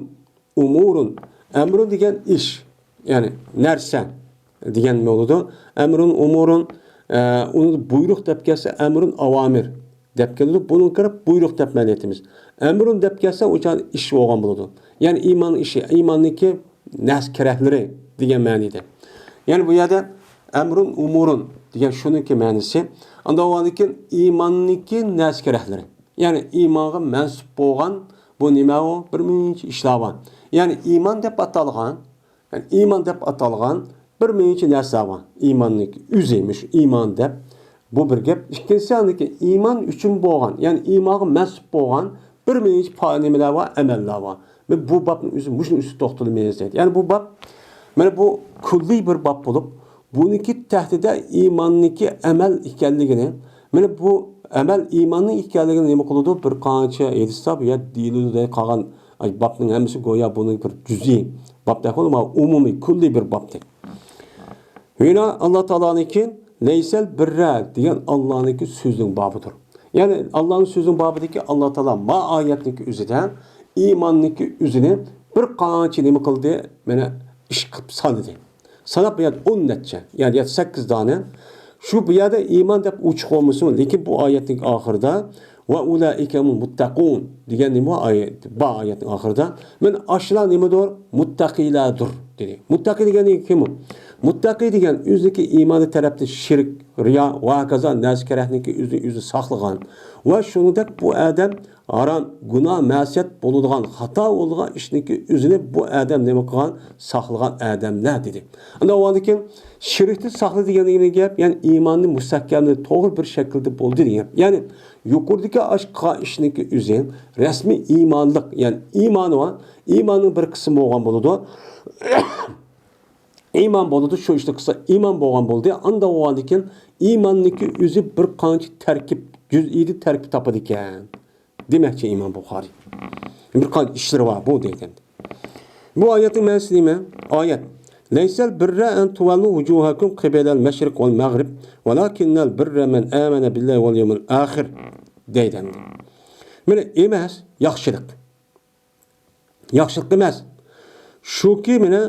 ئۇمۇرۇن. ئەمرۇن دېگەن ئىش، يەنى نەرسە دېگەن بولىدۇ. ئەمرۇن، ئۇمۇرۇن، ئە، ئۇنى بۇيرۇق دەپ كەلسە، ئەمرۇن ئاۋامىر دەپ كېلىدۇ. بۇنىڭغا كىرىپ بۇيرۇق دەپ مەنە ئېيتىمىز. ئەمرۇن دەپ كەلسە، ئۇ چاغدا ئىش بولغان بولىدۇ. يەنى ئىمان ئىشى، ئىماننىڭكى نەرسە كېرەكلىرى دېگەن مەنىدە. يەنى بۇ يەردە ئەمرۇن ئۇمۇرۇن دېگەن شۇنىڭكى مەنىسى. ئاندىن ئۇنىڭدىن كېيىن ئىماننىڭكى نەرسە كېرەكلىرى. يەنى ئىمانغا مەنسۇپ بولغان بۇ نېمە ئۇ؟ بىر نەچچە ئىشلار بار. يەنى ئىمان دەپ ئاتالغان، يەنى ئىمان دەپ ئاتالغان بىر نەچچە نەرسە بار. ئىماننىڭكى ئۆزى، مۇشۇ ئىمان دەپ. بۇ بىر گەپ. ئىككىنچىسى، ئاندىكى ئىمان ئۈچۈن بولغان، يەنى ئىمانغا مەنسۇپ بولغان بىر نەچچە پا-، نېمىلەر بار، ئەمەللەر بار. مەن بۇ بابنىڭ ئۆزى مۇشۇنىڭ ئۈستىدە توختىلىمىز دەيدۇ. يەنى بۇ باب، مانا بۇ كۈللىي بىر باب بولۇپ، بۇنىڭكى تەھتىدە ئىماننىڭكى ئەمەل ئىكەنلىكىنى، مانا بۇ ئەمەل ئىماننىڭ ئىكەنلىكىنى نېمە قىلىدۇ؟ بىر قانچە ھەدىسلەر يا دېيىلىدۇ دەي قالغان، ئاي، بابنىڭ ھەممىسى گويا بۇنىڭ بىر جۈزئىي بابتەك بولۇپ، ئومۇمىي، كۈللىي بىر بابتەك. ۋىنا ئاللا تائالانىڭكى لەيسەل بىررە دېگەن ئاللانىڭكى سۆزىنىڭ بابىدۇر. يەنى ئاللانىڭ سۆزىنىڭ بابىدىكى ئاللا تائالا ما ئايەتنىڭكى ئۆزىدە ئىماننىڭكى ئۆزىنى بىر قانچە نېمە قىلدى؟ مانا ئىش قىلىپ سانىدى. ساناپ بۇ يەردە ئون نەچچە، يەنى يا سەككىز دانە. شۇ بۇ يەردە ئىمان دەپ ئوچۇق بولمىسۇن، لېكىن بۇ ئايەتنىڭ ئاخىرىدا ۋە ئۇلائىكە ھۇمۇل مۇتتەقۇن دېگەن نېمە ئايەت؟ بار ئايەتنىڭ ئاخىرىدا. مانا ئاشۇلار نېمىدۇر؟ مۇتتەقىيلەردۇر دېدى. مۇتتەقىي دېگەن كىم ئۇ؟ مۇتتەقىي دېگەن ئۆزىنىڭكى ئىمانى تەرەپتىن شىرك، رىيا ۋە ھاكازا نەرسە كېرەكنىڭكى ئۆزىنى ئۆزى ساقلىغان ۋە شۇنىڭدەك بۇ ئادەم ھارام، گۇناھ، مەسىيەت بولىدىغان، خاتا بولىدىغان ئىشنىڭكى ئۆزىنى بۇ ئادەم نېمە قىلغان؟ ساقلىغان ئادەملەر دېدى. ئاندىن ئۇنىڭدىن كېيىن شىركتىن ساقلا دېگەن نېمە گەپ؟ يەنى ئىماننى مۇستەھكەملىدى، توغرا بىر شەكىلدە بولدى دېگەن گەپ. يەنى يۇقىرىدىكى ئاشۇ قىلغان ئىشنىڭكى ئۆزى رەسمىي ئىمانلىق، يەنى ئىمانى بار، ئىماننىڭ بىر قىسمى بولغان بولىدۇ. ئىمان بولىدۇ، شۇ ئىشنى قىلسا ئىمان بولغان بولدى. ئانداق بولغاندىن كېيىن ئىماننىڭكى ئۆزى بىر قانچە تەركىب، جۈزئىيدە تەركىب تاپىدىكەن. دېمەكچى ئىمام بۇخارىي. بىر قانچە ئىشلىرى بار بۇ دەيدۇ. بۇ ئايەتنىڭ مەنىسى نېمە؟ ئايەت. لەيسەل بىررە ئەن تۇۋەللۇ ۋۇجۇھەكۇم قىبەلەل مەشرىق ۋەل مەغرىب، ۋەلاكىننەل بىررە مەن ئامەنە بىللاھى ۋەل يەۋمىل ئاخىر دەيدۇ ئەمدى. مانا ئەمەس ياخشىلىق. ياخشىلىق ئەمەس. شۇكى مانا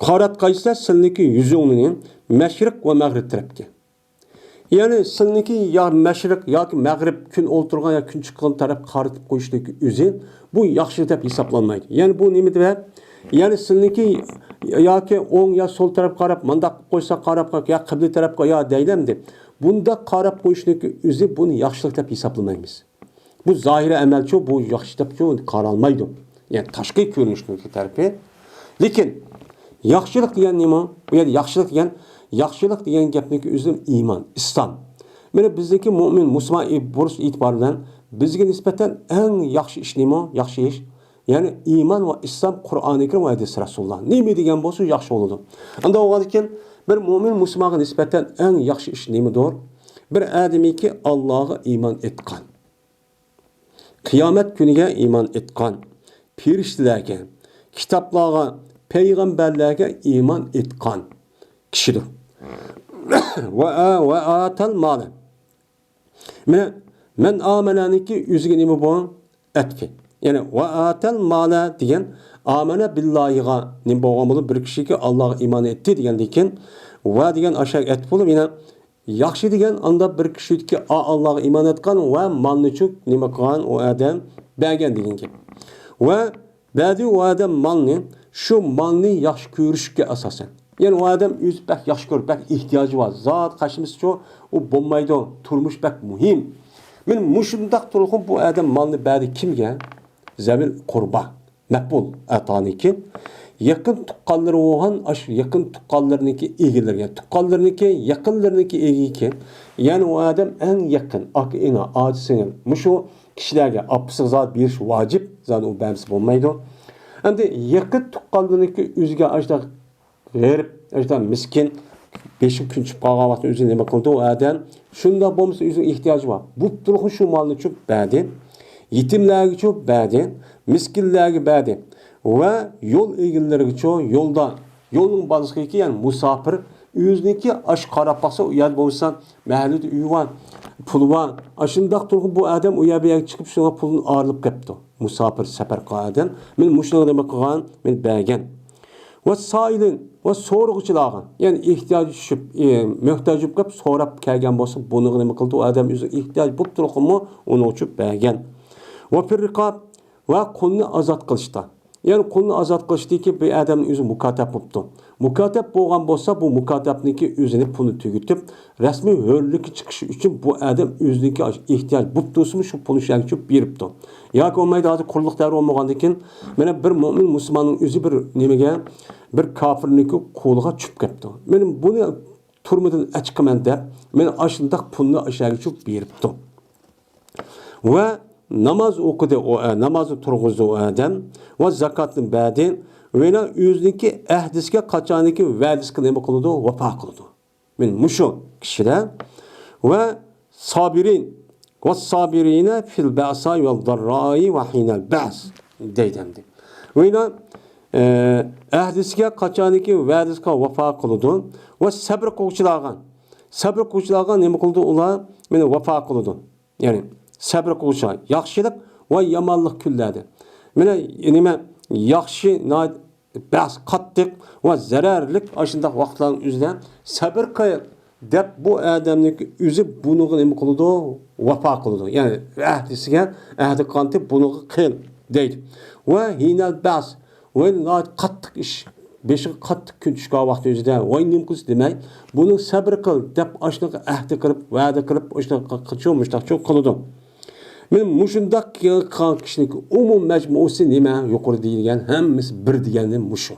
قاراتقايسىلەر سىلىنىڭكى يۈزۈڭلىنى مەشرىق ۋە مەغرىب تەرەپكە. يەنى سىلىنىڭكى يا مەشرىق ياكى مەغرىب، كۈن ئولتۇرغان يا كۈن چىققان تەرەپكە قارىتىپ قويۇشنىڭكى ئۆزى بۇ ياخشى دەپ ھېسابلانمايدۇ. يەنى بۇ نېمە دەپ؟ يەنى سىلىنىڭكى ياكى ئوڭ يا سول تەرەپكە قاراپ، مانداق قىلىپ قويسا قاراپ، يا قىبلە تەرەپكە يا دەيلەمدى. بۇنداق قاراپ قويۇشنىڭكى ئۆزى بۇنى ياخشىلىق دەپ ھېسابلىمايمىز. بۇ زاھىرىي ئەمەلچۇ، بۇ ياخشى دەپچۇ قارالمايدۇ. يەنى تاشقى كۆرۈنۈشنىڭكى تەرىپى. لېكىن ياخشىلىق دېگەن نېمە؟ بۇ يەردە ياخشىلىق دېگەن، ياخشىلىق دېگەن گەپنىڭكى ئۆزى ئىمان، ئىسلام. مانا بىزنىڭكى مۆمىن، مۇسۇلمان ئى-، بولۇش ئېتىبارى بىلەن بىزگە نىسبەتەن ئەڭ ياخشى ئىش نېمە؟ ياخشى ئىش. يەنى ئىمان ۋە ئىسلام، قۇرئانى كەرىم ۋە ھەدىس رەسۇلۇللا. نېمە دېگەن بولسا ياخشى بولىدۇ. ئانداق بولغاندىكىن بىر مۆمىن مۇسۇلمانغا نىسبەتەن ئەڭ ياخشى ئىش نېمىدۇر؟ بىر ئادەمكى ئاللاغا ئىمان ئېيتقان. قىيامەت كۈنىگە ئىمان ئېيتقان، پېرىشتىلەرگە، كىتابلارغا، پەيغەمبەرلەرگە ئىمان ئېيتقان كىشىدۇر. ۋە، ۋە ئاتەل مالە. مانا، مەن ئامەنەنىڭكى ئۆزىگە نېمە بۇ؟ ئەتپى. يەنى، ۋە ئاتەل مالە دېگەن ئامەنە بىللاھىغا نېمە بولغان بولۇپ، بىر كىشىكى ئاللاغا ئىمان ئېيتتى دېگەندىن كېيىن، ۋە دېگەن ئاشۇ ئەتپ بولۇپ، يەنە ياخشى دېگەن ئاندا بىر كىشىدىكى ئا-، ئاللاغا ئىمان ئېيتقان ۋە مالنىچۇ نېمە قىلغان ئۇ ئادەم بەرگەن دېگەن گەپ. ۋە بەردى ئۇ ئادەم مالنى، شۇ مالنى ياخشى كۆرۈشكە ئاساسەن. يەنى ئۇ ئادەم ئۆزى بەك ياخشى كۆرۈپ، بەك ئېھتىياجى بار، زادى قاچمىسىچۇ ئۇ بولمايدۇ، تۇرمۇش بەك مۇھىم. مانا مۇشۇنداق تۇرغۇن بۇ ئادەم مالنى بەردى كىمگە؟ زەۋىل قۇربا. مەپئۇل ئەتانىكى. يېقىن تۇغقانلىرى بولغان، ئاشۇ يېقىن تۇغقانلىرىنىڭكى ئىگىلىرىگە، تۇغقانلىرىنىڭكى، يېقىنلىرىنىڭكى ئىگىگە. يەنى ئۇ ئادەم ئەڭ يېقىن، ئاكا، ئىنى، ئاجى، سىڭىل. مۇشۇ كىشىلەرگە ئاپىسىغا زادى بېرىش ۋاجىپ، زادى ئۇ بەرمىسە بولمايدۇ. ئەمدى يېقىن تۇغقانلىرىنىڭكى ئۆزىگە ئاشۇنداق غېرىب، ئاشۇنداق مىسكىن، بېشى كۈن چۈشۈپ قالغان ۋاقىتتا ئۆزى نېمە قىلىدۇ ئۇ ئادەم؟ شۇنداق بولمىسا ئۆزىنىڭ ئېھتىياجى بار. بوپتۇرغۇ شۇ مالنىچۇ بەردى. يېتىملەرگىچۇ بەردى. مىسكىنلەرگە بەردى. ۋە يول ئېگىلىرىگىچۇ يولدا، يولنىڭ بالىسىكى، يەنى مۇساپىر، ئۆزىنىڭكى ئاشۇ قاراپ باقسا، ئۇ يەردە بولمىسا مەھەللىدە ئۆيى بار، پۇلى بار. ئاشۇنداق تۇرغۇن بۇ ئادەم ئۇ يەر بۇ يەرگە چىقىپ شۇنىڭغا پۇلدىن ئايرىلىپ كەپتۇ. مۇساپىر سەپەر قىلغان ئادەم. مانا مۇشۇنىڭغا نېمە قىلغان؟ مانا بەرگەن. ۋە سائىلىن، ۋە سورىغۇچىلارغا، يەنى ئېھتىياجى چۈشۈپ، ئى، موھتاج بولۇپ كەپ سوراپ كەلگەن بولسا، بۇنىڭغا نېمە قىلىدۇ؟ ئۇ ئادەم ئۆزى ئېھتىياج بولۇپ تۇرۇپمۇ ئۇنىڭ ئۈچۈن بەرگەن. ۋە فىر رىقاب، ۋە قۇلنى ئازاد قىلىشتا. يەنى قۇلنى ئازاد قىلىشتىكى بىر ئادەمنىڭ ئۆزى مۇكاتەپ بوپتۇ. مۇكاتەپ بولغان بولسا، بۇ مۇكاتەپنىڭكى ئۆزىنى پۇلنى تۈگىتىپ، رەسمىي ھۆرلۈككە چىقىشى ئۈچۈن بۇ ئادەم ئۆزىنىڭكى ئېھتىياج بوپتۇ، شۇ پۇلنى شۇ يەرگە چۈشۈپ بېرىپتۇ. ياكى بولمايدۇ، ھازىر قۇللۇق دەۋرى بولمىغاندىكىن، مانا بىر مۆمىن مۇسۇلماننىڭ ئۆزى بىر نېمىگە، بىر كاپىرنىڭكى قولىغا چۈشۈپ كەپتۇ. مانا بۇنى تۈرمىدىن ئەچىقىمەن دەپ، مانا ئاشۇنداق پۇلنى ئاشۇ يەرگە چۈشۈپ بېرىپتۇ. ۋە ناماز ئوقۇدى، ئۇ، ئە، نامازنى تۇرغۇزدى ئۇ ئادەم. ۋە زاكاتنى بەردى. ۋە ئۆزىنىڭكى ئەھدىسىگە، قاچانكى ۋەدىسىگە نېمە قىلىدۇ؟ ۋاپا قىلىدۇ. مانا مۇشۇ كىشىلەر. ۋە سابىرىن. ۋە سابىرىنە فىل بەسا ۋەل داررائى ۋە ھىنەل بەس. دەيدۇ ئەمدى. ۋە، ئە، ئەھدىسىگە، قاچانكى ۋەدىسىگە ۋاپا قىلىدۇ. ۋە سەبرى قىلغۇچىلارغا. سەبرى قىلغۇچىلارغا نېمە قىلىدۇ ئۇلار؟ مانا ۋاپا قىلىدۇ. يەنى سەبرى قىلغۇچىلار ياخشىلىق ۋە يامانلىق كۈنلەردە. مانا نېمە ياخشى، ناھايىتى بەس قاتتىق ۋە زەرەرلىك ئاشۇنداق ۋاقىتلارنىڭ ئۆزىدە سەبر قىل دەپ بۇ ئادەمنىڭ ئۆزى بۇنىڭغا نېمە قىلىدۇ؟ ۋاپا قىلىدۇ. يەنى ئەھدىسىگە، ئەھدى قانتى بۇنىڭغا قىل دەيدۇ. ۋە ھىنەل بەس، ۋە ناھايىتى قاتتىق ئىش، بېشىغا قاتتىق كۈن چۈشكەن ۋاقتى ئۆزىدە، ۋاي نېمە قىلسا دېمەي، بۇنىڭ سەبرى قىل دەپ ئاشۇنىقى ئەھدى قىلىپ، ۋەدە قىلىپ، ئاشۇنىقى قىلچۇ، مۇشتاقچۇ قىلىدۇ. مانا مۇشۇنداق قىلغان كىشىنىڭ ئومۇم مەجمۇسى نېمە؟ يۇقىرىدا دېيىلگەن ھەممىسى بىر دېگەننى مۇشۇ.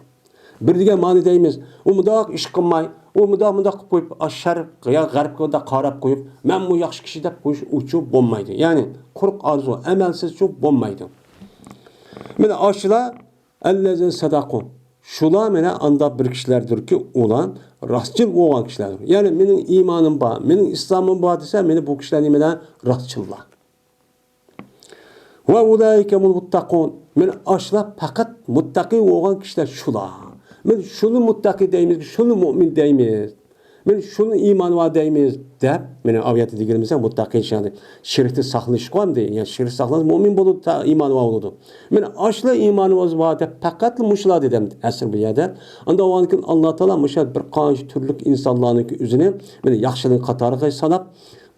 بىر دېگەن مەنە دەيمىز. ئۇ مۇنداق ئىش قىلماي، ئۇ مۇنداق، مۇنداق قىلىپ قويۇپ، ئا، شەرق يا غەربكە مۇنداق قاراپ قويۇپ، مەن بۇ ياخشى كىشى دەپ قويۇش ئۇچۇ بولمايدۇ. يەنى قۇرۇق ئارزۇ، ئەمەلسىزچۇ بولمايدۇ. مانا ئاشۇلار ئەللەزىنە سەدەقۇ. شۇلار مانا ئاندا بىر كىشىلەردۇركى، ئۇلار راستچىل بولغان كىشىلەردۇر. يەنى مېنىڭ ئىمانىم بار، مېنىڭ ئىسلامىم بار دېسە، مانا بۇ كىشىلەر نېمىلەر؟ راستچىللار. ۋە ئۇلائىكە ھۇمۇل مۇتتەقۇن. مانا ئاشۇلار پەقەت مۇتتەقى بولغان كىشىلەر شۇلار. مانا شۇنى مۇتتەقى دەيمىز، شۇنى مۇئمىن دەيمىز. مانا شۇنى ئىمانى بار دەيمىز دەپ، مانا ئايەتتە دېگىنىمىزدەك مۇتتەقى شەرتى شىركتىن ساقلىنىشقا ئەمدى، يەنى شىرك ساقلانسا مۇئمىن بولىدۇ، تا ئىمانى بار بولىدۇ. مانا ئاشۇلار ئىمانىمىز بار دەپ پەقەتلا مۇشۇلار دېدى ئەسلى بۇ يەردە. ئاندا ئۇنىڭدىن كېيىن ئاللا تائالا مۇشۇ بىر قانچە تۈرلۈك ئىنسانلارنىڭكى ئۆزىنى مانا ياخشىلىق قاتارىغا ساناپ،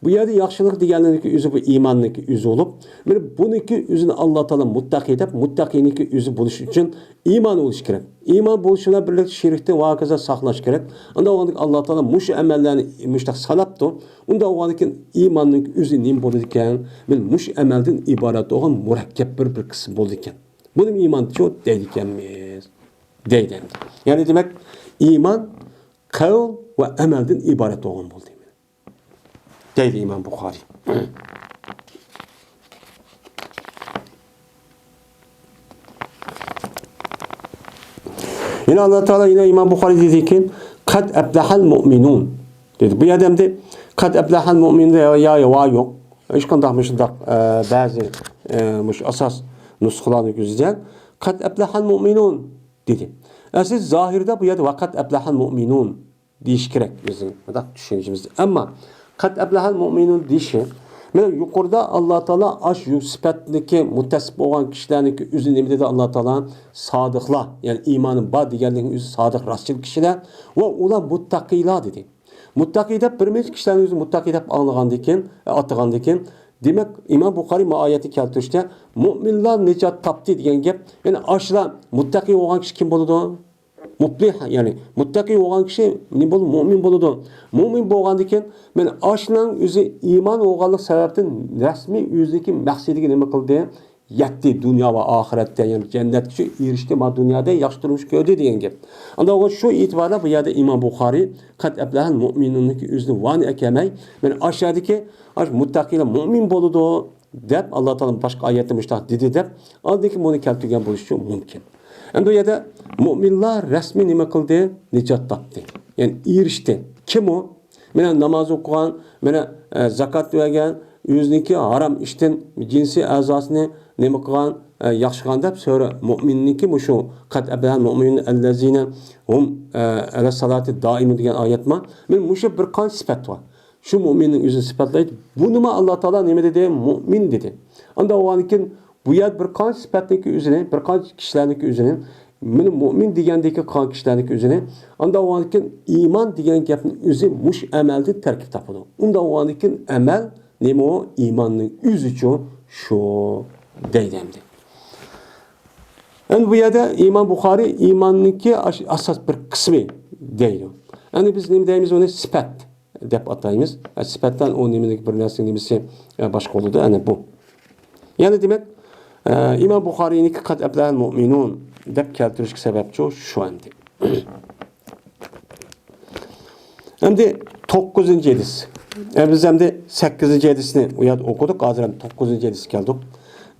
بۇ يەردە ياخشىلىق دېگەننىڭكى ئۆزى بۇ ئىماننىڭكى ئۆزى بولۇپ، مانا بۇنىڭكى ئۆزىنى ئاللا تائالا مۇتتەقى دەپ، مۇتتەقىنىڭكى ئۆزى بولۇش ئۈچۈن ئىمان بولۇش كېرەك. ئىمان بولۇش بىلەن بىرلىكتە شىركتىن ۋە ھاكازا ساقلاش كېرەك. ئاندا ئۇنىڭدىن كېيىن ئاللا تائالا مۇشۇ ئەمەللەرنى مۇشۇنداق ساناپتۇ. ئۇندا ئۇنىڭدىن كېيىن ئىماننىڭكى ئۆزى نېمە بولىدىكەن؟ مانا مۇشۇ ئەمەلدىن ئىبارەت بولغان مۇرەككەپ بىر، بىر قىسىم بولىدىكەن. بۇنى ئىمانچۇ دەيدىكەنمىز. دەيدۇ ئەمدى. يەنى دېمەك، ئىمان قەۋل ۋە ئەمەلدىن ئىبارەت بولغان بولدى. دەيدۇ ئىمام بۇخارىي. يەنە ئاللا تائالا يەنە ئىمام بۇخارىي دېدىكى، «قەد ئەپلەھەل مۇئمىنۇن» دېدى. بۇ يەردە ئەمدى «قەد ئەپلەھەل مۇئمىنۇن» يا، يا، يا، ۋا يوق. ھېچقانداق مۇشۇنداق، ئە، بەزى، ئە، مۇشۇ ئاساس نۇسخىلارنىڭ ئۆزىدە «قەد ئەپلەھەل مۇئمىنۇن» دېدى. ئەسلى زاھىردا بۇ يەردە «ۋە قەد ئەپلەھەل مۇئمىنۇن» دېيىش كېرەك بىزنىڭ مۇنداق چۈشىنىشىمىزدە. ئەمما «قەد ئەپلەھەل مۇئمىنۇن» دېيىشى، مانا يۇقىرىدا ئاللا تائالا ئاشۇ سۈپەتنىكى مۇتتەسىپ بولغان كىشىلەرنىڭكى ئۆزى نېمە دېدى ئاللا تائالا؟ سادىقلار، يەنى ئىمانى بار دېگەنلىكنىڭ ئۆزى سادىق، راستچىل كىشىلەر ۋە ئۇلار مۇتتەقىلار دېدى. مۇتتەقى دەپ بىر نەچچە كىشىلەرنىڭ ئۆزى مۇتتەقى دەپ ئاڭلىغاندىكىن، ئاتىغاندىكىن، دېمەك، ئىمام بۇخارىي ما ئايەتنى كەلتۈرۈشتە مۇئمىنلار نىجات تاپتى دېگەن گەپ، يەنى ئاشۇلار مۇتتەقى بولغان كىشى كىم بولىدۇ؟ مۇپلىھ، يەنى مۇتتەقىي بولغان كىشى نېمە بولىدۇ؟ مۆمىن بولىدۇ. مۆمىن بولغاندىن كېيىن، مانا ئاشۇنىڭ ئۆزى ئىمان بولغانلىق سەۋەبتىن رەسمىي ئۆزىنىڭكى مەقسىتىگە نېمە قىلدى؟ يەتتى، دۇنيا ۋە ئاخىرەتتە، يەنى جەننەتكىچە ئېرىشتى، ما دۇنيادا ياخشى تۇرمۇش كۆردى دېگەن گەپ. ئەمدى شۇ ئېتىباردا بۇ يەردە ئىمام بۇخارىي قەد ئەپلەھەل مۇئمىنۇننىڭكى ئۆزىنى ۋانى ئەكەلمەي، مانا ئاشۇ يەردىكى ئاشۇ مۇتتەقىيلار مۆمىن بولىدۇ دەپ، ئاللا تائالا باشقا ئايەتتە مۇشۇنداق دېدى دەپ، ئاندىن كېيىن بۇنى كەلتۈرگەن بولۇشى مۇمكىن. ئەمدى بۇ يەردە مۆمىنلار رەسمىي نېمە قىلدى؟ نىجات تاپتى. يەنى ئېرىشتى. كىم ئۇ؟ مانا ناماز ئوقۇغان، مانا، ئە، زاكات بەرگەن، ئۆزىنىڭكى ھارام ئىشتىن جىنسىي ئەزاسىنى نېمە قىلغان، ئە، ياخشى قىلغان دەپ سۈرە مۆمىننىڭكى مۇشۇ قەد ئەپلەھەل مۆمىنۇن ئەللەزىنە ھۇم، ئە، ئەلەسسالاتى دائىمۇن دېگەن ئايەت بار. مانا مۇشۇ بىر قانچە سۈپەت بار. شۇ مۆمىننىڭ ئۆزىنى سۈپەتلەيدۇ. بۇنىمۇ ئاللا تائالا نېمە دېدى؟ مۆمىن دېدى. ئاندا بولغاندىن كېيىن بۇ يەردە بىر قانچە سۈپەتنىڭكى ئۆزىنى، بىر قانچە كىشىلەرنىڭكى ئۆزىنى، مانا مۆمىن دېگەندىكى قالغان كىشىلەرنىڭكى ئۆزىنى، ئاندا بولغاندىن كېيىن ئىمان دېگەن گەپنىڭ ئۆزى مۇشۇ ئەمەلدىن تەركىب تاپىدۇ. ئۇنداق بولغاندىن كېيىن ئەمەل نېمە ئۇ؟ ئىماننىڭ ئۆزىچۇ شۇ دەيدۇ ئەمدى. ئەمدى بۇ يەردە ئىمام بۇخارىي ئىماننىڭكى ئاش-، ئاساس بىر قىسمى دەيدۇ. ئەمدى بىز نېمە دەيمىز ئۇنى؟ سۈپەت دەپ ئاتايمىز. ئە، سۈپەتتىن ئۇ نېمىنىڭكى بىر نەرسىنىڭ نېمىسى، ئە، باشقا بولىدۇ. ئەنە بۇ. يەنى دېمەك، ئە، ئىمام بۇخارىينىڭكى قەد ئەپلەھەل مۆمىنۇن دەپ كەلتۈرۈشكە سەۋەبچۇ شۇ ئەمدى. ئەمدى توققۇزىنچى ھەدىس. ئە، بىز ئەمدى سەككىزىنچى ھەدىسنى ئۇ يەردە ئوقۇدۇق، ھازىر ئەمدى توققۇزىنچى ھەدىسكە كەلدۇق.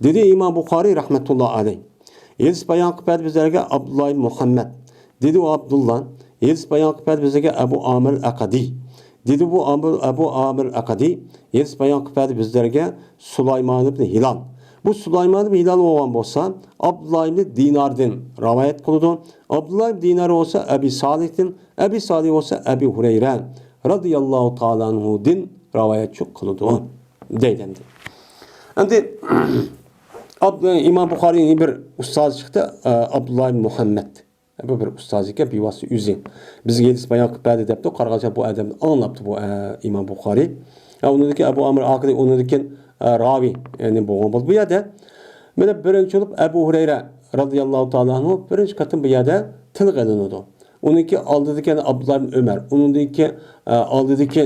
دېدى ئىمام بۇخارىي رەھمەتۇللا ئەلەيھ. ھەدىس بايان قىلىپ بەردى بىزلەرگە ئابدۇللا ئىبن مۇھەممەد. دېدى ئۇ ئابدۇللا، ھەدىس بايان قىلىپ بەردى بىزلەرگە ئەبۇ ئامىر ئەقەدىي. دېدى بۇ ئەبۇ، ئەبۇ ئامىر ئەقەدىي، ھەدىس بايان قىلىپ بەردى بىزلەرگە سۇلايمان ئىبن ھىلال. بۇ سۇلايمان ئىبن ھىلال بولغان بولسا، ئابدۇللا ئىبن دىناردىن رىۋايەت قىلىدۇ. ئابدۇللا ئىبن دىنار بولسا ئەبى سالىھتىن، ئەبى سالىھ بولسا ئەبى ھۇرەيرە رازىياللاھۇ تائالا ئەنھۇدىن رىۋايەتچۇ قىلىدۇ. دەيدۇ ئەمدى. ئەمدى ئاب-، ئىمام بۇخارىينىڭ بىر ئۇستازى چىقتى، ئابدۇللا ئىبن مۇھەممەد. بۇ بىر ئۇستاز ئىكەن، بىۋاسىتە ئۆزى. بىزگە ھەدىس بايان قىلىپ بەردى دەپتۇ، قارىغانچە بۇ ئادەمدىن ئاڭلاپتۇ بۇ، ئە، ئىمام بۇخارىي. ھە، ئۇنىڭدىن كېيىن ئەبۇ ئامىر ئاقىدى، ئۇنىڭدىن كېيىن، ئە، راۋى، يەنى بولغان بولدى. بۇ يەردە مانا بىرىنچى بولۇپ ئەبۇ ھۇرەيرە رازىياللاھۇ تائالا ئەنھۇ بىرىنچى قېتىم بۇ يەردە تىلغا ئېلىنىدۇ. ئۇنىڭكى ئالدىدىكى يەنە ئابدۇللا ئىبن ئۆمەر، ئۇنىڭدىن كېيىن، ئە، ئالدىدىكى،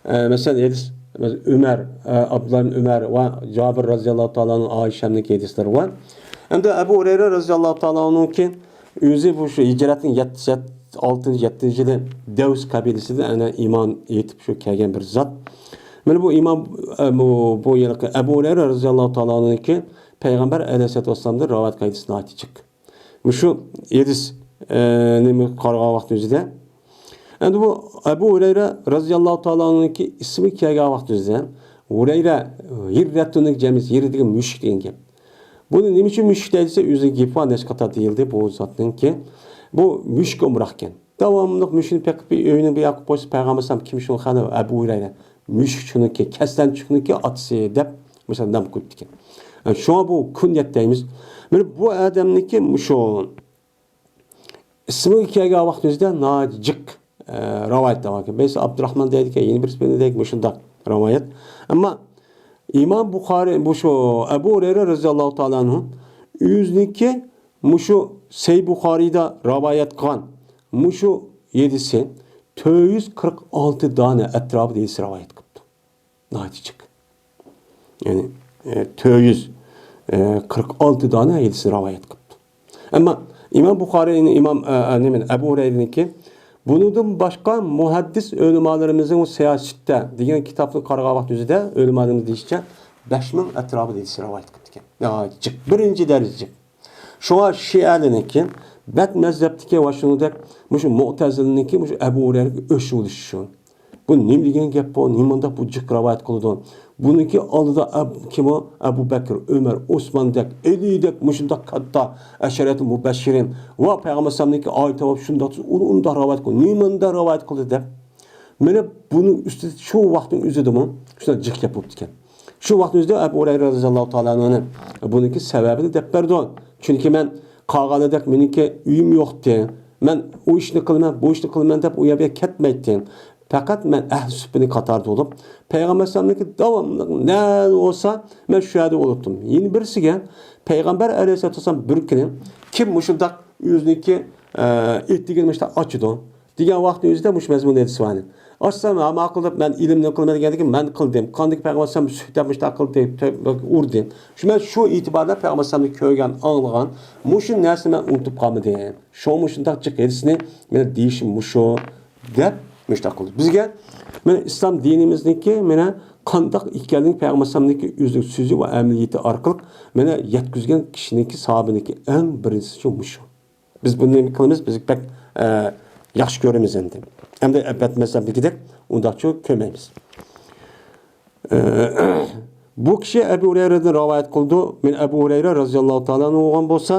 ئە، مەسىلەن، ھەدىس، ئۆمەر، ئە، ئابدۇللا ئىبن ئۆمەر ۋە جابىر رازىياللاھۇ تائالا ئەنھۇ، ئائىشەمنىڭكى ھەدىسلىرى بار. ئەمدى ئەبۇ ھۇرەيرە رازىياللاھۇ تائالا ئەنھۇكى ئۆزى بۇ شۇ ھىجرەتنىڭ يەتتىنچى، يەت-، ئالتىنچى، يەتتىنچى يىلى دەۋس قەبىلىسىدىن ئەنە ئىمان ئېيتىپ شۇ كەلگەن بىر زات. مانا بۇ ئىمام، ئە، بۇ، بۇ يەنە ئەبۇ ھۇرەيرە رازىياللاھۇ تائالا ئەنھۇكى پەيغەمبەر ئەلەيھىسسالاتۇ ۋەسسالامدىن رىۋايەت قىلغان ھەدىس ناھايىتى جىق. مۇشۇ ھەدىس، ئە، نېمە قارىغان ۋاقتىمىزدا. ئەمدى بۇ ئەبۇ ھۇرەيرە رازىياللاھۇ تائالا ئەنھۇنىڭكى ئىسمى كەلگەن ۋاقتىمىزدا، ھۇرەيرە، ھىررەتۇنىڭ جەمئىسى، ھىررە دېگەن مۈشۈك دېگەن گەپ. بۇنى نېمە ئۈچۈن مۈشۈك دەيدۇ دېسە، ئۆزىنىڭ گېپى بار، نەچچە قاتار دېيىلدى بۇ زاتنىڭكى. بۇ مۈشۈك ئومۇراق ئىكەن. داۋاملىق مۈشۈكنى بېقىپ، بىر ئۆينى بىر ياققا قويسا، پەيغەمبەر ئەلەيھىسسالام كىم شۇ خەلى ئەبۇ ھۇرەيرە. مۈشۈكچىنىڭكى، كەسلەنچۈكنىڭكى ئاتىسى دەپ مۇشۇنداق نام قويۇپتىكەن. شۇڭا بۇ كۇنيەت دەيمىز. مانا بۇ ئادەمنىڭكى مۇشۇ ئىسمىگە كەلگەن ۋاقتىمىزدا ناھايىتى جىق، ئە، رىۋايەتلەر باركەن. بىرسى ئابدۇراخمان دەيدىكەن، يەنە بىرسى بىرنى دەيدىكەن، مۇشۇنداق رىۋايەت. ئەمما ئىمام بۇخارىي، بۇ شۇ ئەبۇ ھۇرەيرە رەزىياللاھۇ تائالا ئەنھۇ ئۆزىنىڭكى مۇشۇ سەھىھ بۇخارىيدا رىۋايەت قىلغان مۇشۇ ھەدىسى تۆت يۈز قىرىق ئالتە دانە ئەتراپىدا ھەدىس رىۋايەت قىپتۇ. ناھايىتى جىق. يەنى، ئە، تۆت يۈز، ئە، قىرىق ئالتە دانە ھەدىسنى رىۋايەت قىپتۇ. ئەمما ئىمام بۇخارىينى، ئىمام، ئە، ئە، نېمە، ئەبۇ ھۇرەيرىنىڭكى، بۇنىڭدىن باشقا مۇھەددىس ئۆلىمالىرىمىزنىڭ سىياسىتتە دېگەن كىتابنى قارىغان ۋاقتىمىزدا ئۆلىمالىرىمىز دېيىشىچە بەش مىڭ ئەتراپىدا ھەدىس رىۋايەت قىپتىكەن. ناھايىتى جىق، بىرىنچى دەرىجە جىق. شۇڭا شىئەلىنىڭكى، بەت مەزھەپتىكى ۋە شۇنىڭدەك مۇشۇ مۇئتەزىلىنىڭكى مۇشۇ ئەبۇ ھۇرەيرىگە ئۆچ بولۇشى شۇ. بۇ نېمە دېگەن گەپ بۇ؟ نېمانداق بۇ جىق رىۋايەت قىلىدۇ؟ بۇنىڭكى ئالدىدا ئەب-، كىم ئۇ؟ ئەبۇ بەكرى، ئۆمەر، ئوسماندەك، ئەلىدەك مۇشۇنداق كاتتا ئەشەرەتۇل مۇبەششىرىن ۋە پەيغەمبەر ئەلەيھىسسالامنىڭكى ئائىلە تاۋاپ شۇنداق ئۇنداق رىۋايەت قىلدى. نېمانداق رىۋايەت قىلدى دەپ. مانا بۇنىڭ ئۈستىدە شۇ ۋاقىتنىڭ ئۆزىدىمۇ شۇنداق جىق گەپ بوپتىكەن. شۇ ۋاقىتنىڭ ئۆزىدە ئەبۇ ھۇرەيرە رەزىياللاھۇ تائالا ئەنھۇنى بۇنىڭكى سەۋەبىنى دەپ بەردى. چۈنكى مەن قالغانىدەك مېنىڭكى ئۆيۈم يوقتى. مەن ئۇ ئىشنى قىلىمەن، بۇ ئىشنى قىلىمەن دەپ ئۇ يەرگە كەتمەيتتىم. پەقەت مەن ئەھلى سۇپپىنىڭ قاتارىدا بولۇپ، پەيغەمبەر ئەلەيھىسسالامنىڭكى داۋاملىق نەدە بولسا مەن شۇ يەردە بولاتتىم. يەنە بىرسىگە پەيغەمبەر ئەلەيھىسسالام بىر كۈنى كىم مۇشۇنداق ئۆزىنىڭكى ئېيت دېگەن مۇشۇنداق ئاچىدۇ دېگەن ۋاقىتنىڭ ئۆزىدە مۇشۇ مەزمۇن ھەدىسى بار. ئاچسام، ھە، ماقۇل دەپ، مەن ئىلىمنى قىلىمەن دېگەندىن كېيىن مەن قىلدىم. قاندىكى پەيغەمبەر ئەلەيھىسسالام سۈھ دەپ مۇشۇنداق قىلدى، تۆ-، ئۇردى. شۇ، مەن شۇ ئېتىباردا پەيغەمبەر ئەلەيھىسسالامنى كۆرگەن، ئاڭلىغان، مۇشۇ نەرسىنى مەن ئۇنتۇپ قالمىدىم. شۇڭا مۇشۇنداق جىق ھەدىسنى مېنىڭ دېيىشىم مۇشۇ دەپ مۇشۇنداق قىلدى. بىزگە مانا ئىسلام دىنىمىزنىڭكى مانا قانداق ئىكەنلىكى پەيغەمبەر ئەلەيھىسسالامنىڭكى ئۆزىنىڭ سۆزى ۋە ئەمەلىيىتى ئارقىلىق مانا يەتكۈزگەن كىشىنىڭكى ساھابىنىڭكى ئەڭ بىرىنچىسى مۇشۇ. بىز بۇنى نېمە قىلىمىز؟ بىز بەك، ئە، ياخشى كۆرىمىز ئەمدى. ئەمدى ئەبەت مەزھەپتىكىدەك ئۇنداقچۇ كۆرمەيمىز. ئە، بۇ كىشى ئەبۇ ھۇرەيرىدىن رىۋايەت قىلىدۇ. مەن ئەبۇ ھۇرەيرە رەزىياللاھۇ تائالا ئەنھۇ بولغان بولسا،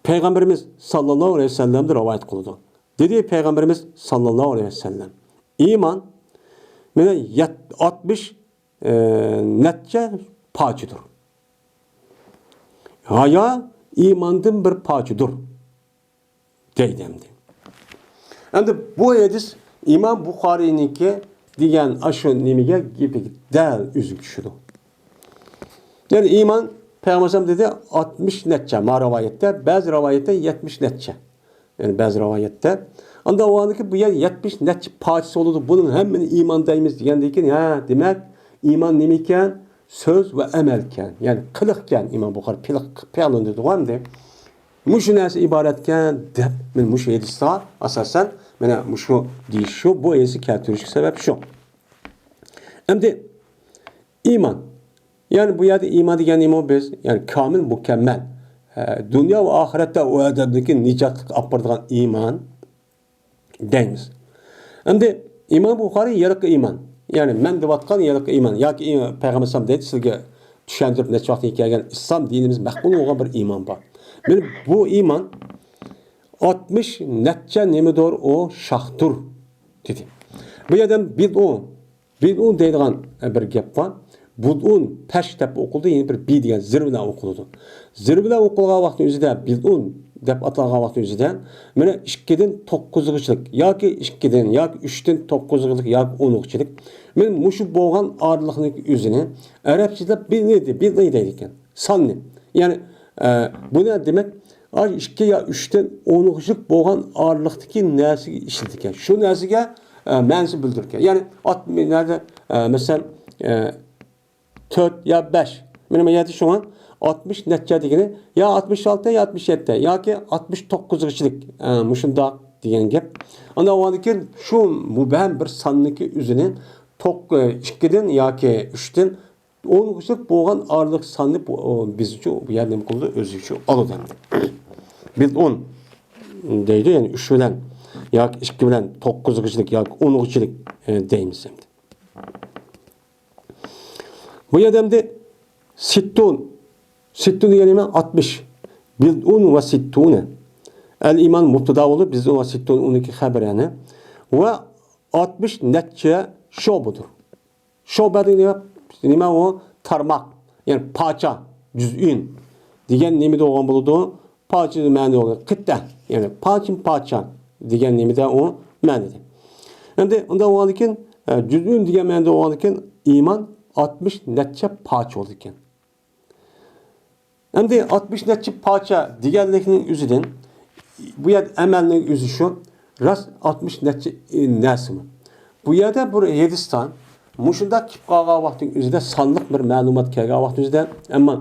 پەيغەمبىرىمىز ساللاللاھۇ ئەلەيھى ۋەسەللەمدىن رىۋايەت قىلىدۇ. دېدى پەيغەمبىرىمىز ساللاللاھۇ ئەلەيھى ۋەسەللەم، ئىمان مانا يەت-، ئاتمىش، ئە، نەچچە پارچىدۇر. ھايا ئىماندىن بىر پارچىدۇر، دەيدۇ ئەمدى. ئەمدى بۇ ھەدىس ئىمام بۇخارىينىڭكى دېگەن ئاشۇ نېمىگە، گېپىگە دەل ئۆزى چۈشىدۇ. يەنى ئىمان پەيغەمبەر ئەلەيھىسسالام دېدى، ئاتمىش نەچچە، ما رىۋايەتتە، بەزى رىۋايەتتە يەتمىش نەچچە. يەنى بەزى رىۋايەتتە. ئاندا ئۇ كىشى بۇ يەر يەتمىش نەچچە پارچىسى بولىدۇ، بۇنىڭ ھەممىنى ئىمان دەيمىز دېگەندىن كېيىن، ھە، دېمەك، ئىمان نېمە ئىكەن؟ سۆز ۋە ئەمەل ئىكەن. يەنى قىلىق ئىكەن. ئىمان بۇخارىي پىلىق، پېئىلۇن دېدىغۇ ئەمدى. مۇشۇ نەرسە ئىبارەتكەن دەپ، مەن مۇشۇ ھەدىسقا ئاساسەن، مانا مۇشۇ دېيىش شۇ، بۇ ھەدىسنى كەلتۈرۈشكە سەۋەب شۇ. ئەمدى ئىمان. يەنى بۇ يەردە ئىمان دېگەن نېمە بىز؟ يەنى كامىل، مۇكەممەل. ھە، دۇنيا ۋە ئاخىرەتتە ئۇ ئادەمنىڭكى نىجاتلىققا ئاپىرىدىغان ئىمان دەيمىز. ئەمدى ئىمام بۇخارىي ھېلىقى ئىمان، يەنى مەن دەۋاتقان ھېلىقى ئىمان ياكى ئى-، پەيغەمبەر ئەلەيھىسسالام دەيدۇ، سىزگە چۈشەندۈرۈپ نەچچە ۋاقىتتىن كەلگەن ئىسلام دىنىمىز مەقبۇل بولغان بىر ئىمان بار. مانا بۇ ئىمان ئاتمىش نەچچە نېمىدۇر، ئۇ شاختۇر، دېدى. بۇ يەردە بىدئۇ، بىدئۇ دەيدىغان بىر گەپ بار. بۇدئۇن پەش دەپ ئوقۇلىدۇ، يەنە بىر بى دېگەن زىر بىلەن ئوقۇلىدۇ. زىر بىلەن ئوقۇلغان ۋاقىتنىڭ ئۆزىدە، بىدئۇن دەپ ئاتالغان ۋاقىتنىڭ ئۆزىدە، مانا ئىككىدىن توققۇزغىچىلىك ياكى ئىككىدىن ياكى ئۈچتىن توققۇزغىچىلىك ياكى ئونغىچىلىك. مانا مۇشۇ بولغان ئارىلىقنىڭ ئۆزىنى ئەرەبچىدە بىدئۇ، بىدئۇ دەيدىكەن. ساننى. يەنى، ئە، بۇنى دېمەك، ئاي ئىككى يا ئۈچتىن ئونغىچىلىك بولغان ئارىلىقتىكى نەرسىگە ئىشلىتىدىكەن. شۇ نەرسىگە، ئە، مەنىسى بىلدۈرىدىكەن. يەنى ئات-، نەدە، ئە، مەسىلەن، ئە، تۆت يا بەش. مانا بۇ يەردە شۇڭا ئاتمىش نەچچە دېگىنى يا ئاتمىش ئالتە يا ئاتمىش يەتتە ياكى ئاتمىش توققۇزغىچىلىك، ئە، مۇشۇنداق دېگەن گەپ. ئاندىن ئۇنىڭدىن كېيىن شۇ مۇبھەم بىر ساننىڭكى ئۆزىنى توق-، ئىككىدىن ياكى ئۈچتىن ئونغىچىلىك بولغان ئارىلىق ساننى بۇ، ئۇ، بىزچۇ بۇ يەردە نېمە قىلىدۇ؟ ئۆزىچۇ ئالىدۇ ئەمدى. بىدئۇن دەيدۇ، يەنى ئۈچ بىلەن ياكى ئىككى بىلەن توققۇزغىچىلىك ياكى ئونغىچىلىك، ئە، دەيمىز ئەمدى. بۇ يەردە ئەمدى سىتتۇن، سىتتۇن دېگەن نېمە؟ ئاتمىش. بىدئۇن ۋە سىتتۇنە. ئەل ئىمان مۇبتىدا بولۇپ، بىدئۇن ۋە سىتتۇن ئۇنىڭكى خەبىرى يەنى. ۋە ئاتمىش نەچچە شوبىدۇر. شوبە دېگەن نېمە؟ نېمە ئۇ؟ تارماق. يەنى پارچە، جۈزئىن دېگەن نېمىدە بولغان بولىدۇ؟ پارچە مەنىدە بولغان. قىتئە. يەنى پارچە، پارچە دېگەن نېمىدە ئۇ مەنىدە. ئەمدى ئۇنداق بولغاندىكىن، ئە، جۈزئىن دېگەن مەنىدە بولغاندىكىن ئىمان ئاتمىش نەچچە پارچە بولىدىكەن. ئەمدى ئاتمىش نەچچە پارچە دېگەنلىكنىڭ ئۆزىدىن، بۇ يەردە ئەمەلنىڭ ئۆزى شۇ، راست ئاتمىش نەچچە، ئى، نەرسىمۇ. بۇ يەردە بىر ھەدىستان مۇشۇنداق كېلىپ قالغان ۋاقىتنىڭ ئۆزىدە، سانلىق بىر مەلۇمات كەلگەن ۋاقىتنىڭ ئۆزىدە، ئەمما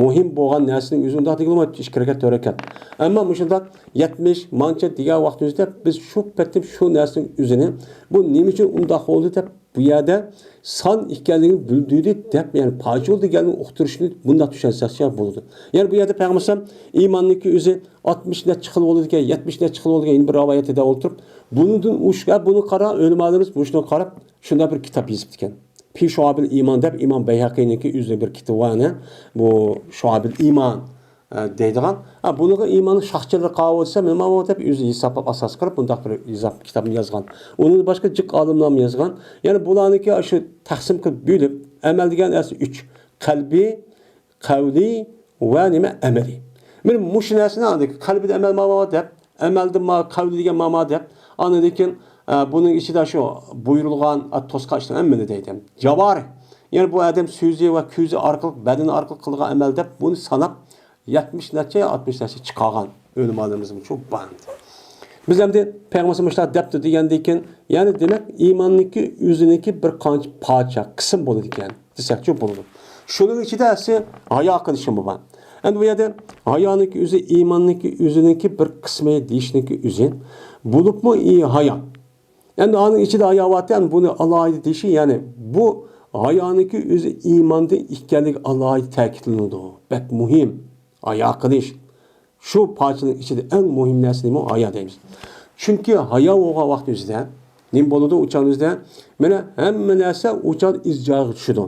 مۇھىم بولغان نەرسىنىڭ ئۆزى ئۇنداق دېگىلى بولمايدۇ، ئىككى رەكەت، تۆت رەكەت. ئەمما مۇشۇنداق يەتمىش، مانچە دېگەن ۋاقىتنىڭ ئۆزىدە بىز شۇ پېتىم شۇ نەرسىنىڭ ئۆزىنى، بۇ نېمە ئۈچۈن ئۇنداق بولدى دەپ، بۇ يەردە سان ئىكەنلىكىنى بىلدۈردى دەپ، يەنى پارچە بولدى دېگەننى ئۇقتۇرۇشنى بۇنداق چۈشەنسەك بولىدۇ. يەنى بۇ يەردە پەيغەمبەر ئەلەيھىسسالام ئىماننىڭكى ئۆزى ئاتمىش نەچچە خىل بولىدىكەن، يەتمىش نەچچە خىل بولىدىكەن، يەنە بىر رىۋايەتتە ئولتۇرۇپ، بۇنىڭدىن ئۇش-، ھە، بۇنى قارا، ئۆلىمالىرىمىز مۇشۇنىڭغا قاراپ شۇنداق بىر كىتاب يېزىپتىكەن. پى شۇئابىل ئىمان دەپ ئىمام بەيھەقىنىڭكى ئۆزىنىڭ بىر كىتابى بار، بۇ شۇئابىل ئىمان. ئە، دەيدىغان. ئە، بۇنىڭغا ئىماننىڭ شاخچىلىرى قاۋۇ دېسە، نېمە بۇ دەپ ئۆزى ھېسابلاپ ئاساس قىلىپ بۇنداق بىر ھېساب كىتابنى يازغان. ئۇنىڭدىن باشقا جىق ئالىملارمۇ يازغان. يەنى بۇلارنىڭكى شۇ تەقسىم قىلىپ بۆلۈپ، ئەمەل دېگەن ئەسلى ئۈچ. قەلبىي، قەۋلىي ۋە نېمە ئەمەلىي. مانا مۇشۇ نەرسىنى ئاندىن قەلبىدە ئەمەل مانا دەپ، ئەمەلدە ما-، قەۋلى دېگەن مانا دەپ، ئاندىن كېيىن، ئە، بۇنىڭ ئىچىدە شۇ بۇيرۇلغان، ئە، توسقان ئىشلار ھەممىنى دەيدۇ. جاۋارىھ. يەنى بۇ ئادەم سۆزى ۋە كۆزى ئارقىلىق، بەدىنى ئارقىلىق قىلغان ئەمەل دەپ بۇنى ساناپ، يەتمىش نەچچە يا ئاتمىش نەچچە چىقارغان. ئۆلىمالىرىمىزمۇ شۇ بار. بىز ئەمدى پەيغەمبەر مۇشۇنداق دەپتۇ دېگەندىن كېيىن، يەنى دېمەك، ئىماننىڭكى ئۆزىنىڭكى بىر قانچە پارچە، قىسىم بولىدىكەن دېسەكچۇ بولىدۇ. شۇنىڭ ئىچىدە ئەسلى ھايا قىلىشمۇ بار. ئەمدى بۇ يەردە ھايانىڭكى ئۆزى ئىماننىڭكى ئۆزىنىڭكى بىر قىسمى دېيىشنىڭكى ئۆزى، بولۇپمۇ ئى ھايا. ئەمدى ئانىڭ ئىچىدە ھايا بارتى، ئەمدى بۇنى ئالاھىدە دېيىشى، يەنى بۇ ھايانىڭكى ئۆزى ئىماندىن ئىكەنلىكى ئالاھىدە تەكىتلىنىدۇ. بەك مۇھىم. ھايا قىلىش. شۇ پارچىنىڭ ئىچىدە ئەڭ مۇھىم نەرسە نېمە؟ ھايا دەيمىز. چۈنكى ھايا بولغان ۋاقتىمىزدا نېمە بولىدۇ؟ ئۇ چاغىمىزدا مانا ھەممە نەرسە ئۇ چاغدا ئىز جايىغا چۈشىدۇ.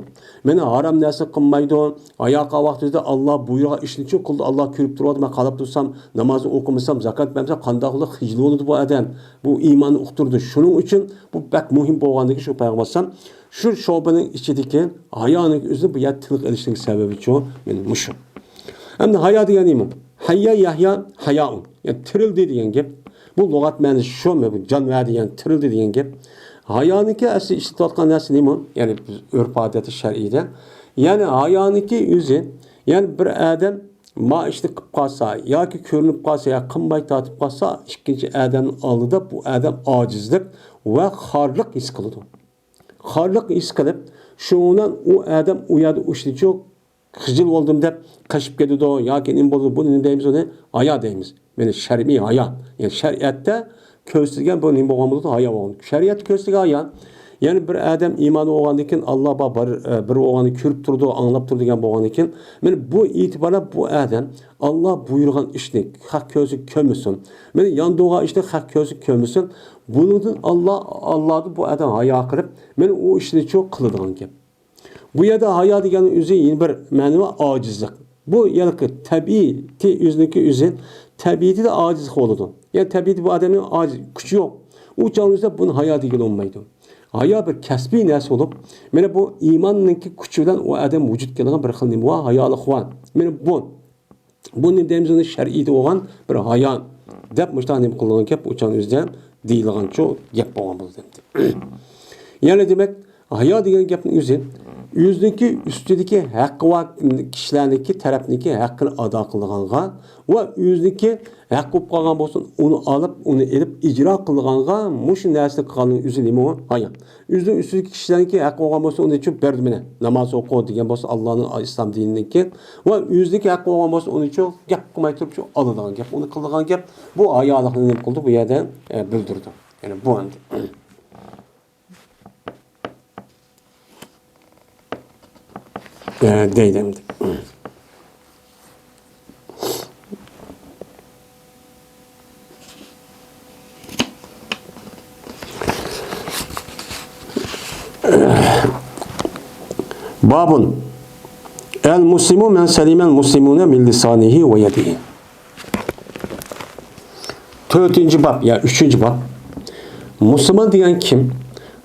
مانا ھارام نەرسە قىلمايدۇ. ھايا قىلغان ۋاقتىمىزدا ئاللا بۇيرۇغان ئىشنى چوڭ قىلىدۇ. ئاللا كۆرۈپ تۇرۇۋاتىدۇ، مەن قاراپ تۇرسام، نامازنى ئوقۇمىسام، زاكات بەرمىسەم، قانداق قىلىپ خىجىل بولىدۇ بۇ ئادەم؟ بۇ ئىمانى ئۇقتۇرىدۇ. شۇنىڭ ئۈچۈن بۇ بەك مۇھىم بولغاندىكىن شۇ پەيغەمبەر ئەلەيھىسسالام شۇ شوبىنىڭ ئىچىدىكى ھايانىڭ ئۆزىنى بۇ يەردە تىلغا ئېلىشنىڭ سەۋەبىچۇ مانا مۇشۇ. ئەمدى ھايا دېگەن نېمە؟ ھەييا يەھيا ھايائۇن. يەنى تىرىلدى دېگەن گەپ. بۇ لۇغەت مەنىسى شۇ، بۇ جان بەردى، يەنى تىرىلدى دېگەن گەپ. ھايانىڭكى ئەسلى ئىشلىتىۋاتقان نەرسە نېمە؟ يەنى بىز ئۆرپ ئادەتتە شەرئىيدە. يەنى ھايانىڭكى ئۆزى، يەنى بىر ئادەم ما ئىشنى قىلىپ قالسا ياكى كۆرۈنۈپ قالسا ياكى قىلماي تارتىپ قالسا، ئىككىنچى ئادەمنىڭ ئالدىدا بۇ ئادەم ئاجىزلىق ۋە خارلىق ھېس قىلىدۇ. خارلىق ھېس قىلىپ، شۇنىڭ بىلەن ئۇ ئادەم ئۇ يەردە ئۇ ئىشنىچۇ خىجىل بولدۇم دەپ قېچىپ كېتىدۇ ياكى نېمە بولىدۇ، بۇنى نېمە دەيمىز، ئۇنى ھايا دەيمىز. يەنى شەرئىي ھايا. يەنى شەرىئەتتە كۆرسىتىلگەن بۇ نېمە بولغان بولىدۇ؟ ھايا بولغان. شەرىئەتتە كۆرسىتىلگەن ھايا. يەنى بىر ئادەم ئىمانى بولغاندىن كېيىن، ئاللا بار، بار، ئە، بىر بولغاننى كۆرۈپ تۇرىدۇ، ئاڭلاپ تۇرىدۇ دېگەن بولغاندىن كېيىن، مانا بۇ ئېتىباردا بۇ ئادەم ئاللا بۇيرۇغان ئىشنى خەق كۆرسە كۆرمىسۇن. مانا ياندۇرغان ئىشنى خەق كۆرسە كۆرمىسۇن. بۇنىڭدىن ئاللا، ئاللادىن بۇ ئادەم ھايا قىلىپ، مانا ئۇ ئىشنىچۇ قىلىدىغان گەپ. بۇ يەردە ھايا دېگەننىڭ ئۆزى يەنە بىر مەنىۋى ئاجىزلىق. بۇ يەنىكى تەبىئىتى ئۆزىنىڭكى ئۆزى، تەبىئىتىدە ئاجىزلىق بولىدۇ. يەنى تەبىئىتى بۇ ئادەمنىڭ ئاجىز، كۈچى يوق. ئۇ چاغنىڭ ئۆزىدە بۇنى ھايا دېگىلى بولمايدۇ. ھايا بىر كەسپىي نەرسە بولۇپ، مانا بۇ ئىماننىڭكى كۈچى بىلەن ئۇ ئادەم ۋۇجۇدقا كېلىدىغان بىر خىل نېمە بار؟ ھايالىق بار. مانا بۇ. بۇ نېمە دەيمىز ئۇنى؟ شەرئىيدە بولغان بىر ھايا دەپ مۇشۇنداق نېمە قىلىدىغان گەپ، ئۇ چاغنىڭ ئۆزىدە دېيىلىدىغانچۇ گەپ بولغان بولىدۇ ئەمدى. يەنى دېمەك، ھايا دېگەن گەپنىڭ ئۆزى ئۆزىنىڭكى ئۈستىدىكى ھەققى بار كىشىلەرنىڭكى تەرەپنىڭكى ھەققىنى ئادا قىلىدىغانغا ۋە ئۆزىنىڭكى ھەق بولۇپ قالغان بولسا، ئۇنى ئالاپ، ئۇنى ئېلىپ ئىجرا قىلىدىغانغا مۇشۇ نەرسىنى قىلغاننىڭ ئۆزى نېمە ئۇ؟ ھايا. ئۆزىنىڭ ئۈستىدىكى كىشىلەرنىڭكى ھەق بولغان بولسا، ئۇنى ئېچىپ بەردى مانا، ناماز ئوقۇ دېگەن بولسا، ئاللانىڭ ئىسلام دىنىنىڭكى ۋە ئۆزىدىكى ھەق بولغان بولسا، ئۇنى چۇ گەپ قىلماي تۇرۇپ شۇ ئالىدىغان گەپ. ئۇنى قىلىدىغان گەپ. بۇ ھايالىقنى نېمە قىلدى؟ بۇ يەردە، ئە، بىلدۈردى. يەنى بۇ ئەمدى. ئە، دەيدۇ ئەمدى. بابۇن. ئەل مۇسلىمۇ مەن سەلىمەل مۇسلىمۇنە مىن لىسانىھى ۋە يەدىھى. تۆتىنچى باب، يا ئۈچىنچى باب. مۇسۇلمان دېگەن كىم؟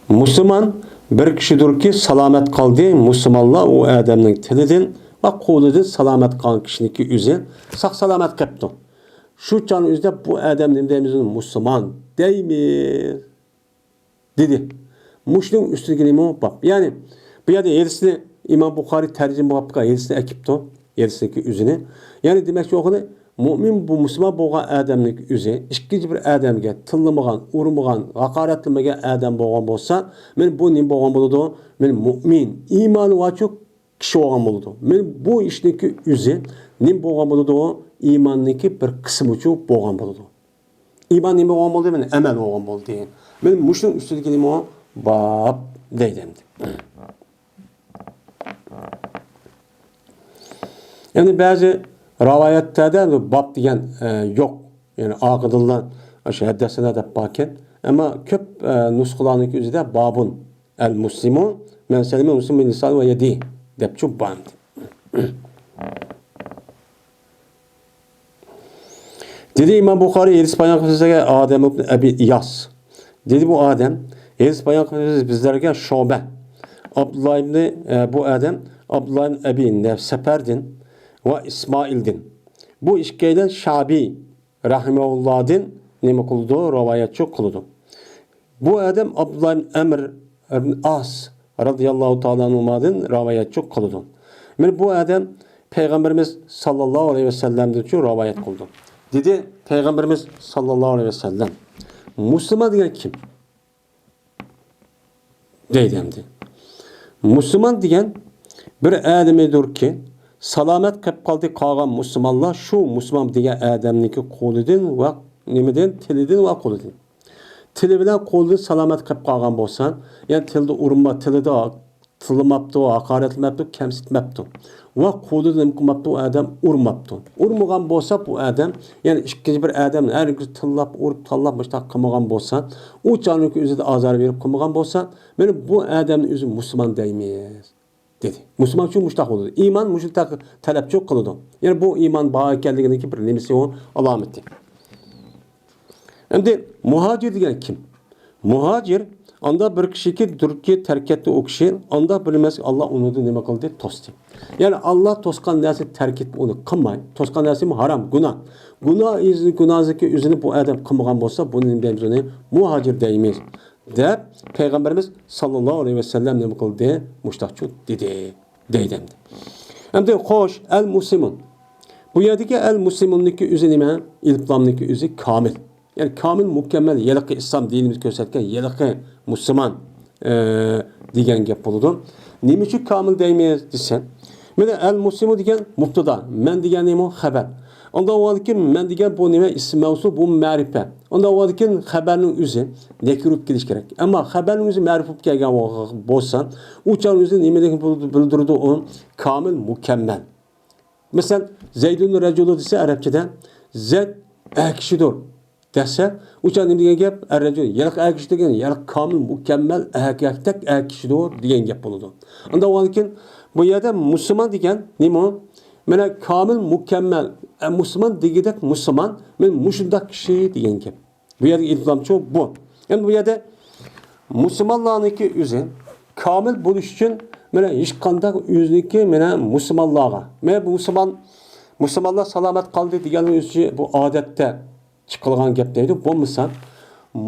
مۇسۇلمان بىر كىشىدۇركى، سالامەت قالدى. مۇسۇلمانلار ئۇ ئادەمنىڭ تىلىدىن ۋە قولىدىن سالامەت قالغان كىشىنىڭكى ئۆزى ساق-سالامەت قېپتۇ. شۇ چاغنىڭ ئۆزىدە بۇ ئادەم نېمە دەيمىز؟ مۇسۇلمان دەيمىز. دېدى. مۇشۇنىڭ ئۈستىدىكى نېمە باب؟ يەنى، بۇ يەردە ھەدىسنى ئىمام بۇخارىي تەرجىمە بولۇپ، ھەدىسنى ئەكىپتۇ. ھەدىسنىڭكى ئۆزىنى. يەنى دېمەكچى بولغىنى، مۆمىن بۇ مۇسۇلمان بولغان ئادەمنىڭ ئۆزى ئىككىنچى بىر ئادەمگە تىللىمىغان، ئۇرمىغان، ھاقارەتلىمىگەن ئادەم بولغان بولسا، مانا بۇ نېمە بولغان بولىدۇ؟ مانا مۆمىن، ئىمانى بارچۇ كىشى بولغان بولىدۇ. مانا بۇ ئىشنىڭكى ئۆزى نېمە بولغان بولىدۇ؟ ئىماننىڭكى بىر قىسمىچۇ بولغان بولىدۇ. ئىمان نېمە بولغان بولدى؟ مانا ئەمەل بولغان بولدى. مانا مۇشۇنىڭ ئۈستىدىكى نېمە؟ باب دەيدۇ ئەمدى. يەنى بەزى رىۋايەتلەردە باب دېگەن، ئە، يوق. يەنى ئارقىدىنلا شۇ ھەددەسەنە دەپ باركەن. ئەمما كۆپ، ئە، نۇسخىلارنىڭكى ئۆزىدە بابۇن ئەل مۇسلىمۇ مەن سەلىمە مۇسلىمۇ مىن لىسانىھى ۋە يەدىھى دەپ چوپ بار. دېدى ئىمام بۇخارىي، ھەدىس بايان قىلىپ سىزلەرگە ئادەم ئىبن ئەبى ئىياس. دېدى بۇ ئادەم، ھەدىس بايان قىلىپ بىزلەرگە شۇبە. ئابدۇللا ئىبنى، ئە، بۇ ئادەم ئابدۇللا ئىبن ئەبى نەف-، سەپەردىن ۋە ئىسمائىلدىن. بۇ ئىككىيلەن شابىي رەھىمەھۇللادىن نېمە قىلىدۇ؟ رىۋايەتچى قىلىدۇ. بۇ ئادەم ئابدۇللا ئىبن ئەمر ئىبن ئاس رەزىياللاھۇ تائالا ئەنھۇمادىن رىۋايەتچى قىلىدۇ. مانا بۇ ئادەم پەيغەمبىرىمىز ساللاللاھۇ ئەلەيھى ۋەسەللەمدىنچۇ رىۋايەت قىلىدۇ. دېدى پەيغەمبىرىمىز ساللاللاھۇ ئەلەيھى ۋەسەللەم. مۇسۇلمان دېگەن كىم؟ دەيدۇ ئەمدى. مۇسۇلمان دېگەن بىر ئادىمىدۇركى، سالامەت قېلىپ قالدى قالغان مۇسۇلمانلار شۇ مۇسۇلمان دېگەن ئادەمنىڭكى قولىدىن ۋە نېمىدىن؟ تىلىدىن ۋە قولىدىن. تىلى بىلەن قولىدىن سالامەت قېلىپ قالغان بولسا، يەنى تىلدا ئۇرما، تىلىدا تىللىماپتۇ، ھاقارەتلىمەپتۇ، كەمسىتمەپتۇ. ۋە قولىدا نېمە قىلماپتۇ، ئۇ ئادەم ئۇرماپتۇ. ئۇرمىغان بولسا بۇ ئادەم، يەنى ئىككىنچى بىر ئادەم ھەرگىز تىللاپ، ئۇرۇپ، تاللاپ مۇشۇنداق قىلمىغان بولسا، ئۇ چاغنىڭكى ئۆزىدە ئازار بېرىپ قىلمىغان بولسا، مانا بۇ ئادەمنى ئۆزى مۇسۇلمان دەيمىز، دېدى. مۇسۇلمان ئۈچۈن مۇشۇنداق بولىدۇ. ئىمان مۇشۇنداق تەلەپچۇ قىلىدۇ. يەنى بۇ ئىمان بار ئىكەنلىكىنىڭكى بىر نېمىسى، ئۇ ئالامىتى. ئەمدى مۇھاجىر دېگەن كىم؟ مۇھاجىر ئاندا بىر كىشىكى دۇركى تەرك ئەتتى ئۇ كىشى، ئاندا بىلمەس ئاللا ئۇنى نېمە قىلدى؟ توستى. يەنى ئاللا توسقان نەرسە تەرك ئېتىپ ئۇنى قىلماي، توسقان نەرسىمۇ ھارام، گۇناھ. گۇناھ ئىزى، گۇناھىزىكى ئۆزىنى بۇ ئادەم قىلمىغان بولسا، بۇنى نېمە دەيمىز؟ ئۇنى مۇھاجىر دەيمىز، دەپ پەيغەمبىرىمىز ساللاللاھۇ ئەلەيھى ۋەسەللەم نېمە قىلدى؟ مۇشتاقچۇ دېدى. دەيدۇ ئەمدى. ئەمدى خوش، ئەل مۇسلىمۇن. بۇ يەردىكى ئەل مۇسلىمۇننىڭكى ئۆزى نېمە؟ ئېلىپلامنىڭكى ئۆزى كامىل. يەنى كامىل، مۇكەممەل، ھېلىقى ئىسلام دىنىمىز كۆرسەتكەن ھېلىقى مۇسۇلمان، ئە، دېگەن گەپ بولىدۇ. نېمە ئۈچۈن كامىل دەيمىز دېسە، مانا ئەل مۇسلىمۇ دېگەن مۇبتىدا، مەن دېگەن نېمە؟ خەبەر. ئاندىن ئۇنىڭدىن كېيىن مەن دېگەن بۇ نېمە؟ ئىسىم مەۋسۇل، بۇ مەرىپە. ئاندىن ئۇنىڭدىن كېيىن خەبەرنىڭ ئۆزى نەكىرە بولۇپ كېلىشى كېرەك. ئەمما خەبەرنىڭ ئۆزى مەرىپە بولۇپ كەلگەن بولسا، ئۇ چاغ ئۆزى نېمىلىكىنى بىلدۈرىدۇ؟ ئۇ كامىل، مۇكەممەل. مەسىلەن، زەيدۇن رەجۇلۇ دېسە ئەرەبچىدە، زەيد ئەر كىشىدۇر دېسە، ئۇ چاغ نېمە دېگەن گەپ؟ ئەر رەجۇل، ھېلىقى ئەر كىشى دېگەن، ھېلىقى كامىل، مۇكەممەل، ئەركەكتەك ئەر كىشىدۇر دېگەن گەپ بولىدۇ. ئاندىن كېيىن بۇ يەردە مۇسۇلمان دېگەن نېمە؟ مانا كامىل، مۇكەممەل، ئە، مۇسۇلمان دېگۈدەك مۇسۇلمان، مانا مۇشۇنداق كىشى دېگەن گەپ. بۇ يەردىكى ئېلىپلامچۇ بۇ. ئەمدى بۇ يەردە مۇسۇلمانلارنىڭكى ئۆزى كامىل بولۇش ئۈچۈن مانا ھېچقانداق ئۆزىنىڭكى مانا مۇسۇلمانلارغا، مانا بۇ مۇسۇلمان، مۇسۇلمانلار سالامەت قالدى دېگەننىڭ ئۆزى بۇ ئادەتتە چىقىلغان گەپ دەيدۇ. بولمىسا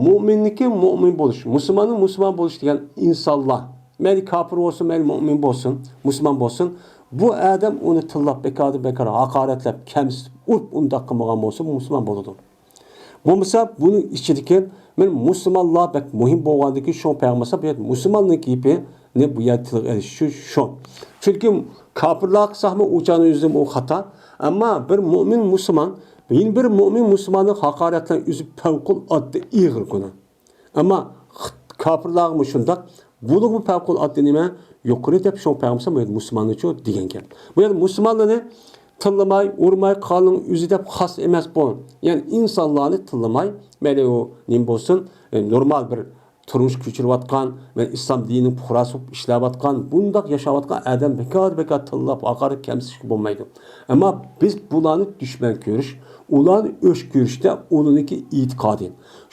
مۇئمىننىڭكى مۇئمىن بولۇش، مۇسۇلماننىڭ مۇسۇلمان بولۇش دېگەن ئىنسانلار، مەيلى كاپىر بولسۇن، مەيلى مۇئمىن بولسۇن، مۇسۇلمان بولسۇن، بۇ ئادەم ئۇنى تىللاپ، بىكاردىن بىكار ھاقارەتلەپ، كەمسىتىپ، ئۇرۇپ، ئۇنداق قىلمىغان بولسا، بۇ مۇسۇلمان بولىدۇ. بولمىسا بۇنىڭ ئىچىدىكى، مانا مۇسۇلمانلار بەك مۇھىم بولغاندىكىن شۇ پەيغەمبەر ئەلەيھىسسالام بۇ يەردە مۇسۇلماننىڭ گېپىنى بۇ يەردە تىلغا ئېلىش شۇ، شۇ. چۈنكى كاپىرلار قىلساقمۇ ئۇ چاغنىڭ ئۆزىدە ئۇ خاتا. ئەمما بىر مۇئمىن مۇسۇلمان يەنە بىر مۇئمىن مۇسۇلماننى ھاقارەتلەش ئۆزى پەۋقۇلئاددە ئېغىر گۇناھ. ئەمما خىت-، كاپىرلارغىمۇ شۇنداق. بۇلۇغمۇ پەۋقۇلئاددە نېمە؟ يۇقىرى دەپ شۇ پەيغەمبەر ئەلەيھىسسالام مۇسۇلماننىڭچۇ دېگەن گەپ. بۇ يەردە مۇسۇلمانلارنى تىللىماي، ئۇرماي قالغاننىڭ ئۆزى دەپ خاس ئەمەس بۇ. يەنى ئىنسانلارنى تىللىماي، مەيلى ئۇ نېمە بولسۇن، ئە، نورمال بىر تۇرمۇش كۆچۈرۈۋاتقان، مەن ئىسلام دىنىنىڭ پۇقراسى بولۇپ ئىشلەۋاتقان، بۇنداق ياشاۋاتقان ئادەم بىكار-بىكار تىللاپ، ھاقارەت، كەمسىتىشكە بولمايدۇ. ئەمما بىز بۇلارنى دۈشمەن كۆرۈش، ئۇلارنى ئۆچ كۆرۈشتە ئۇلارنىڭكى ئېتىقادى.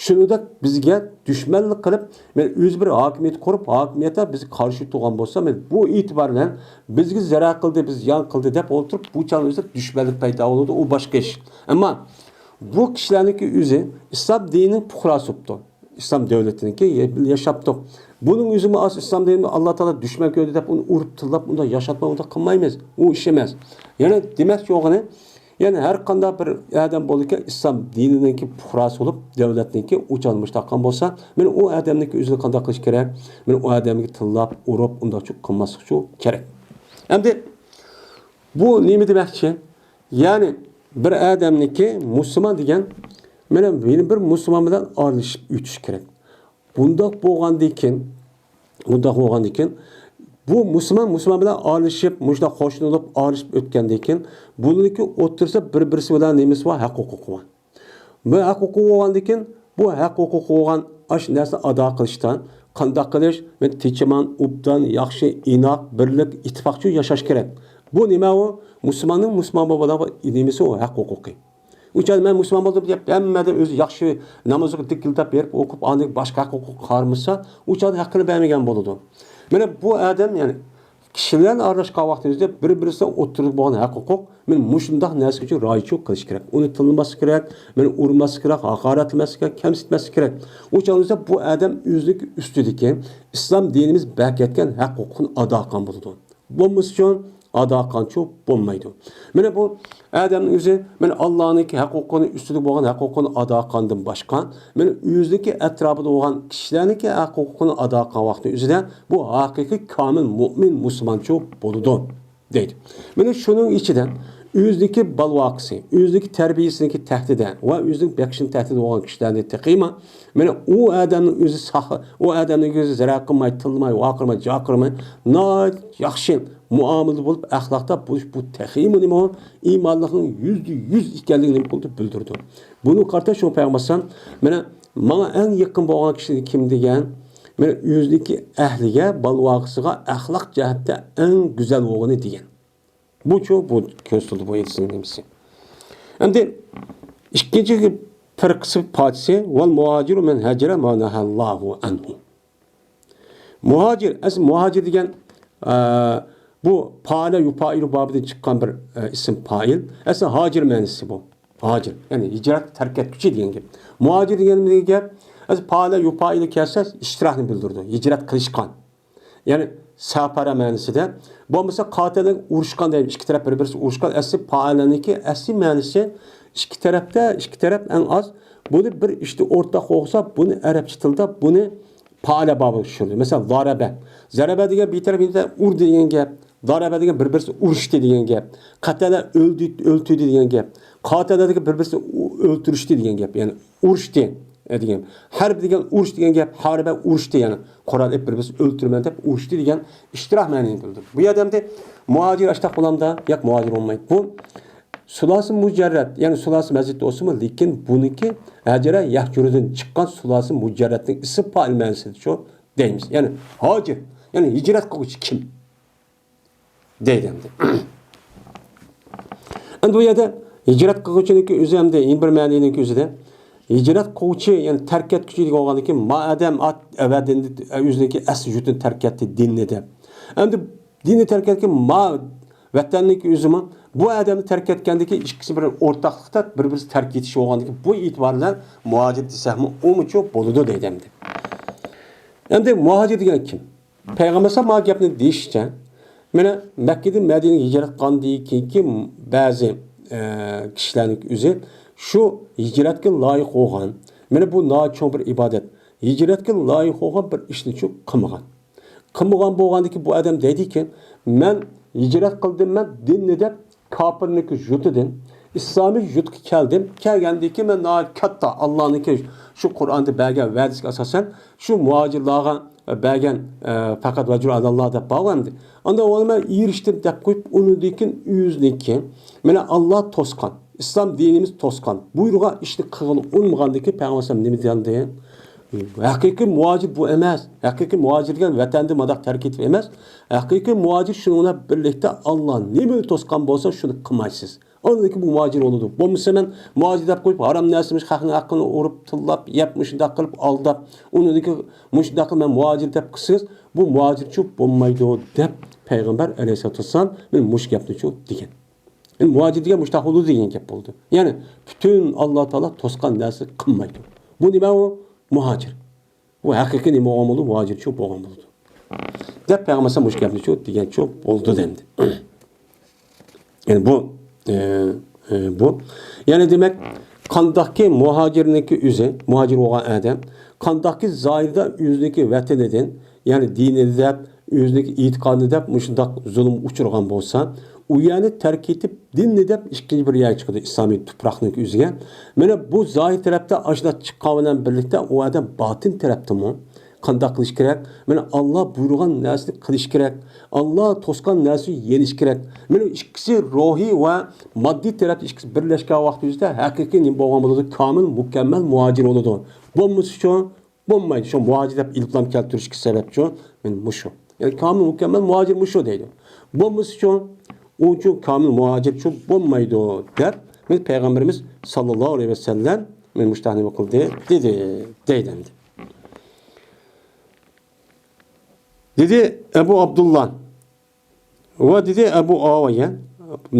شۇنىڭدەك بىزگە دۈشمەنلىك قىلىپ، مەن ئۆزى بىر ھاكىمىيەت قۇرۇپ، ھاكىمىيەتتە بىزگە قارشى تۇرغان بولسا، مەن بۇ ئېتىبار بىلەن بىزگە زەرەر قىلدى، بىز زىيان قىلدى دەپ ئولتۇرۇپ، بۇ چاغنىڭ ئۆزىدە دۈشمەنلىك پەيدا بولىدۇ، ئۇ باشقا ئىش. ئەمما بۇ كىشىلەرنىڭكى ئۆزى ئىسلام دىنىنىڭ پۇقراسى بوپتۇ. ئىسلام دۆلىتىنىڭكى ياشاپتۇ. بۇنىڭ ئۆزىمۇ ئاز ئىسلام دىنىنى ئاللا تائالا دۈشمەن كۆردى دەپ ئۇنى ئۇرۇپ تىللاپ ئۇنداق ياشاتماي ئۇنداق قىلمايمىز. ئۇ ئىش ئەمەس. يەنى دېمەكچى بولغىنى، يەنى ھەر قانداق بىر ئادەم بولىدىكەن ئىسلام دىنىنىڭكى پۇقراسى بولۇپ، دۆلەتنىڭكى ئۇ چاغدا مۇشۇنداق قىلغان بولسا، مانا ئۇ ئادەمنىڭكى ئۆزىنى قانداق قىلىش كېرەك؟ مانا ئۇ ئادەمگە تىللاپ، ئۇرۇپ، ئۇنداقچۇ قىلماسلىقچۇ كېرەك. ئەمدى بۇ نېمە دېمەكچى؟ يەنى بىر ئادەمنىڭكى مۇسۇلمان دېگەن، مانا يەنە بىر مۇسۇلمان بىلەن ئارىلىشىپ ئۆتۈش كېرەك. بۇنداق بولغاندىكىن، بۇنداق بولغاندىكىن، بۇ مۇسۇلمان مۇسۇلمان بىلەن ئارىلىشىپ، مۇشۇنداق قوشنىلىپ ئارىلىشىپ ئۆتكەندىن كېيىن، بۇنىڭكى ئوتتۇرىسىدا بىر-بىرسى بىلەن نېمىسى بار؟ ھەق ھوقۇقى بار. بۇ ھەق ھوقۇقى بولغاندىن كېيىن، بۇ ھەق ھوقۇقى بولغان ئاشۇ نەرسىنى ئادا قىلىشتا قانداق قىلىش؟ مەن تىنچىمان، ئوبدان، ياخشى، ئىناق، بىرلىك، ئىتتىپاقچۇ ياشاش كېرەك. بۇ نېمە ئۇ؟ مۇسۇلماننىڭ مۇسۇلمان بولغان نېمىسى ئۇ؟ ھەق ھوقۇقى. ئۇ چاغدا مەن مۇسۇلمان بولدۇم دەپ ھەممىدىن ئۆزى ياخشى نامازىغا دىكىلدەپ بېرىپ ئوقۇپ، ئاندىن باشقا ھەق ھوقۇققا قارىمىسا، ئۇ چاغدا ھەققىنى بەرمىگەن بولىدۇ. مانا بۇ ئادەم، يەنى كىشىلەر بىلەن ئارىلاشقان ۋاقتىمىزدا بىر-بىرسىنىڭ ئوتتۇرىدا بولغان ھەق ھوقۇق، مانا مۇشۇنداق نەرسە ئۈچۈن رىئايەتچىلىك قىلىش كېرەك. ئۇنى تىللىماسلىق كېرەك، مانا ئۇرماسلىق كېرەك، ھاقارەتلىمەسلىك كېرەك، كەمسىتمەسلىك كېرەك. ئۇ چاغدا بۇ ئادەم ئۆزىنىڭكى ئۈستىدىكى ئىسلام دىنىمىز بەركەتكەن ھەق ھوقۇقىنى ئادا قىلغان بولىدۇ. بولمىسىچۇ، ئادا قىلغانچۇ بولمايدۇ. مانا بۇ ئادەمنىڭ ئۆزى، مانا ئاللانىڭكى ھەق ھوقۇقىنى، ئۈستىدە بولغان ھەق ھوقۇقىنى ئادا قىلغاندىن باشقا، مانا ئۆزىنىڭكى ئەتراپىدا بولغان كىشىلەرنىڭكى ھەق ھوقۇقىنى ئادا قىلغان ۋاقتىنىڭ ئۆزىدە بۇ ھەقىقىي كامىل مۆمىن مۇسۇلمانچۇ بولىدۇ، دەيدۇ. مانا شۇنىڭ ئىچىدە ئۆزىنىڭكى بالىۋاقىسى، ئۆزىنىڭكى تەربىيىسىنىڭكى تەھدىتى ۋە ئۆزىنىڭ بېقىشىنىڭ تەھدىتى بولغان كىشىلەرنى تېخىمۇ، مانا ئۇ ئادەمنىڭ ئۆزى ساق، ئۇ ئادەمنىڭ ئۆزى زەرەر قىلماي، تىللىماي، ۋارقىرىماي، جارقىرىماي، ناھايىتى ياخشى مۇئامىلىدە بولۇپ، ئەخلاقتا بولۇش، بۇ تېخىمۇ نېمە، ئىمانلىقنىڭ يۈزدە يۈز ئىكەنلىكىنى نېمە قىلدى، بىلدۈردى. بۇنى قارىتا شۇ پەيغەمبەر ئەلەيھىسسالام، مانا، ماڭا ئەڭ يېقىن بولغان كىشى كىم دېگەن؟ مانا، ئۆزىنىڭكى ئەھلىگە، بالىۋاقىسىغا ئەخلاق جەھەتتە ئەڭ گۈزەل بولغىنى دېگەن. بۇچۇ، بۇ كۆرسىتىلدى بۇ ھەدىسنىڭ نېمىسى. ئەمدى ئىككىنچى پىرقىسى، پارچىسى، ۋەل مۇھاجىرۇ مەن ھەجەرە ما نەھەللاھۇ ئەنھۇ. مۇھاجىر، ئەسلى مۇھاجىر دېگەن، ئە، بۇ پائىلە يۇپائىلۇ بابىدىن چىققان بىر، ئە، ئىسىم پائىل. ئەسلى ھاجىر مەنىسى بۇ. ھاجىر، يەنى ھىجرەت تەرك ئەتكۈچى دېگەن گەپ. مۇھاجىر دېگەن گەپ، ئەسلى پائىلە يۇپائىلۇ كەلسە، ئىشتىراكنى بىلدۈرىدۇ. ھىجرەت قىلىشقان. يەنى ساپارە مەنىسىدە. بولمىسا قاتەلە، ئۇرۇشقان دەيمىز. ئىككى تەرەپ بىر-بىرسى ئۇرۇشقان. ئەسلى پائىلەنىڭكى ئەسلى مەنىسى ئىككى تەرەپتە، ئىككى تەرەپ ئەڭ ئاز. بۇنى بىر ئىشتا ئورتاق بولسا، بۇنى ئەرەبچە تىلدا بۇنى پائىلە بابىغا چۈشۈردى. مەسىلەن، ضارەبە. زەرەبە دېگەن بىر تەرەپ، بىر تەرەپ ئۇردى دېگەن گەپ. ضارەبە دېگەن بىر-بىرسى ئۇرۇشتى دېگەن گەپ. قەتەلە ئۆلدى، ئۆلتۈردى دېگەن گەپ. قاتەلە دېگەن بىر-بىرسى ئۆلتۈرۈشتى دېگەن گەپ. يەنى ئۇرۇشتى، ئە، دېگەن. ھەرب دېگەن ئۇرۇش دېگەن گەپ، ھاربە ئۇرۇشتى، يەنى قورال ئېلىپ بىر-بىرسىنى ئۆلتۈرىمەن دەپ ئۇرۇشتى دېگەن ئىشتىراك مەنىنى بىلدۈرىدۇ. بۇ يەردە ئەمدى مۇھاجىر ئاشتاق بولامدا؟ ياق، مۇھاجىر بولمايدۇ. بۇ سۇلاسى مۇجەررەت، يەنى سۇلاسى مەزىدتە بولسىمۇ، لېكىن بۇنىڭكى ھەجەرە يەھجۇرىدىن چىققان سۇلاسى مۇجەررەتنىڭ ئىسىم پائىل مەنىسىدە شۇ دەيمىز. يەنى ھاجىر، يەنى ھىجرەت قىلغۇچى كىم؟ دەيدۇ ئەمدى. ئەمدى بۇ يەردە ھىجرەت قىلغۇچىنىڭكى ئۆزى ئەمدى يەنە بىر مەنىنىڭكى ئۆزىدە ھىجرەت قىلغۇچى، يەنى تەرك ئەتكۈچى دېگەن بولغاندىكى ما ئادەم ئات ئەۋەدىن ئۆزىنىڭكى ئەسلى يۇرتىنى تەرك ئەتتى، دىننى دەپ. ئەمدى دىننى تەرك ئەتكەن ما ۋەتەننىڭكى ئۆزىمۇ بۇ ئادەمنى تەرك ئەتكەندىكى ئىككىسى بىر ئورتاقلىقتا بىر-بىرسى تەرك ئېتىشى بولغاندىكى بۇ ئېتىبار بىلەن مۇھاجىر دېسەكمۇ ئۇمۇچۇ بولىدۇ دەيدۇ ئەمدى. ئەمدى مۇھاجىر دېگەن كىم؟ پەيغەمبەر ئەلەيھىسسالام مانا گەپنى دېيىشىچە، مانا مەككىدىن مەدىنىگە ھىجرەت قىلغاندىن كېيىنكى بەزى، ئە، كىشىلەرنىڭ ئۆزى شۇ ھىجرەتكە لايىق بولغان، مانا بۇ ناھايىتى چوڭ بىر ئىبادەت، ھىجرەتكە لايىق بولغان بىر ئىشنىچۇ قىلمىغان. قىلمىغان بولغاندىكى بۇ ئادەم دەيدىكى، مەن ھىجرەت قىلدىم، مەن دىننى دەپ كاپىرنىڭكى يۇرتىدىن ئىسلامىي يۇرتقا كەلدىم. كەلگەندىن كېيىن مەن ناھايىتى كاتتا ئاللانىڭكى شۇ قۇرئاندا بەرگەن ۋەدىسىگە ئاساسەن شۇ مۇھاجىرلارغا بەرگەن، ئە، پەقەت ۋەجرۇ ئالاللا دەپ بارغان ئەمدى. ئاندا ئۇنى مەن ئېرىشتىم دەپ قويۇپ، ئۇنىڭدىن كېيىن ئۆزىنىڭكى، مانا، ئاللا توسقان، ئىسلام دىنىمىز توسقان بۇيرۇغان ئىشنى قىلغىلى ئۇنىمىغاندىكى پەيغەمبەر ئەلەيھىسسالام نېمە دېگەندى؟ ھەقىقىي مۇھاجىر بۇ ئەمەس. ھەقىقىي مۇھاجىر دېگەن ۋەتەندىن مۇنداق تەرك ئېتىپ ئەمەس. ھەقىقىي مۇھاجىر شۇنىڭ بىلەن بىرلىكتە ئاللا نېمىنى توسقان بولسا، شۇنى قىلمايسىز. ئاندىن كېيىن بۇ مۇھاجىر بولىدۇ. بولمىسا مەن مۇھاجىر دەپ قويۇپ، ھارام نەرسە، خەقنىڭ ھەققىنى ئۇرۇپ، تىللاپ، يەپ، مۇشۇنداق قىلىپ ئالداپ، ئۇنىڭدىن كېيىن مۇشۇنداق قىلىپ مەن مۇھاجىر دەپ قىلسىڭىز، بۇ مۇھاجىرچۇ بولمايدۇ دەپ پەيغەمبەر ئەلەيھىسسالاتۇ ۋەسسالام مانا مۇشۇ گەپنىچۇ دېگەن. يەنى مۇھاجىر دېگەن مۇشۇنداق بولىدۇ دېگەن گەپ بولىدۇ. يەنى پۈتۈن ئاللا تائالا توسقان نەرسە قىلمايدۇ. بۇ نېمە ئۇ؟ مۇھاجىر. بۇ ھەقىقىي نېمە بولغان بولىدۇ؟ مۇھاجىرچۇ بولغان بولىدۇ. دەپ پەيغەمبەر مۇشۇ گەپنىچۇ دېگەنچۇ بولىدۇ دەمدى. يەنى بۇ، ئە، ئە، بۇ. يەنى دېمەك، قانداقكى مۇھاجىرنىڭكى ئۆزى، مۇھاجىر بولغان ئادەم، قانداقكى زاھىردا ئۆزىنىڭكى ۋەتىنىدىن، يەنى دىنىنى دەپ، ئۆزىنىڭكى ئېتىقادىنى دەپ مۇشۇنداق زۇلۇم ئۇچرىغان بولسا، ئۇ يەرنى تەرك ئېتىپ، دىننى دەپ ئىككىنچى بىر يەرگە چىقىدۇ، ئىسلامىي تۇپراقنىڭ ئۆزىگە. مانا بۇ زاھىر تەرەپتە ئاشۇنداق چىققان بىلەن بىرلىكتە ئۇ ئادەم باتىن تەرەپتىمۇ قانداق قىلىش كېرەك؟ مانا ئاللا بۇيرۇغان نەرسىنى قىلىش كېرەك. ئاللا توسقان نەرسىنى يېنىش كېرەك. مانا ئىككىسى روھىي ۋە ماددىي تەرەپتە ئىككىسى بىرلەشكەن ۋاقتىمىزدا ھەقىقىي نېمە بولغان بولىدۇ؟ كامىل، مۇكەممەل مۇھاجىر بولىدۇ. بولمىسىچۇ؟ بولمايدۇ. شۇ مۇھاجىر دەپ ئېلىپلام كەلتۈرۈشكە سەۋەبچۇ؟ مانا مۇشۇ. يەنى كامىل مۇكەممەل مۇھاجىر مۇشۇ دەيدۇ. بولمىسىچۇ؟ ئۇچۇ كامىل مۇھاجىرچۇ بولمايدۇ دەپ، مانا پەيغەمبىرىمىز ساللاللاھۇ ئەلەيھى ۋەسەللەم مانا مۇشۇنداق نېمە قىلدى؟ دېدى. دەيدۇ ئەمدى. دېدى ئەبۇ ئابدۇللا. ۋە دېدى ئەبۇ ئاۋىيە،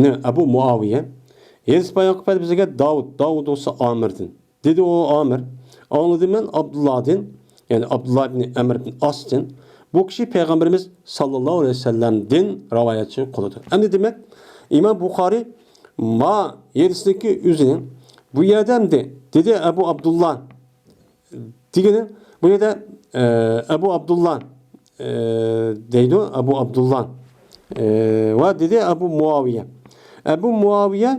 نە، ئەبۇ مۇئاۋىيە. ھەدىس بايان قىلىپ بەرگەن بىزگە داۋۇد، داۋۇد بولسا ئامىردىن. دېدى ئۇ ئامىر، ئاڭلىدىم مەن ئابدۇللادىن، يەنى ئابدۇللا ئىبنى ئەمر ئىبنى ئاستىن، بۇ كىشى پەيغەمبىرىمىز ساللاللاھۇ ئەلەيھى ۋەسەللەمدىن راۋايەتچى قىلىدۇ. ئەمدى دېمەك، ئىمام بۇخارىي ما ھەدىسنىڭكى ئۆزىنى بۇ يەردە ئەمدى دېدى ئەبۇ ئابدۇللا دېگىنى، بۇ يەردە، ئە، ئەبۇ ئابدۇللا، ئە، دەيدۇ، ئەبۇ ئابدۇللا، ئە، ۋە دېدى ئەبۇ مۇئاۋىيە. ئەبۇ مۇئاۋىيە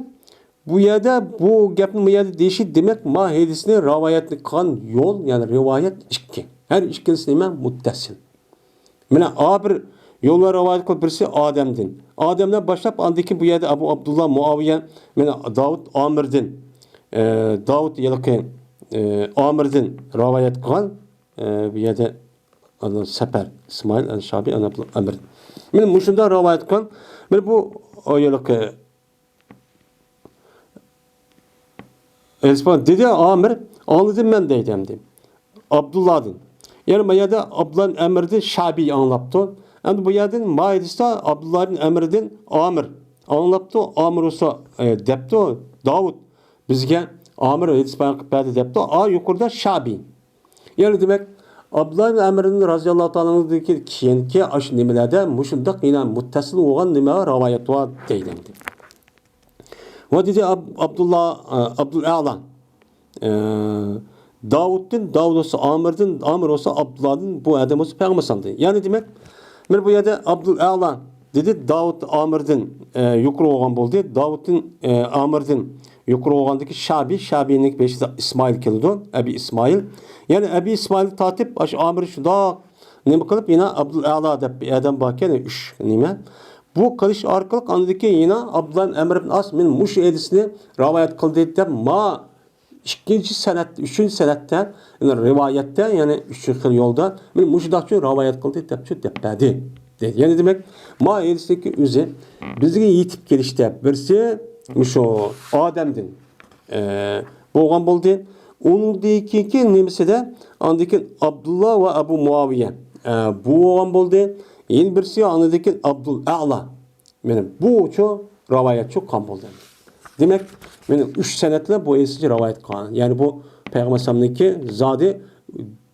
بۇ يەردە، بۇ گەپنى بۇ يەردە دېيىشى، دېمەك، ما ھەدىسنى راۋايەت قىلغان يول، يەنى رىۋايەت ئىككى. ھەر ئىككىلىسى نېمە؟ مۇتتەسىل. مانا، ئا بىر يول ۋە رىۋايەت قىلىپ، بىرسى ئادەمدىن. ئادەمدىن باشلاپ، ئاندىن كېيىن بۇ يەردە ئەبۇ ئابدۇللا مۇئاۋىيە، مانا، داۋۇت ئامىردىن، ئە، داۋۇت ھېلىقى، ئە، ئامىردىن رىۋايەت قىلغان، ئە، بۇ يەردە ئاندىن سەپەر، ئىسمائىل ئەل شابىي، ئەن ئابدۇللا ئامىردىن. مانا مۇشۇنداق رىۋايەت قىلغان. مانا بۇ، ئا، ھېلىقى ئېلىسپان دېدى، ئامىر، ئاڭلىدىم مەن دەيدۇ ئەمدى. ئابدۇللادىن. يەنى ما يەردە ئابدۇللا ئەمىردىن شابىي ئاڭلاپتۇ. ئەمدى بۇ يەردىن ما ھەدىستە ئابدۇللا ئەمىردىن ئامىر ئاڭلاپتۇ. ئامىر بولسا، ئە، دەپتۇ، داۋۇت بىزگە ئامىر ھەدىس بايان قىلىپ بەردى دەپتۇ. ئا يۇقىرىدا شابىي. يەنى دېمەك، ئابدۇللا ئەمىردىن رازىياللاھۇ تائالا ئەنھۇدىن كېيىنكى ئاشۇ نېمىلەردە مۇشۇنداق يەنە مۇتتەسىل بولغان نېمە رىۋايەت بار دەيدۇ ئەمدى. ۋە دېدى ئاب-، ئابدۇللا، ئە، ئابدۇل ئەلا، ئە، داۋۇتتىن، داۋۇت بولسا ئامىردىن، ئامىر بولسا ئابدۇللادىن، بۇ ئادەم بولسا پەيغەمبەر سالدى. يەنى دېمەك، مانا بۇ يەردە ئابدۇل ئەلا دېدى، داۋۇت ئامىردىن، ئە، يۇقىرى بولغان بولدى. داۋۇتتىن، ئە، ئامىردىن يۇقىرى بولغاندىكى شابىي، شابىينىڭ بېشىدا ئىسمائىل كېلىدۇ، ئەبى ئىسمائىل. يەنى ئەبى ئىسمائىل تارتىپ، ئاشۇ ئامىر شۇنداق نېمە قىلىپ، يەنە ئابدۇل ئەلا دەپ بىر ئادەم باركەن، ئۈچ نېمە. بۇ قىلىش ئارقىلىق ئاندىن كېيىن يەنە ئابدۇللا ئەمر ئىبن ئاس مېنى مۇشۇ ھەدىسنى رىۋايەت قىلدى دەپ، ما ئىككىنچى سەنەد، ئۈچىنچى سەنەدتە، يەنى رىۋايەتتە، يەنى ئۈچ خىل يولدا مېنى مۇشۇنداق رىۋايەت قىلدى دەپ، شۇ دەپ بەردى دەيدۇ. يەنى دېمەك، ما ھەدىسنىڭكى ئۆزى بىزگە يېتىپ كېلىشتە بىرسى مۇشۇ ئادەمدىن، ئە، بولغان بولدى. ئۇنىڭدىن كېيىنكى نېمىسىدە، ئاندىن كېيىن ئابدۇللا ۋە ئەبۇ مۇئاۋىيە، ئە، بۇ بولغان بولدى. يەنە بىرسى ئاندىن كېيىن ئابدۇل ئەلا. مانا بۇ ئۈچى رىۋايەتچى قىلغان بولدى. دېمەك، مانا ئۈچ سەنەدلەر بۇ ھەدىسنى رىۋايەت قىلغان. يەنى بۇ پەيغەمبەر ئەلەيھىسسالامنىڭكى زادى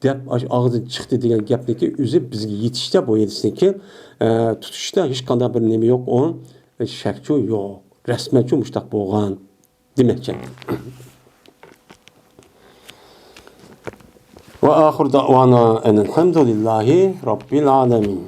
دەپ ئاش-، ئاغزىدىن چىقتى دېگەن گەپنىڭكى ئۆزى بىزگە يېتىشتە بۇ ھەدىسنىڭكى، ئە، تۇتۇشتا ھېچقانداق بىر نېمە يوق، ئۇ شەكچۇ يوق. رەسمەنچۇ مۇشتاق بولغان دېمەكچى. وآخر دعوانا أن الحمد لله رب العالمين.